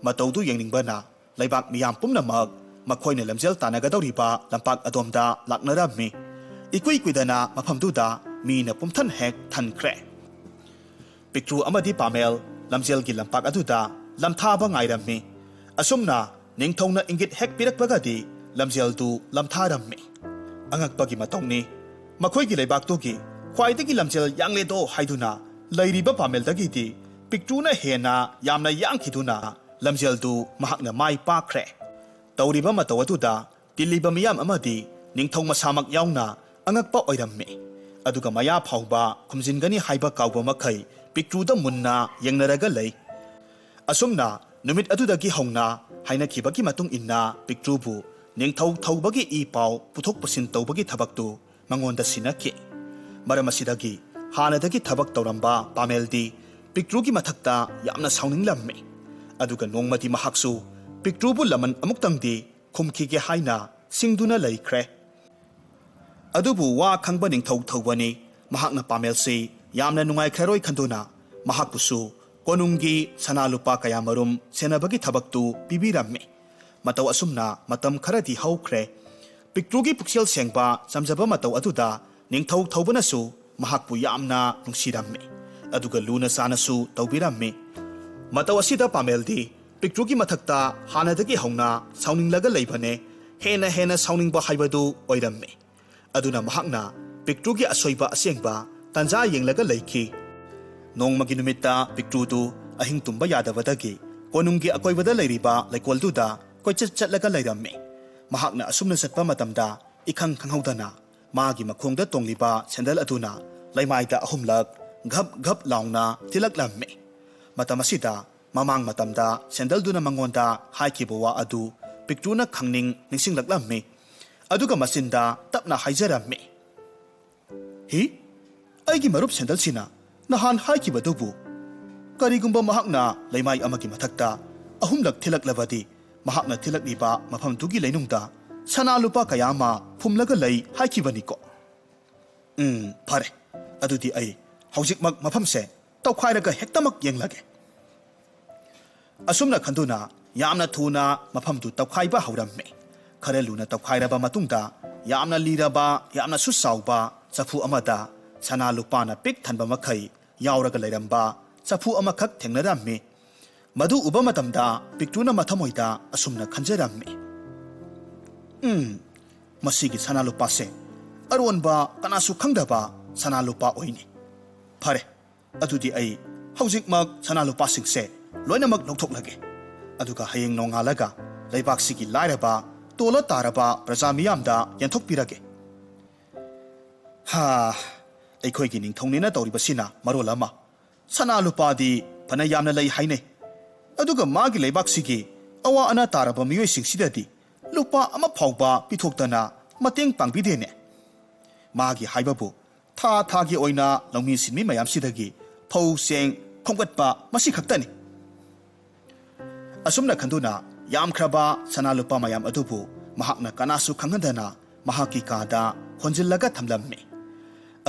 ꯃꯇꯧꯗꯨ ꯌꯦꯡꯅꯤꯡꯕꯅ ꯂꯩꯕꯥꯛ ꯃꯤꯌꯥꯝ ꯄꯨꯝꯅꯃꯛ ꯃꯈꯣꯏꯅ ꯂꯝꯖꯦꯜ ꯇꯥꯟꯅꯒꯗꯧꯔꯤꯕ ꯂꯝꯄꯥꯛ ꯑꯗꯣꯝꯗ ꯂꯥꯛꯅꯔꯝꯃꯤ꯫ ꯏꯀꯨꯏ ꯀꯨꯏꯗꯅ ꯃꯐꯝꯗꯨꯗ ꯃꯤꯅ ꯄꯨꯝꯊꯟ ꯍꯦꯛ ꯊꯟꯈ꯭ꯔꯦ꯫ ꯄꯤꯛꯇ꯭ꯔꯨ ꯑꯃꯗꯤ ꯄꯥꯃꯦꯜ ꯂꯝꯖꯦꯜꯒꯤ ꯂꯝꯄꯥꯛ ꯑꯗꯨꯗ ꯂꯝꯊꯥꯕ ꯉꯥꯏꯔꯝꯃꯤ꯫ ꯑꯁꯨꯝꯅ ꯅꯤꯡꯊꯧꯅ ꯏꯪꯒꯤꯠ ꯍꯦꯛ ꯄꯤꯔꯛꯄꯒꯗꯤ ꯂꯝꯖꯦꯜꯗꯨ ꯂꯝꯊꯥꯔꯝꯃꯤ꯫ ꯑꯉꯛꯄꯒꯤ ꯃꯇꯧꯅꯤ, ꯃꯈꯣꯏꯒꯤ ꯂꯩꯕꯥꯛꯇꯨꯒꯤ ꯈ꯭ꯋꯥꯏꯗꯒꯤ ꯂꯝꯖꯦꯜ ꯌꯥꯡꯂꯦꯗꯣ ꯍꯥꯏꯗꯨꯅ ꯂꯩꯔꯤꯕ ꯄꯥꯃꯦꯜꯗꯒꯤꯗꯤ ꯄꯤꯛꯇ꯭ꯔꯨꯅ ꯍꯦꯟꯅ ꯌꯥꯝꯅ ꯌꯥꯡꯈꯤꯗꯨꯅ ꯂꯝꯖꯦꯜꯗꯨ ꯃꯍꯥꯛꯅ ꯃꯥꯏ ꯄꯥꯛꯈ꯭ꯔꯦ꯫ ꯇꯧꯔꯤꯕ ꯃꯇꯧ ꯑꯗꯨꯗ ꯇꯤꯜꯂꯤꯕ ꯃꯤꯌꯥꯝ ꯑꯃꯗꯤ ꯅꯤꯡꯊꯧ ꯃꯁꯥꯃꯛ ꯌꯥꯎꯅ ꯑꯉꯛꯄ ꯑꯣꯏꯔꯝꯃꯤ꯫ ꯑꯗꯨꯒ ꯃꯌꯥ ꯐꯥꯎꯕ ꯈꯨꯝꯖꯤꯟꯒꯅꯤ ꯍꯥꯏꯕ ꯀꯥꯎꯕ ꯃꯈꯩ ꯄꯤꯛꯇ꯭ꯔꯨꯗ ꯃꯨꯟꯅ ꯌꯦꯡꯅꯔꯒ ꯂꯩ꯫ ꯑꯁꯨꯝꯅ ꯅꯨꯃꯤꯠ ꯑꯗꯨꯗꯒꯤ ꯍꯧꯅ ꯍꯥꯏꯅꯈꯤꯕꯒꯤ ꯃꯇꯨꯡ ꯏꯟꯅ ꯄꯤꯛꯇ꯭ꯔꯨꯕꯨ ꯅꯤꯡꯊꯧ ꯊꯧꯕꯒꯤ ꯏ ꯄꯥꯎ ꯄꯨꯊꯣꯛ ꯄꯨꯁꯤꯟ ꯇꯧꯕꯒꯤ ꯊꯕꯛꯇꯨ ꯃꯉꯣꯟꯗ ꯁꯤꯟꯅꯈꯤ꯫ ꯃꯔꯝ ꯑꯁꯤꯗꯒꯤ ꯍꯥꯟꯅꯗꯒꯤ ꯊꯕꯛ ꯇꯧꯔꯝꯕ ꯄꯥꯃꯦꯜꯗꯤ ꯄꯤꯛꯇ꯭ꯔꯨꯒꯤ ꯃꯊꯛꯇ ꯌꯥꯝꯅ ꯁꯥꯎꯅꯤꯡꯂꯝꯃꯤ꯫ ꯑꯗꯨꯒ ꯅꯣꯡꯃꯗꯤ ꯃꯍꯥꯛꯁꯨ ꯄꯤꯛꯇ꯭ꯔꯨꯕꯨ ꯂꯃꯟ ꯑꯃꯨꯛꯇꯪꯗꯤ ꯈꯨꯝꯈꯤꯒꯦ ꯍꯥꯏꯅ ꯁꯤꯡꯗꯨꯅ ꯂꯩꯈ꯭ꯔꯦ꯫ ꯑꯗꯨꯕꯨ ꯋꯥ ꯈꯪꯕ ꯅꯤꯡꯊꯧ ꯊꯧꯕꯅꯤ꯫ ꯃꯍꯥꯛꯅ ꯄꯥꯃꯦꯜꯁꯤ ꯌꯥꯝꯅ ꯅꯨꯡꯉꯥꯏꯈ꯭ꯔꯔꯣꯏ ꯈꯟꯗꯨꯅ ꯃꯍꯥꯛꯄꯨꯁꯨ ꯀꯣꯅꯨꯡꯒꯤ ꯁꯅꯥ ꯂꯨꯄꯥ ꯀꯌꯥ ꯃꯔꯨꯝ ꯁꯦꯟꯅꯕꯒꯤ ꯊꯕꯛꯇꯨ ꯄꯤꯕꯤꯔꯝꯃꯤ꯫ ꯃꯇꯧ ꯑꯁꯨꯝꯅ ꯃꯇꯝ ꯈꯔꯗꯤ ꯍꯧꯈ꯭ꯔꯦ꯫ ꯄꯤꯛꯇ꯭ꯔꯨꯒꯤ ꯄꯨꯛꯆꯦꯜ ꯁꯦꯡꯕ ꯆꯝꯖꯕ ꯃꯇꯧ ꯑꯗꯨꯗ ꯅꯤꯡꯊꯧ ꯊꯧꯕꯅꯁꯨ ꯃꯍꯥꯛꯄꯨ ꯌꯥꯝꯅ ꯅꯨꯡꯁꯤꯔꯝꯃꯤ꯫ ꯑꯗꯨꯒ ꯂꯨꯅ ꯆꯥꯅꯁꯨ ꯇꯧꯕꯤꯔꯝꯃꯤ꯫ ꯃꯇꯧ ꯑꯁꯤꯗ ꯄꯥꯃꯦꯜꯗꯤ ꯄꯤꯛꯇ꯭ꯔꯨꯒꯤ ꯃꯊꯛꯇ ꯍꯥꯟꯅꯗꯒꯤ ꯍꯧꯅ ꯁꯥꯎꯅꯤꯡꯂꯒ ꯂꯩꯕꯅꯦ꯫ ꯍꯦꯟꯅ ꯍꯦꯟꯅ ꯁꯥꯎꯅꯤꯡꯕ ꯍꯥꯏꯕꯗꯨ ꯑꯣꯏꯔꯝꯃꯤ꯫ ꯑꯗꯨꯅ ꯃꯍꯥꯛꯅ ꯄꯤꯛꯇ꯭ꯔꯨꯒꯤ ꯑꯁꯣꯏꯕ ꯑꯁꯦꯡꯕ ꯇꯥꯟꯖꯥ ꯌꯦꯡꯂꯒ ꯂꯩꯈꯤ꯫ ꯅꯣꯡꯃꯒꯤ ꯅꯨꯃꯤꯠꯇ ꯄꯤꯛꯇ꯭ꯔꯨꯗꯨ ꯑꯍꯤꯡ ꯇꯨꯝꯕ ꯌꯥꯗꯕꯗꯒꯤ ꯀꯣꯅꯨꯡꯒꯤ ꯑꯀꯣꯏꯕꯗ ꯂꯩꯔꯤꯕ ꯂꯩꯀꯣꯜꯗꯨꯗ ꯀꯣꯏꯆꯠ ꯆꯠꯂꯒ ꯂꯩꯔꯝꯃꯤ꯫ ꯃꯍꯥꯛꯅ ꯑꯁꯨꯝꯅ ꯆꯠꯄ ꯃꯇꯝꯗ ꯏꯈꯪ ꯈꯪꯍꯧꯗꯅ ꯃꯥꯒꯤ ꯃꯈꯣꯡꯗ ꯇꯣꯡꯂꯤꯕ ꯁꯦꯟꯗꯜ ꯑꯗꯨꯅ ꯂꯩꯃꯥꯏꯗ ꯑꯍꯨꯝꯂꯛ ꯘꯞ ꯘꯞ ꯂꯥꯎꯅ ꯊꯤꯜꯂꯛꯂꯝꯃꯤ꯫ ꯃꯇꯝ ꯑꯁꯤꯗ ꯃꯃꯥꯡ ꯃꯇꯝꯗ ꯁꯦꯟꯗꯜꯗꯨꯅ ꯃꯉꯣꯟꯗ ꯍꯥꯏꯈꯤꯕ ꯋꯥ ꯑꯗꯨ ꯄꯤꯛꯇ꯭ꯔꯨꯅ ꯈꯪꯅꯤꯡ ꯅꯤꯡꯁꯤꯡꯂꯛꯂꯝꯃꯤ꯫ ꯑꯗꯨꯒ ꯃꯆꯤꯟꯗ ꯇꯞꯅ ꯍꯥꯏꯖꯔꯝꯃꯤ, "ꯍꯤ, ꯑꯩꯒꯤ ꯃꯔꯨꯞ ꯁꯦꯟꯗꯜꯁꯤꯅ ꯅꯍꯥꯟ ꯍꯥꯏꯈꯤꯕꯗꯨꯕꯨ ꯀꯔꯤꯒꯨꯝꯕ ꯃꯍꯥꯛꯅ ꯂꯩꯃꯥꯏ ꯑꯃꯒꯤ ꯃꯊꯛꯇ ꯑꯍꯨꯝꯂꯛ ꯊꯤꯜꯂꯛꯂꯕꯗꯤ ꯃꯍꯥꯛꯅ ꯊꯤꯜꯂꯛꯂꯤꯕ ꯃꯐꯝꯗꯨꯒꯤ ꯂꯩꯅꯨꯡꯗ ꯁꯅꯥ ꯂꯨꯄꯥ ꯀꯌꯥ ꯑꯃ ꯐꯨꯝꯂꯒ ꯂꯩ ꯍꯥꯏꯈꯤꯕꯅꯤꯀꯣ꯫ ꯎꯝ, ꯐꯔꯦ, ꯑꯗꯨꯗꯤ ꯑꯩ ꯍꯧꯖꯤꯛꯃꯛ ꯃꯐꯝꯁꯦ ꯇꯧꯈꯥꯏꯔꯒ ꯍꯦꯛꯇꯃꯛ ꯌꯦꯡꯂꯒꯦ"꯫ ꯑꯁꯨꯝꯅ ꯈꯟꯗꯨꯅ ꯌꯥꯝꯅ ꯊꯨꯅ ꯃꯐꯝꯗꯨ ꯇꯧꯈꯥꯏꯕ ꯍꯧꯔꯝꯃꯤ꯫ ꯈꯔ ꯂꯨꯅ ꯇꯧꯈꯥꯏꯔꯕ ꯃꯇꯨꯡꯗ ꯌꯥꯝꯅ ꯂꯤꯔꯕ, ꯌꯥꯝꯅꯁꯨ ꯆꯥꯎꯕ ꯆꯐꯨ ꯑꯃꯗ ꯁꯅꯥ ꯂꯨꯄꯥꯅ ꯄꯤꯛ ꯊꯟꯕ ꯃꯈꯩ ꯌꯥꯎꯔꯒ ꯂꯩꯔꯝꯕ ꯆꯐꯨ ꯑꯃꯈꯛ ꯊꯦꯡꯅꯔꯝꯃꯤ꯫ ꯃꯗꯨ ꯎꯕ ꯃꯇꯝꯗ ꯄꯤꯛꯇ꯭ꯔꯨꯅ ꯃꯊꯃꯣꯏꯗ ꯑꯁꯨꯝꯅ ꯈꯟꯖꯔꯝꯃꯤ, "ꯎꯝ, ꯃꯁꯤꯒꯤ ꯁꯅꯥ ꯂꯨꯄꯥꯁꯦ ꯑꯔꯣꯟꯕ ꯀꯅꯥꯁꯨ ꯈꯪꯗꯕ ꯁꯅꯥ ꯂꯨꯄꯥ ꯑꯣꯏꯅꯤ꯫ ꯐꯔꯦ, ꯑꯗꯨꯗꯤ ꯑꯩ ꯍꯧꯖꯤꯛꯃꯛ ꯁꯅꯥ ꯂꯨꯄꯥꯁꯤꯡꯁꯦ ꯂꯣꯏꯅꯃꯛ ꯂꯧꯊꯣꯛꯂꯒꯦ꯫ ꯑꯗꯨꯒ ꯍꯌꯦꯡ ꯅꯣꯡꯉꯥꯜꯂꯒ ꯂꯩꯕꯥꯛꯁꯤꯒꯤ ꯂꯥꯏꯔꯕ, ꯇꯣꯜꯂ ꯇꯥꯔꯕ ꯄ꯭ꯔꯖꯥ ꯃꯤꯌꯥꯝꯗ ꯌꯦꯟꯊꯣꯛꯄꯤꯔꯒꯦ"꯫ ꯍꯥ, ꯑꯩꯈꯣꯏꯒꯤ ꯅꯤꯡꯊꯧꯅꯦꯅ ꯇꯧꯔꯤꯕꯁꯤꯅ ꯃꯔꯣꯜ ꯑꯃ꯫ ꯁꯅꯥ ꯂꯨꯄꯥꯗꯤ ꯐꯅ ꯌꯥꯝꯅ ꯂꯩ ꯍꯥꯏꯅꯩ꯫ ꯑꯗꯨꯒ ꯃꯥꯒꯤ ꯂꯩꯕꯥꯛꯁꯤꯒꯤ ꯑꯋꯥ ꯑꯅꯥ ꯇꯥꯔꯕ ꯃꯤꯑꯣꯏꯁꯤꯡꯁꯤꯗꯗꯤ ꯂꯨꯄꯥ ꯑꯃ ꯐꯥꯎꯕ ꯄꯤꯊꯣꯛꯇꯅ ꯃꯇꯦꯡ ꯄꯥꯡꯕꯤꯗꯦꯅꯦ꯫ ꯃꯥꯒꯤ ꯍꯥꯏꯕꯕꯨ ꯊꯥ ꯊꯥꯒꯤ ꯑꯣꯏꯅ ꯂꯧꯃꯤ ꯁꯤꯟꯃꯤ ꯃꯌꯥꯝꯁꯤꯗꯒꯤ ꯐꯧ ꯆꯦꯡ ꯈꯣꯝꯒꯠꯄ ꯃꯁꯤ ꯈꯛꯇꯅꯤ꯫ ꯑꯁꯨꯝꯅ ꯈꯟꯗꯨꯅ ꯌꯥꯝꯈ꯭ꯔꯕ ꯁꯅꯥ ꯂꯨꯄꯥ ꯃꯌꯥꯝ ꯑꯗꯨꯕꯨ ꯃꯍꯥꯛꯅ ꯀꯅꯥꯁꯨ ꯈꯪꯍꯟꯗꯅ ꯃꯍꯥꯛꯀꯤ ꯀꯥꯗ ꯍꯣꯟꯖꯤꯜꯂꯒ ꯊꯝꯂꯝꯃꯤ꯫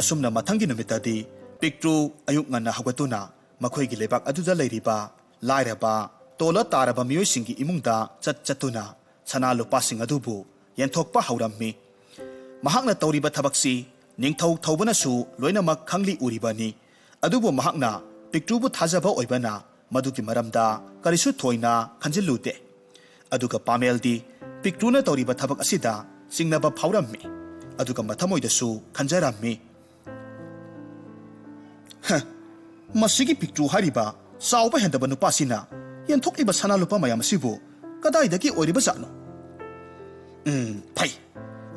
ꯑꯁꯨꯝꯅ ꯃꯊꯪꯒꯤ ꯅꯨꯃꯤꯠꯇꯗꯤ ꯄꯤꯛꯇ꯭ꯔꯨ ꯑꯌꯨꯛ ꯉꯟꯅ ꯍꯧꯒꯠꯇꯨꯅ ꯃꯈꯣꯏꯒꯤ ꯂꯩꯕꯥꯛ ꯑꯗꯨꯗ ꯂꯩꯔꯤꯕ ꯂꯥꯏꯔꯕ, ꯇꯣꯜꯂ ꯇꯥꯔꯕ ꯃꯤꯑꯣꯏꯁꯤꯡꯒꯤ ꯏꯃꯨꯡꯗ ꯆꯠ ꯆꯠꯇꯨꯅ ꯁꯅꯥ ꯂꯨꯄꯥꯁꯤꯡ ꯑꯗꯨꯕꯨ ꯌꯦꯟꯊꯣꯛꯄ ꯍꯧꯔꯝꯃꯤ꯫ ꯃꯍꯥꯛꯅ ꯇꯧꯔꯤꯕ ꯊꯕꯛꯁꯤ ꯅꯤꯡꯊꯧ ꯊꯧꯕꯅꯁꯨ ꯂꯣꯏꯅꯃꯛ ꯈꯪꯂꯤ ꯎꯔꯤꯕꯅꯤ꯫ ꯑꯗꯨꯕꯨ ꯃꯍꯥꯛꯅ ꯄꯤꯛꯇ꯭ꯔꯨꯕꯨ ꯊꯥꯖꯕ ꯑꯣꯏꯕꯅ ꯃꯗꯨꯒꯤ ꯃꯔꯝꯗ ꯀꯔꯤꯁꯨ ꯊꯣꯏꯅ ꯈꯟꯖꯤꯜꯂꯨꯗꯦ꯫ ꯑꯗꯨꯒ ꯄꯥꯃꯦꯜꯗꯤ ꯄꯤꯛꯇ꯭ꯔꯨꯅ ꯇꯧꯔꯤꯕ ꯊꯕꯛ ꯑꯁꯤꯗ ꯆꯤꯡꯅꯕ ꯐꯥꯎꯔꯝꯃꯤ꯫ ꯑꯗꯨꯒ ꯃꯊꯃꯣꯏꯗꯁꯨ ꯈꯟꯖꯔꯝꯃꯤ, "ꯍ, ꯃꯁꯤꯒꯤ ꯄꯤꯛꯇ꯭ꯔꯨ ꯍꯥꯏꯔꯤꯕ ꯆꯥꯎꯕ ꯍꯦꯟꯗꯕ ꯅꯨꯄꯥꯁꯤꯅ ꯌꯦꯟꯊꯣꯛꯂꯤꯕ ꯁꯅꯥ ꯂꯨꯄꯥ ꯃꯌꯥꯝ ꯑꯁꯤꯕꯨ ꯀꯗꯥꯏꯗꯒꯤ ꯑꯣꯏꯔꯤꯕꯖꯥꯠꯅꯣ? ꯎꯝ, ꯐꯩ꯫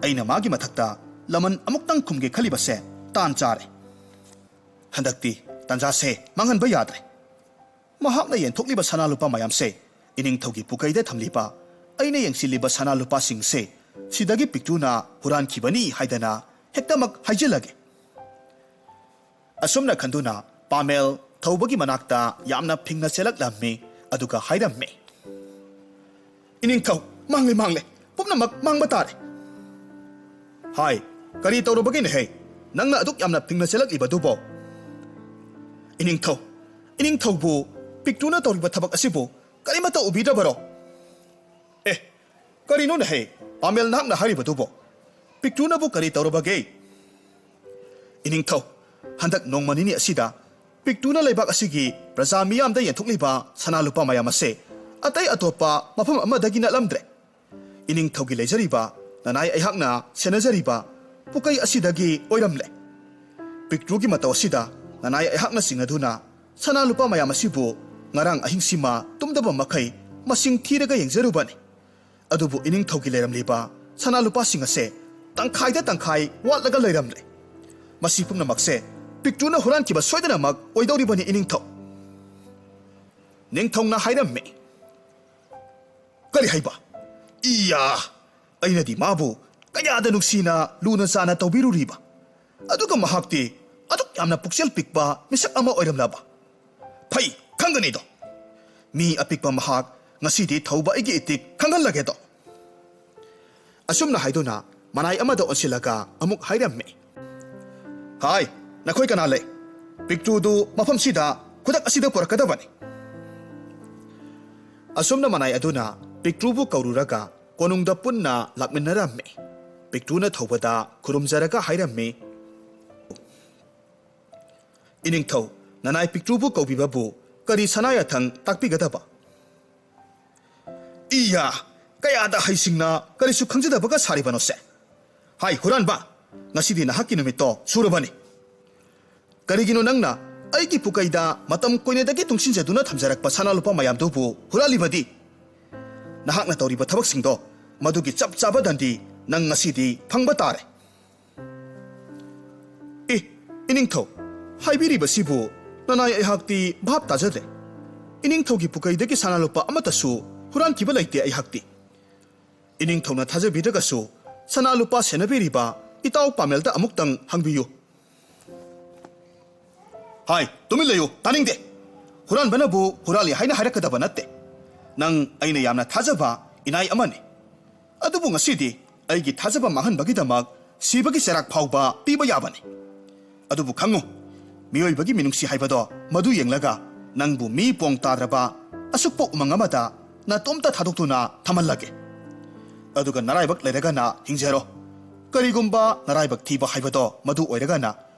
ꯑꯩꯅ ꯃꯥꯒꯤ ꯃꯊꯛꯇ ꯂꯃꯟ ꯑꯃꯨꯛꯇꯪ ꯈꯨꯝꯒꯦ ꯈꯜꯂꯤꯕꯁꯦ ꯇꯥꯟ ꯆꯥꯔꯦ꯫ ꯍꯟꯗꯛꯇꯤ ꯇꯥꯟꯖꯥꯁꯦ ꯃꯥꯡꯍꯟꯕ ꯌꯥꯗ꯭ꯔꯦ꯫ ꯃꯍꯥꯛꯅ ꯌꯦꯟꯊꯣꯛꯂꯤꯕ ꯁꯅꯥ ꯂꯨꯄꯥ ꯃꯌꯥꯝꯁꯦ ꯏꯅꯤꯡꯊꯧꯒꯤ ꯄꯨꯀꯩꯗ ꯊꯝꯂꯤꯕ ꯑꯩꯅ ꯌꯦꯡꯁꯤꯜꯂꯤꯕ ꯁꯅꯥ ꯂꯨꯄꯥꯁꯤꯡꯁꯦ ꯁꯤꯗꯒꯤ ꯄꯤꯛꯇ꯭ꯔꯨꯅ ꯍꯨꯔꯥꯟꯈꯤꯕꯅꯤ ꯍꯥꯏꯗꯅ ꯍꯦꯛꯇꯃꯛ ꯍꯥꯏꯖꯤꯜꯂꯒꯦ꯫" ꯑꯁꯨꯝꯅ ꯈꯟꯗꯨꯅ ꯄꯥꯃꯦꯜ ꯊꯧꯕꯒꯤ ꯃꯅꯥꯛꯇ ꯌꯥꯝꯅ ꯐꯤꯡꯅ ꯆꯦꯜꯂꯛꯂꯝꯃꯤ꯫ ꯑꯗꯨꯒ ꯍꯥꯏꯔꯝꯃꯤ, "ꯏꯅꯤꯡꯊꯧ, ꯃꯥꯡꯂꯦ, ꯃꯥꯡꯂꯦ, ꯄꯨꯝꯅꯃꯛ ꯃꯥꯡꯕ ꯇꯥꯔꯦ꯫" "ꯍꯥꯏ, ꯀꯔꯤ ꯇꯧꯔꯕꯒꯦꯅꯦꯍꯦ? ꯅꯪꯅ ꯑꯗꯨꯛ ꯌꯥꯝꯅ ꯐꯤꯡꯅ ꯆꯦꯜꯂꯛꯂꯤꯕꯗꯨꯕꯣ?" "ꯏꯅꯤꯡꯊꯧ, ꯏꯅꯤꯡꯊꯧꯕꯨ ꯄꯤꯛꯇ꯭ꯔꯨꯅ ꯇꯧꯔꯤꯕ ꯊꯕꯛ ꯑꯁꯤꯕꯨ ꯀꯔꯤꯃꯠꯇ ꯎꯕꯤꯗ꯭ꯔꯕꯔꯣ?" "ꯑꯦ, ꯀꯔꯤꯅꯣꯅꯦꯍꯦ, ꯄꯥꯃꯦꯜ, ꯅꯍꯥꯛꯅ ꯍꯥꯏꯔꯤꯕꯗꯨꯕꯣ? ꯄꯤꯛꯇ꯭ꯔꯨꯅꯕꯨ ꯀꯔꯤ ꯇꯧꯔꯕꯒꯦ?" "ꯏꯅꯤꯡꯊꯧ, ꯍꯟꯗꯛ ꯅꯣꯡꯃ ꯅꯤꯅꯤ ꯑꯁꯤꯗ ꯄꯤꯛꯇ꯭ꯔꯨꯅ ꯂꯩꯕꯥꯛ ꯑꯁꯤꯒꯤ ꯄ꯭ꯔꯖꯥ ꯃꯤꯌꯥꯝꯗ ꯌꯦꯟꯊꯣꯛꯂꯤꯕ ꯁꯅꯥ ꯂꯨꯄꯥ ꯃꯌꯥꯝ ꯑꯁꯦ ꯑꯇꯩ ꯑꯇꯣꯞꯄ ꯃꯐꯝ ꯑꯃꯗꯒꯤ ꯅꯠꯂꯝꯗ꯭ꯔꯦ꯫ ꯏꯅꯤꯡꯊꯧꯒꯤ ꯂꯩꯖꯔꯤꯕ ꯅꯅꯥꯏ ꯑꯩꯍꯥꯛꯅ ꯁꯦꯟꯅꯖꯔꯤꯕ ꯄꯨꯀꯩ ꯑꯁꯤꯗꯒꯤ ꯑꯣꯏꯔꯝꯂꯦ꯫ ꯄꯤꯛꯇ꯭ꯔꯨꯒꯤ ꯃꯇꯧ ꯑꯁꯤꯗ ꯅꯅꯥꯏ ꯑꯩꯍꯥꯛꯅ ꯆꯤꯡꯅꯗꯨꯅ ꯁꯅꯥ ꯂꯨꯄꯥ ꯃꯌꯥꯝ ꯑꯁꯤꯕꯨ ꯉꯔꯥꯡ ꯑꯍꯤꯡꯁꯤꯃ ꯇꯨꯝꯗꯕ ꯃꯈꯩ ꯃꯁꯤꯡ ꯊꯤꯔꯒ ꯌꯦꯡꯖꯔꯨꯕꯅꯤ꯫ ꯑꯗꯨꯕꯨ ꯏꯅꯤꯡꯊꯧꯒꯤ ꯂꯩꯔꯝꯂꯤꯕ ꯁꯅꯥ ꯂꯨꯄꯥꯁꯤꯡ ꯑꯁꯦ ꯇꯪꯈꯥꯏꯗ ꯇꯪꯈꯥꯏ ꯋꯥꯠꯂꯒ ꯂꯩꯔꯝꯂꯦ꯫ ꯃꯁꯤ ꯄꯨꯝꯅꯃꯛꯁꯦ ꯄꯤꯛꯇ꯭ꯔꯨꯅ ꯍꯨꯔꯥꯟꯈꯤꯕ ꯁꯣꯏꯗꯅꯃꯛ ꯑꯣꯏꯗꯧꯔꯤꯕꯅꯤ, ꯏꯅꯤꯡꯊꯧ꯫" ꯅꯤꯡꯊꯧꯅ ꯍꯥꯏꯔꯝꯃꯤ꯫ ꯀꯔꯤ ꯍꯥꯏꯕ? ꯏꯌꯥ! ꯑꯩꯅꯗꯤ ꯃꯥꯕꯨ ꯀꯌꯥꯗ ꯅꯨꯡꯁꯤꯅ ꯂꯨꯅ ꯆꯥꯅ ꯇꯧꯕꯤꯔꯨꯔꯤꯕ, ꯑꯗꯨꯒ ꯃꯍꯥꯛꯇꯤ ꯑꯗꯨꯛ ꯌꯥꯝꯅ ꯄꯨꯛꯆꯦꯜ ꯄꯤꯛꯄ ꯃꯤꯁꯛ ꯑꯃ ꯑꯣꯏꯔꯝꯂꯕ꯫ ꯐꯩ, ꯈꯪꯒꯅꯤꯗꯣ꯫ ꯃꯤ ꯑꯄꯤꯛꯄ ꯃꯍꯥꯛ ꯉꯁꯤꯗꯤ ꯊꯧꯕ ꯑꯩꯒꯤ ꯏꯇꯤꯛ ꯈꯪꯍꯜꯂꯒꯦꯗꯣ꯫ ꯑꯁꯨꯝꯅ ꯍꯥꯏꯗꯨꯅ ꯃꯅꯥꯏ ꯑꯃꯗ ꯑꯣꯟꯁꯤꯜꯂꯒ ꯑꯃꯨꯛ ꯍꯥꯏꯔꯝꯃꯤ꯫ ꯍꯥꯏ, ꯅꯈꯣꯏ ꯀꯅꯥ ꯂꯩ? ꯄꯤꯛꯇ꯭ꯔꯨꯗꯨ ꯃꯐꯝꯁꯤꯗ ꯈꯨꯗꯛ ꯑꯁꯤꯗ ꯄꯨꯔꯛꯀꯗꯕꯅꯤ꯫ ꯑꯁꯨꯝꯅ ꯃꯅꯥꯏ ꯑꯗꯨꯅ ꯄꯤꯛꯇ꯭ꯔꯨꯕꯨ ꯀꯧꯔꯨꯔꯒ ꯀꯣꯅꯨꯡꯗ ꯄꯨꯟꯅ ꯂꯥꯛꯃꯤꯟꯅꯔꯝꯃꯤ꯫ ꯄꯤꯛꯇ꯭ꯔꯨꯅ ꯊꯧꯕꯗ ꯈꯨꯔꯨꯝꯖꯔꯒ ꯍꯥꯏꯔꯝꯃꯤ, ꯏꯅꯤꯡꯊꯧ, ꯅꯅꯥꯏ ꯄꯤꯛꯇ꯭ꯔꯨꯕꯨ ꯀꯧꯕꯤꯕꯕꯨ ꯀꯔꯤ ꯁꯅꯥ ꯌꯥꯊꯪ ꯇꯥꯛꯄꯤꯒꯗꯕ? ꯏꯌꯥ! ꯀꯌꯥꯗ ꯍꯩꯁꯤꯡꯅ ꯀꯔꯤꯁꯨ ꯈꯪꯖꯗꯕꯒ ꯁꯥꯔꯤꯕꯅꯣꯁꯦ? ꯍꯥꯏ, ꯍꯨꯔꯥꯟꯕ, ꯉꯁꯤꯗꯤ ꯅꯍꯥꯛꯀꯤ ꯅꯨꯃꯤꯠꯇꯣ ꯁꯨꯔꯕꯅꯤ꯫ ꯀꯔꯤꯒꯤꯅꯣ ꯅꯪꯅ ꯑꯩꯒꯤ ꯄꯨꯀꯩꯗ ꯃꯇꯝ ꯀꯨꯏꯅꯗꯒꯤ ꯇꯨꯡꯁꯤꯟꯖꯗꯨꯅ ꯊꯝꯖꯔꯛꯄ ꯁꯅꯥ ꯂꯨꯄꯥ ꯃꯌꯥꯝꯗꯨꯕꯨ ꯍꯨꯔꯥꯜꯂꯤꯕꯗꯤ? ꯅꯍꯥꯛꯅ ꯇꯧꯔꯤꯕ ꯊꯕꯛꯁꯤꯡꯗꯣ, ꯃꯗꯨꯒꯤ ꯆꯞ ꯆꯥꯕ ꯗꯟꯗꯤ ꯅꯪ ꯉꯁꯤꯗꯤ ꯐꯪꯕ ꯇꯥꯔꯦ꯫ ꯑꯦ, ꯏꯅꯤꯡꯊꯧ, ꯍꯥꯏꯕꯤꯔꯤꯕꯁꯤꯕꯨ ꯅꯅꯥꯏ ꯑꯩꯍꯥꯛꯇꯤ ꯚꯥꯞ ꯇꯥꯖꯗ꯭ꯔꯦ꯫ ꯏꯅꯤꯡꯊꯧꯒꯤ ꯄꯨꯀꯩꯗꯒꯤ ꯁꯅꯥ ꯂꯨꯄꯥ ꯑꯃꯠꯇꯁꯨ ꯍꯨꯔꯥꯟꯈꯤꯕ ꯂꯩꯇꯦ ꯑꯩꯍꯥꯛꯇꯤ꯫ ꯏꯅꯤꯡꯊꯧꯅ ꯊꯥꯖꯕꯤꯗ꯭ꯔꯒꯁꯨ ꯁꯅꯥ ꯂꯨꯄꯥ ꯁꯦꯟꯅꯕꯤꯔꯤꯕ ꯏꯇꯥꯎ ꯄꯥꯃꯦꯜꯗ ꯑꯃꯨꯛꯇꯪ ꯍꯪꯕꯤꯌꯨ꯫ ꯍꯥꯏ, ꯇꯨꯃꯤꯟ ꯂꯩꯌꯨ, ꯇꯥꯅꯤꯡꯗꯦ꯫ ꯍꯨꯔꯥꯟꯕꯅꯕꯨ ꯍꯨꯔꯥꯜꯂꯤ ꯍꯥꯏꯅ ꯍꯥꯏꯔꯛꯀꯗꯕ ꯅꯠꯇꯦ꯫ ꯅꯪ ꯑꯩꯅ ꯌꯥꯝꯅ ꯊꯥꯖꯕ ꯏꯅꯥꯏ ꯑꯃꯅꯤ꯫ ꯑꯗꯨꯕꯨ ꯉꯁꯤꯗꯤ ꯑꯩꯒꯤ ꯊꯥꯖꯕ ꯃꯥꯡꯍꯟꯕꯒꯤꯗꯃꯛ ꯁꯤꯕꯒꯤ ꯆꯩꯔꯥꯛ ꯐꯥꯎꯕ ꯄꯤꯕ ꯌꯥꯕꯅꯤ꯫ ꯑꯗꯨꯕꯨ ꯈꯪꯉꯨ, ꯃꯤꯑꯣꯏꯕꯒꯤ ꯃꯤꯅꯨꯡꯁꯤ ꯍꯥꯏꯕꯗꯣ ꯃꯗꯨ ꯌꯦꯡꯂꯒ ꯅꯪꯕꯨ ꯃꯤ ꯄꯣꯡ ꯇꯥꯗ꯭ꯔꯕ ꯑꯁꯨꯛꯄ ꯎꯃꯪ ꯑꯃꯗ ꯅꯇꯣꯝꯇ ꯊꯥꯗꯣꯛꯇꯨꯅ ꯊꯝꯍꯜꯂꯒꯦ꯫ ꯑꯗꯨꯒ ꯅꯔꯥꯏꯕꯛ ꯂꯩꯔꯒꯅ ꯍꯤꯡꯖꯔꯣ꯫ ꯀꯔꯤꯒꯨꯝꯕ ꯅꯔꯥꯏꯕꯛ ꯊꯤꯕ ꯍꯥꯏꯕꯗꯣ ꯃꯗꯨ ꯑꯣꯏꯔꯒꯅ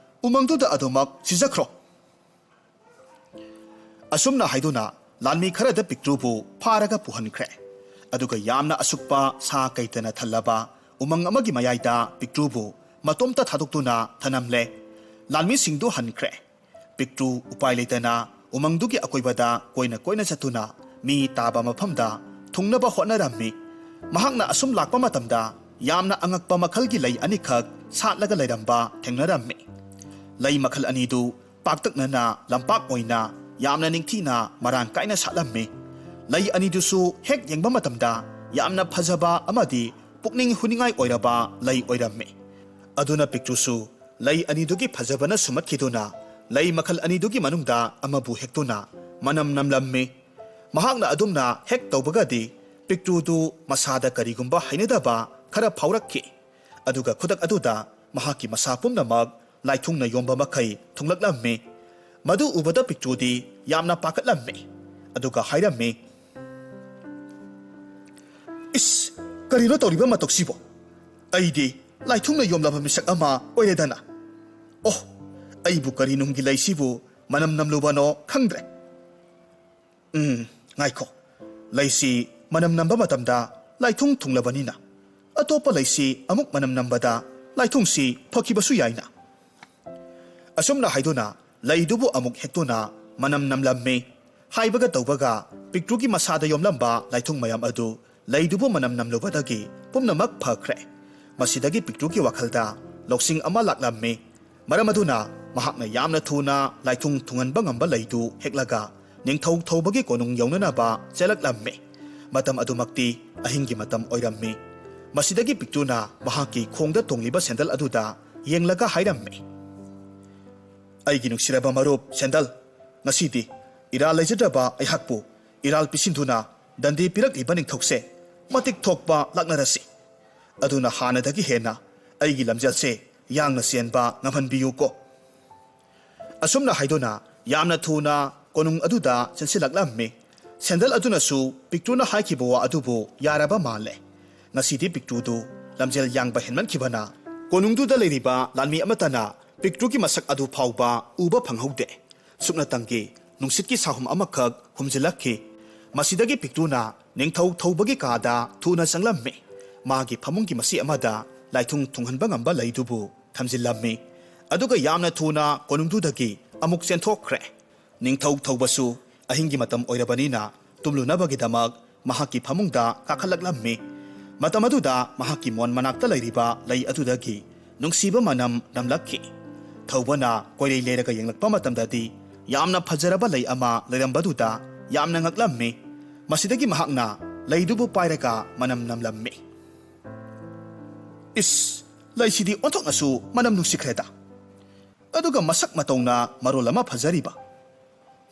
ꯎꯃꯪꯗꯨꯗ ꯑꯗꯨꯃꯛ ꯁꯤꯖꯈ꯭ꯔꯣ꯫ ꯑꯁꯨꯝꯅ ꯍꯥꯏꯗꯨꯅ ꯂꯥꯟꯃꯤ ꯈꯔꯗ ꯄꯤꯛꯇ꯭ꯔꯨꯕꯨ ꯐꯥꯔꯒ ꯄꯨꯍꯟꯈ꯭ꯔꯦ꯫ ꯑꯗꯨꯒ ꯌꯥꯝꯅ ꯑꯁꯨꯛꯄ ꯁꯥ ꯀꯩꯇꯅ ꯊꯜꯂꯕ ꯎꯃꯪ ꯑꯃꯒꯤ ꯃꯌꯥꯏꯗ ꯄꯤꯛꯇ꯭ꯔꯨꯕꯨ ꯃꯇꯣꯝꯇ ꯊꯥꯗꯣꯛꯇꯨꯅ ꯊꯅꯝꯂꯦ꯫ ꯂꯥꯟꯃꯤꯁꯤꯡꯗꯨ ꯍꯟꯈ꯭ꯔꯦ꯫ ꯄꯤꯛꯇ꯭ꯔꯨ ꯎꯄꯥꯏ ꯂꯩꯇꯅ ꯎꯃꯪꯗꯨꯒꯤ ꯑꯀꯣꯏꯕꯗ ꯀꯣꯏꯅ ꯀꯣꯏꯅ ꯆꯠꯇꯨꯅ ꯃꯤ ꯇꯥꯕ ꯃꯐꯝꯗ ꯊꯨꯡꯅꯕ ꯍꯣꯠꯅꯔꯝꯃꯤ꯫ ꯃꯍꯥꯛꯅ ꯑꯁꯨꯝ ꯂꯥꯛꯄ ꯃꯇꯝꯗ ꯌꯥꯝꯅ ꯑꯉꯛꯄ ꯃꯈꯜꯒꯤ ꯂꯩ ꯑꯅꯤꯈꯛ ꯁꯥꯠꯂꯒ ꯂꯩꯔꯝꯕ ꯊꯦꯡꯅꯔꯝꯃꯤ꯫ ꯂꯩ ꯃꯈꯜ ꯑꯅꯤꯗꯨ ꯄꯥꯛꯇꯛꯅꯅ ꯂꯝꯄꯥꯛ ꯑꯣꯏꯅ ꯌꯥꯝꯅ ꯅꯤꯡꯊꯤꯅ ꯃꯔꯥꯡ ꯀꯥꯏꯅ ꯁꯥꯠꯂꯝꯃꯤ꯫ ꯂꯩ ꯑꯅꯤꯗꯨꯁꯨ ꯍꯦꯛ ꯌꯦꯡꯕ ꯃꯇꯝꯗ ꯌꯥꯝꯅ ꯐꯖꯕ ꯑꯃꯗꯤ ꯄꯨꯛꯅꯤꯡ ꯍꯨꯅꯤꯡꯉꯥꯏ ꯑꯣꯏꯔꯕ ꯂꯩ ꯑꯣꯏꯔꯝꯃꯤ꯫ ꯑꯗꯨꯅ ꯄꯤꯛꯇ꯭ꯔꯨꯁꯨ ꯂꯩ ꯑꯅꯤꯗꯨꯒꯤ ꯐꯖꯕꯅ ꯁꯨꯝꯍꯠꯈꯤꯗꯨꯅ ꯂꯩ ꯃꯈꯜ ꯑꯅꯤꯗꯨꯒꯤ ꯃꯅꯨꯡꯗ ꯑꯃꯕꯨ ꯍꯦꯛꯇꯨꯅ ꯃꯅꯝ ꯅꯝꯂꯝꯃꯤ꯫ ꯃꯍꯥꯛꯅ ꯑꯗꯨꯝꯅ ꯍꯦꯛ ꯇꯧꯕꯒꯗꯤ ꯄꯤꯛꯇ꯭ꯔꯨꯗꯨ ꯃꯁꯥꯗ ꯀꯔꯤꯒꯨꯝꯕ ꯍꯩꯅꯗꯕ ꯈꯔ ꯐꯥꯎꯔꯛꯈꯤ꯫ ꯑꯗꯨꯒ ꯈꯨꯗꯛ ꯑꯗꯨꯗ ꯃꯍꯥꯛꯀꯤ ꯃꯁꯥ ꯄꯨꯝꯅꯃꯛ ꯂꯥꯏꯊꯨꯡꯅ ꯌꯣꯝꯕ ꯃꯈꯩ ꯊꯨꯡꯂꯛꯂꯝꯃꯤ꯫ ꯃꯗꯨ ꯎꯕꯗ ꯄꯤꯛꯇ꯭ꯔꯨꯗꯤ ꯌꯥꯝꯅ ꯄꯥꯈꯠꯂꯝꯃꯤ꯫ ꯑꯗꯨꯒ ꯍꯥꯏꯔꯝꯃꯤ, "ꯏꯁ, ꯀꯔꯤꯅꯣ ꯇꯧꯔꯤꯕ ꯃꯇꯧꯁꯤꯕꯣ? ꯑꯩꯗꯤ ꯂꯥꯏꯊꯨꯡꯅ ꯌꯣꯝꯂꯕ ꯃꯤꯁꯛ ꯑꯃ ꯑꯣꯏꯔꯦꯗꯅ꯫ ꯑꯣ, ꯑꯩꯕꯨ ꯀꯔꯤ ꯅꯨꯡꯒꯤ ꯂꯩꯁꯤꯕꯨ ꯃꯅꯝ ꯅꯝꯂꯨꯕꯅꯣ ꯈꯪꯗ꯭ꯔꯦ꯫ ꯎꯝ, ꯉꯥꯏꯈꯣ꯫ ꯂꯩꯁꯤ ꯃꯅꯝ ꯅꯝꯕ ꯃꯇꯝꯗ ꯂꯥꯏꯊꯨꯡ ꯊꯨꯡꯂꯕꯅꯤꯅ ꯑꯇꯣꯞꯄ ꯂꯩꯁꯤ ꯑꯃꯨꯛ ꯃꯅꯝ ꯅꯝꯕꯗ ꯂꯥꯏꯊꯨꯡꯁꯤ ꯐꯈꯤꯕꯁꯨ ꯌꯥꯏꯅ꯫" ꯑꯁꯨꯝꯅ ꯍꯥꯏꯗꯨꯅ ꯂꯩꯗꯨꯕꯨ ꯑꯃꯨꯛ ꯍꯦꯛꯇꯨꯅ ꯃꯅꯝ ꯅꯝꯂꯝꯃꯤ꯫ ꯍꯥꯏꯕꯒ ꯇꯧꯕꯒ ꯄꯤꯛꯇ꯭ꯔꯨꯒꯤ ꯃꯁꯥꯗ ꯌꯣꯝꯂꯝꯕ ꯂꯥꯏꯊꯨꯡ ꯃꯌꯥꯝ ꯑꯗꯨ ꯂꯩꯗꯨꯕꯨ ꯃꯅꯝ ꯅꯝꯂꯨꯕꯗꯒꯤ ꯄꯨꯝꯅꯃꯛ ꯐꯈ꯭ꯔꯦ꯫ ꯃꯁꯤꯗꯒꯤ ꯄꯤꯛꯇ꯭ꯔꯨꯒꯤ ꯋꯥꯈꯜꯗ ꯂꯧꯁꯤꯡ ꯑꯃ ꯂꯥꯛꯂꯝꯃꯤ꯫ ꯃꯔꯝ ꯑꯗꯨꯅ ꯃꯍꯥꯛꯅ ꯌꯥꯝꯅ ꯊꯨꯅ ꯂꯥꯏꯊꯨꯡ ꯊꯨꯡꯍꯟꯕ ꯉꯝꯕ ꯂꯩꯗꯨ ꯍꯦꯛꯂꯒ ꯅꯤꯡꯊꯧ ꯊꯧꯕꯒꯤ ꯀꯣꯅꯨꯡ ꯌꯧꯅꯅꯕ ꯆꯦꯜꯂꯛꯂꯝꯃꯤ꯫ ꯃꯇꯝ ꯑꯗꯨꯃꯛꯇꯤ ꯑꯍꯤꯡꯒꯤ ꯃꯇꯝ ꯑꯣꯏꯔꯝꯃꯤ꯫ ꯃꯁꯤꯗꯒꯤ ꯄꯤꯛꯇ꯭ꯔꯨꯅ ꯃꯍꯥꯛꯀꯤ ꯈꯣꯡꯗ ꯇꯣꯡꯂꯤꯕ ꯁꯦꯟꯗꯜ ꯑꯗꯨꯗ ꯌꯦꯡꯂꯒ ꯍꯥꯏꯔꯝꯃꯤ, "ꯑꯩꯒꯤ ꯅꯨꯡꯁꯤꯔꯕ ꯃꯔꯨꯞ ꯁꯦꯟꯗꯜ, ꯉꯁꯤꯗꯤ ꯏꯔꯥꯜ ꯂꯩꯖꯗ꯭ꯔꯕ ꯑꯩꯍꯥꯛꯄꯨ ꯏꯔꯥꯜ ꯄꯤꯁꯤꯟꯗꯨꯅ ꯗꯟꯗꯤ ꯄꯤꯔꯛꯂꯤꯕ ꯅꯤꯡꯊꯧꯁꯦ ꯃꯇꯤꯛ ꯊꯣꯛꯄ ꯂꯥꯛꯅꯔꯁꯤ꯫ ꯑꯗꯨꯅ ꯍꯥꯟꯅꯗꯒꯤ ꯍꯦꯟꯅ ꯑꯩꯒꯤ ꯂꯝꯖꯦꯜꯁꯦ ꯌꯥꯡꯅ ꯆꯦꯟꯕ ꯉꯝꯍꯟꯕꯤꯌꯨꯀꯣ꯫" ꯑꯁꯨꯝꯅ ꯍꯥꯏꯗꯨꯅ ꯌꯥꯝꯅ ꯊꯨꯅ ꯀꯣꯅꯨꯡ ꯑꯗꯨꯗ ꯆꯦꯟꯁꯤꯜꯂꯛꯂꯝꯃꯤ꯫ ꯁꯦꯟꯗꯜ ꯑꯗꯨꯅꯁꯨ ꯄꯤꯛꯇ꯭ꯔꯨꯅ ꯍꯥꯏꯈꯤꯕ ꯋꯥ ꯑꯗꯨꯕꯨ ꯌꯥꯔꯕ ꯃꯥꯜꯂꯦ꯫ ꯉꯁꯤꯗꯤ ꯄꯤꯛꯇ꯭ꯔꯨꯗꯨ ꯂꯝꯖꯦꯜ ꯌꯥꯡꯕ ꯍꯦꯟꯃꯟꯈꯤꯕꯅ ꯀꯣꯅꯨꯡꯗꯨꯗ ꯂꯩꯔꯤꯕ ꯂꯥꯟꯃꯤ ꯑꯃꯠꯇꯅ ꯄꯤꯛꯇ꯭ꯔꯨꯒꯤ ꯃꯁꯛ ꯑꯗꯨ ꯐꯥꯎꯕ ꯎꯕ ꯐꯪꯍꯧꯗꯦ꯫ ꯁꯨꯞꯅꯇꯪꯒꯤ ꯅꯨꯡꯁꯤꯠꯀꯤ ꯁꯥꯍꯨꯝ ꯑꯃꯈꯛ ꯍꯨꯝꯖꯤꯜꯂꯛꯈꯤ꯫ ꯃꯁꯤꯗꯒꯤ ꯄꯤꯛꯇ꯭ꯔꯨꯅ ꯅꯤꯡꯊꯧ ꯊꯧꯕꯒꯤ ꯀꯥꯗ ꯊꯨꯅ ꯆꯪꯂꯝꯃꯤ꯫ ꯃꯥꯒꯤ ꯐꯃꯨꯡꯒꯤ ꯃꯁꯤ ꯑꯃꯗ ꯂꯥꯏꯊꯨꯡ ꯊꯨꯡꯍꯟꯕ ꯉꯝꯕ ꯂꯩꯗꯨꯕꯨ ꯊꯝꯖꯤꯜꯂꯝꯃꯤ꯫ ꯑꯗꯨꯒ ꯌꯥꯝꯅ ꯊꯨꯅ ꯀꯣꯅꯨꯡꯗꯨꯗꯒꯤ ꯑꯃꯨꯛ ꯆꯦꯟꯊꯣꯛꯈ꯭ꯔꯦ꯫ ꯅꯤꯡꯊꯧ ꯊꯧꯕꯁꯨ ꯑꯍꯤꯡꯒꯤ ꯃꯇꯝ ꯑꯣꯏꯔꯕꯅꯤꯅ ꯇꯨꯝꯂꯨꯅꯕꯒꯤꯗꯃꯛ ꯃꯍꯥꯛꯀꯤ ꯐꯃꯨꯡꯗ ꯀꯥꯈꯠꯂꯛꯂꯝꯃꯤ꯫ ꯃꯇꯝ ꯑꯗꯨꯗ ꯃꯍꯥꯛꯀꯤ ꯃꯣꯟ ꯃꯅꯥꯛꯇ ꯂꯩꯔꯤꯕ ꯂꯩ ꯑꯗꯨꯗꯒꯤ ꯅꯨꯡꯁꯤꯕ ꯃꯅꯝ ꯅꯝꯂꯛꯈꯤ꯫ ꯊꯧꯕꯅ ꯀꯣꯏꯔꯩ ꯂꯩꯔꯒ ꯌꯦꯡꯂꯛꯄ ꯃꯇꯝꯗꯗꯤ ꯌꯥꯝꯅ ꯐꯖꯔꯕ ꯂꯩ ꯑꯃ ꯂꯩꯔꯝꯕꯗꯨꯗ ꯌꯥꯝꯅ ꯉꯛꯂꯝꯃꯤ꯫ ꯃꯁꯤꯗꯒꯤ ꯃꯍꯥꯛꯅ ꯂꯩꯗꯨꯕꯨ ꯄꯥꯏꯔꯒ ꯃꯅꯝ ꯅꯝꯂꯝꯃꯤ꯫ "ꯏꯁ, ꯂꯩꯁꯤꯗꯤ ꯑꯣꯟꯊꯣꯛꯅꯁꯨ ꯃꯅꯝ ꯅꯨꯡꯁꯤꯈ꯭ꯔꯦꯗ꯫ ꯑꯗꯨꯒ ꯃꯁꯛ ꯃꯇꯧꯅ ꯃꯔꯣꯜ ꯑꯃ ꯐꯖꯔꯤꯕ꯫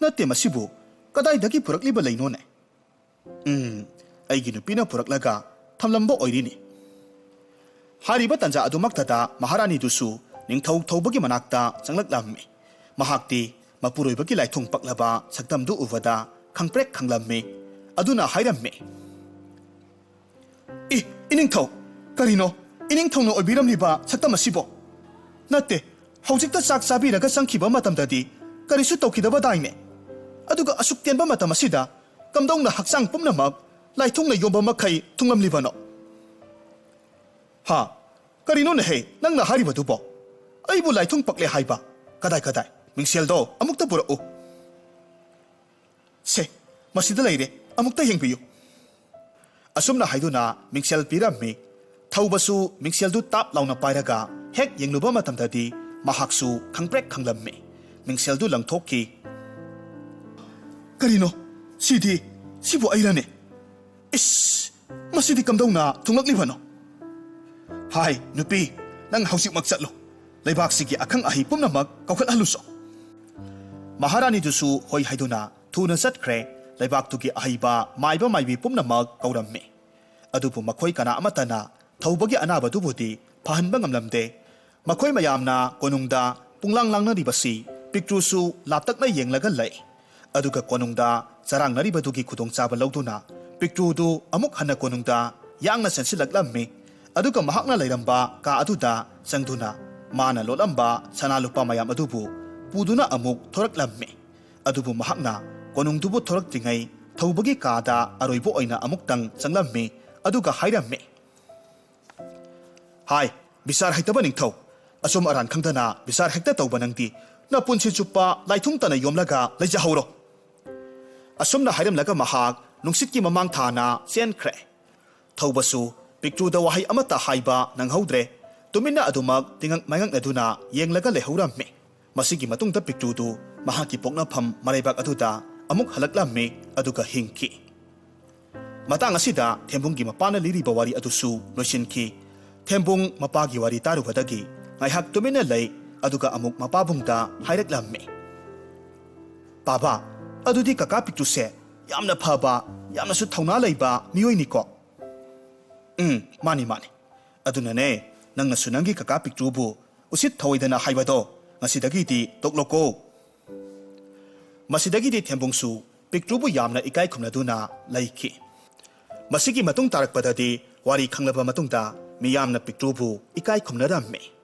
ꯅꯠꯇꯦ, ꯃꯁꯤꯕꯨ ꯀꯗꯥꯏꯗꯒꯤ ꯄꯨꯔꯛꯂꯤꯕ ꯂꯩꯅꯣꯅꯦ? ꯎꯝ, ꯑꯩꯒꯤ ꯅꯨꯄꯤꯅ ꯄꯨꯔꯛꯂꯒ ꯊꯝꯂꯝꯕ ꯑꯣꯏꯔꯤꯅꯤ꯫" ꯍꯥꯏꯔꯤꯕ ꯇꯟꯖꯥ ꯑꯗꯨꯃꯛꯇꯗ ꯃꯍꯥꯔꯥꯅꯤꯗꯨꯁꯨ ꯅꯤꯡꯊꯧ ꯊꯧꯕꯒꯤ ꯃꯅꯥꯛꯇ ꯆꯪꯂꯛꯂꯝꯃꯤ꯫ ꯃꯍꯥꯛꯇꯤ ꯃꯄꯨꯔꯣꯏꯕꯒꯤ ꯂꯥꯏꯊꯨꯡ ꯄꯛꯂꯕ ꯁꯛꯇꯝꯗꯨ ꯎꯕꯗ ꯈꯪꯄ꯭ꯔꯦꯛ ꯈꯪꯂꯝꯃꯤ꯫ ꯑꯗꯨꯅ ꯍꯥꯏꯔꯝꯃꯤ, "ꯏ, ꯏꯅꯤꯡꯊꯧ! ꯀꯔꯤꯅꯣ? ꯏꯅꯤꯡꯊꯧꯅ ꯑꯣꯏꯕꯤꯔꯝꯂꯤꯕ ꯁꯛꯇꯝ ꯑꯁꯤꯕꯣ? ꯅꯠꯇꯦ, ꯍꯧꯖꯤꯛꯇ ꯆꯥꯛ ꯆꯥꯕꯤꯔꯒ ꯆꯪꯈꯤꯕ ꯃꯇꯝꯗꯗꯤ ꯀꯔꯤꯁꯨ ꯇꯧꯈꯤꯗꯕꯗꯥꯏꯅꯦ? ꯑꯗꯨꯒ ꯑꯁꯨꯛ ꯇꯦꯟꯕ ꯃꯇꯝ ꯑꯁꯤꯗ ꯀꯝꯗꯧꯅ ꯍꯛꯆꯥꯡ ꯄꯨꯝꯅꯃꯛ ꯂꯥꯏꯊꯨꯡꯅ ꯌꯣꯝꯕ ꯃꯈꯩ ꯊꯨꯡꯂꯝꯂꯤꯕꯅꯣ?" "ꯍꯥ? ꯀꯔꯤꯅꯣꯅꯦꯍꯦ ꯅꯪꯅ ꯍꯥꯏꯔꯤꯕꯗꯨꯕꯣ? ꯑꯩꯕꯨ ꯂꯥꯏꯊꯨꯡ ꯄꯛꯂꯦ ꯍꯥꯏꯕ? ꯀꯗꯥꯏ, ꯀꯗꯥꯏ? ꯃꯤꯡꯁꯦꯜꯗꯣ ꯑꯃꯨꯛꯇ ꯄꯨꯔꯛꯎ꯫" "ꯁꯦ, ꯃꯁꯤꯗ ꯂꯩꯔꯦ, ꯑꯃꯨꯛꯇ ꯌꯦꯡꯕꯤꯌꯨ꯫" ꯑꯁꯨꯝꯅ ꯍꯥꯏꯗꯨꯅ ꯃꯤꯡꯁꯦꯜ ꯄꯤꯔꯝꯃꯤ꯫ ꯊꯧꯕꯁꯨ ꯃꯤꯡꯁꯦꯜꯗꯨ ꯇꯥꯞ ꯂꯥꯎꯅ ꯄꯥꯏꯔꯒ ꯍꯦꯛ ꯌꯦꯡꯂꯨꯕ ꯃꯇꯝꯗꯗꯤ ꯃꯍꯥꯛꯁꯨ ꯈꯪꯄ꯭ꯔꯦꯛ ꯈꯪꯂꯝꯃꯤ꯫ ꯃꯤꯡꯁꯦꯜꯗꯨ ꯂꯪꯊꯣꯛꯈꯤ꯫ "ꯀꯔꯤꯅꯣ? ꯁꯤꯗꯤ, ꯁꯤꯕꯨ ꯑꯩꯔꯅꯦ? ꯏꯁ! ꯃꯁꯤꯗꯤ ꯀꯝꯗꯧꯅ ꯊꯨꯡꯂꯛꯂꯤꯕꯅꯣ?" "ꯍꯥꯏ, ꯅꯨꯄꯤ, ꯅꯪ ꯍꯧꯖꯤꯛꯃꯛ ꯆꯠꯂꯨ꯫ ꯂꯩꯕꯥꯛꯁꯤꯒꯤ ꯑꯈꯪ ꯑꯍꯩ ꯄꯨꯝꯅꯃꯛ ꯀꯧꯈꯠꯍꯜꯂꯨꯁꯣ꯫" ꯃꯍꯥꯔꯥꯅꯤꯗꯨꯁꯨ ꯍꯣꯏ ꯍꯥꯏꯗꯨꯅ ꯊꯨꯅ ꯆꯠꯈ꯭ꯔꯦ꯫ ꯂꯩꯕꯥꯛꯇꯨꯒꯤ ꯑꯍꯩꯕ ꯃꯥꯏꯕ ꯃꯥꯏꯕꯤ ꯄꯨꯝꯅꯃꯛ ꯀꯧꯔꯝꯃꯤ꯫ ꯑꯗꯨꯕꯨ ꯃꯈꯣꯏ ꯀꯅꯥ ꯑꯃꯠꯇꯅ ꯊꯧꯕꯒꯤ ꯑꯅꯥꯕꯗꯨꯕꯨꯗꯤ ꯐꯍꯟꯕ ꯉꯝꯂꯝꯗꯦ꯫ ꯃꯈꯣꯏ ꯃꯌꯥꯝꯅ ꯀꯣꯅꯨꯡꯗ ꯄꯨꯡꯂꯥꯡ ꯂꯥꯡꯅꯔꯤꯕꯁꯤ ꯄꯤꯛꯇ꯭ꯔꯨꯁꯨ ꯂꯥꯞꯇꯛꯅ ꯌꯦꯡꯂꯒ ꯂꯩ꯫ ꯑꯗꯨꯒ ꯀꯣꯅꯨꯡꯗ ꯆꯔꯥꯡꯅꯔꯤꯕꯗꯨꯒꯤ ꯈꯨꯗꯣꯡꯆꯥꯕ ꯂꯧꯗꯨꯅ ꯄꯤꯛꯇ꯭ꯔꯨꯗꯨ ꯑꯃꯨꯛ ꯍꯟꯅ ꯀꯣꯅꯨꯡꯗ ꯌꯥꯡꯅ ꯆꯦꯟꯁꯤꯜꯂꯛꯂꯝꯃꯤ꯫ ꯑꯗꯨꯒ ꯃꯍꯥꯛꯅ ꯂꯩꯔꯝꯕ ꯀꯥ ꯑꯗꯨꯗ ꯆꯪꯗꯨꯅ ꯃꯥꯅ ꯂꯣꯠꯂꯝꯕ ꯁꯅꯥ ꯂꯨꯄꯥ ꯃꯌꯥꯝ ꯑꯗꯨꯕꯨ ꯄꯨꯗꯨꯅ ꯑꯃꯨꯛ ꯊꯣꯔꯛꯂꯝꯃꯤ꯫ ꯑꯗꯨꯕꯨ ꯃꯍꯥꯛꯅ ꯀꯣꯅꯨꯡꯗꯨꯕꯨ ꯊꯣꯔꯛꯇ꯭ꯔꯤꯉꯩ ꯊꯧꯕꯒꯤ ꯀꯥꯗ ꯑꯔꯣꯏꯕ ꯑꯣꯏꯅ ꯑꯃꯨꯛꯇꯪ ꯆꯪꯂꯝꯃꯤ꯫ ꯑꯗꯨꯒ ꯍꯥꯏꯔꯝꯃꯤ, "ꯍꯥꯏ, ꯕꯤꯆꯥꯔ ꯍꯩꯇꯕ ꯅꯤꯡꯊꯧ! ꯑꯆꯨꯝ ꯑꯔꯥꯟ ꯈꯪꯗꯅ ꯕꯤꯆꯥꯔ ꯍꯦꯛꯇ ꯇꯧꯕ ꯅꯪꯗꯤ ꯅꯄꯨꯟꯁꯤ ꯆꯨꯞꯄ ꯂꯥꯏꯊꯨꯡꯇꯅ ꯌꯣꯝꯂꯒ ꯂꯩꯖꯍꯧꯔꯣ꯫" ꯑꯁꯨꯝꯅ ꯍꯥꯏꯔꯝꯂꯒ ꯃꯍꯥꯛ ꯅꯨꯡꯁꯤꯠꯀꯤ ꯃꯃꯥꯡ ꯊꯥꯅ ꯆꯦꯟꯈ꯭ꯔꯦ꯫ ꯊꯧꯕꯁꯨ ꯄꯤꯛꯇ꯭ꯔꯨꯗ ꯋꯥꯍꯩ ꯑꯃꯠꯇ ꯍꯥꯏꯕ ꯅꯪꯍꯧꯗ꯭ꯔꯦ꯫ ꯇꯨꯃꯤꯟꯅ ꯑꯗꯨꯃꯛ ꯇꯤꯉꯛ ꯃꯥꯏꯉꯛꯅꯗꯨꯅ ꯌꯦꯡꯂꯒ ꯂꯩꯍꯧꯔꯝꯃꯤ꯫ ꯃꯁꯤꯒꯤ ꯃꯇꯨꯡꯗ ꯄꯤꯛꯇ꯭ꯔꯨꯗꯨ ꯃꯍꯥꯛꯀꯤ ꯄꯣꯛꯅꯐꯝ ꯃꯔꯩꯕꯥꯛ ꯑꯗꯨꯗ ꯑꯃꯨꯛ ꯍꯜꯂꯛꯂꯝꯃꯤ, ꯑꯗꯨꯒ ꯍꯤꯡꯈꯤ꯫ ꯃꯇꯥꯡ ꯑꯁꯤꯗ ꯊꯦꯝꯕꯨꯡꯒꯤ ꯃꯄꯥꯅ ꯂꯤꯔꯤꯕ ꯋꯥꯔꯤ ꯑꯗꯨꯁꯨ ꯂꯣꯏꯁꯤꯟꯈꯤ꯫ ꯊꯦꯝꯕꯨꯡ ꯃꯄꯥꯒꯤ ꯋꯥꯔꯤ ꯇꯥꯔꯨꯕꯗꯒꯤ ꯉꯥꯏꯍꯥꯛ ꯇꯨꯃꯤꯟꯅ ꯂꯩ, ꯑꯗꯨꯒ ꯑꯃꯨꯛ ꯃꯄꯥꯕꯨꯡꯗ ꯍꯥꯏꯔꯛꯂꯝꯃꯤ, "ꯄꯥꯕꯥ, ꯑꯗꯨꯗꯤ ꯀꯀꯥ ꯄꯤꯛꯇ꯭ꯔꯨꯁꯦ ꯌꯥꯝꯅ ꯐꯕ, ꯌꯥꯝꯅꯁꯨ ꯊꯧꯅꯥ ꯂꯩꯕ ꯃꯤꯑꯣꯏꯅꯤꯀꯣ?" "ꯎꯝ, ꯃꯥꯅꯤ, ꯃꯥꯅꯤ꯫ ꯑꯗꯨꯅꯅꯦ, ꯅꯪꯅꯁꯨ ꯅꯪꯒꯤ ꯀꯀꯥ ꯄꯤꯛꯇ꯭ꯔꯨꯕꯨ ꯎꯁꯤꯠ ꯊꯑꯣꯏꯗꯅ ꯍꯥꯏꯕꯗꯣ ꯉꯁꯤꯗꯒꯤꯗꯤ ꯇꯣꯛꯂꯣꯀꯣ꯫" ꯃꯁꯤꯗꯒꯤꯗꯤ ꯊꯦꯝꯕꯨꯡꯁꯨ ꯄꯤꯛꯇ꯭ꯔꯨꯕꯨ ꯌꯥꯝꯅ ꯏꯀꯥꯏ ꯈꯨꯝꯅꯗꯨꯅ ꯂꯩꯈꯤ꯫ ꯃꯁꯤꯒꯤ ꯃꯇꯨꯡ ꯇꯥꯔꯛꯄꯗꯗꯤ ꯋꯥꯔꯤ ꯈꯪꯂꯕ ꯃꯇꯨꯡꯗ ꯃꯤꯌꯥꯝꯅ ꯄꯤꯛꯇ꯭ꯔꯨꯕꯨ ꯏꯀꯥꯏ ꯈꯨꯝꯅꯔꯝꯃꯤ꯫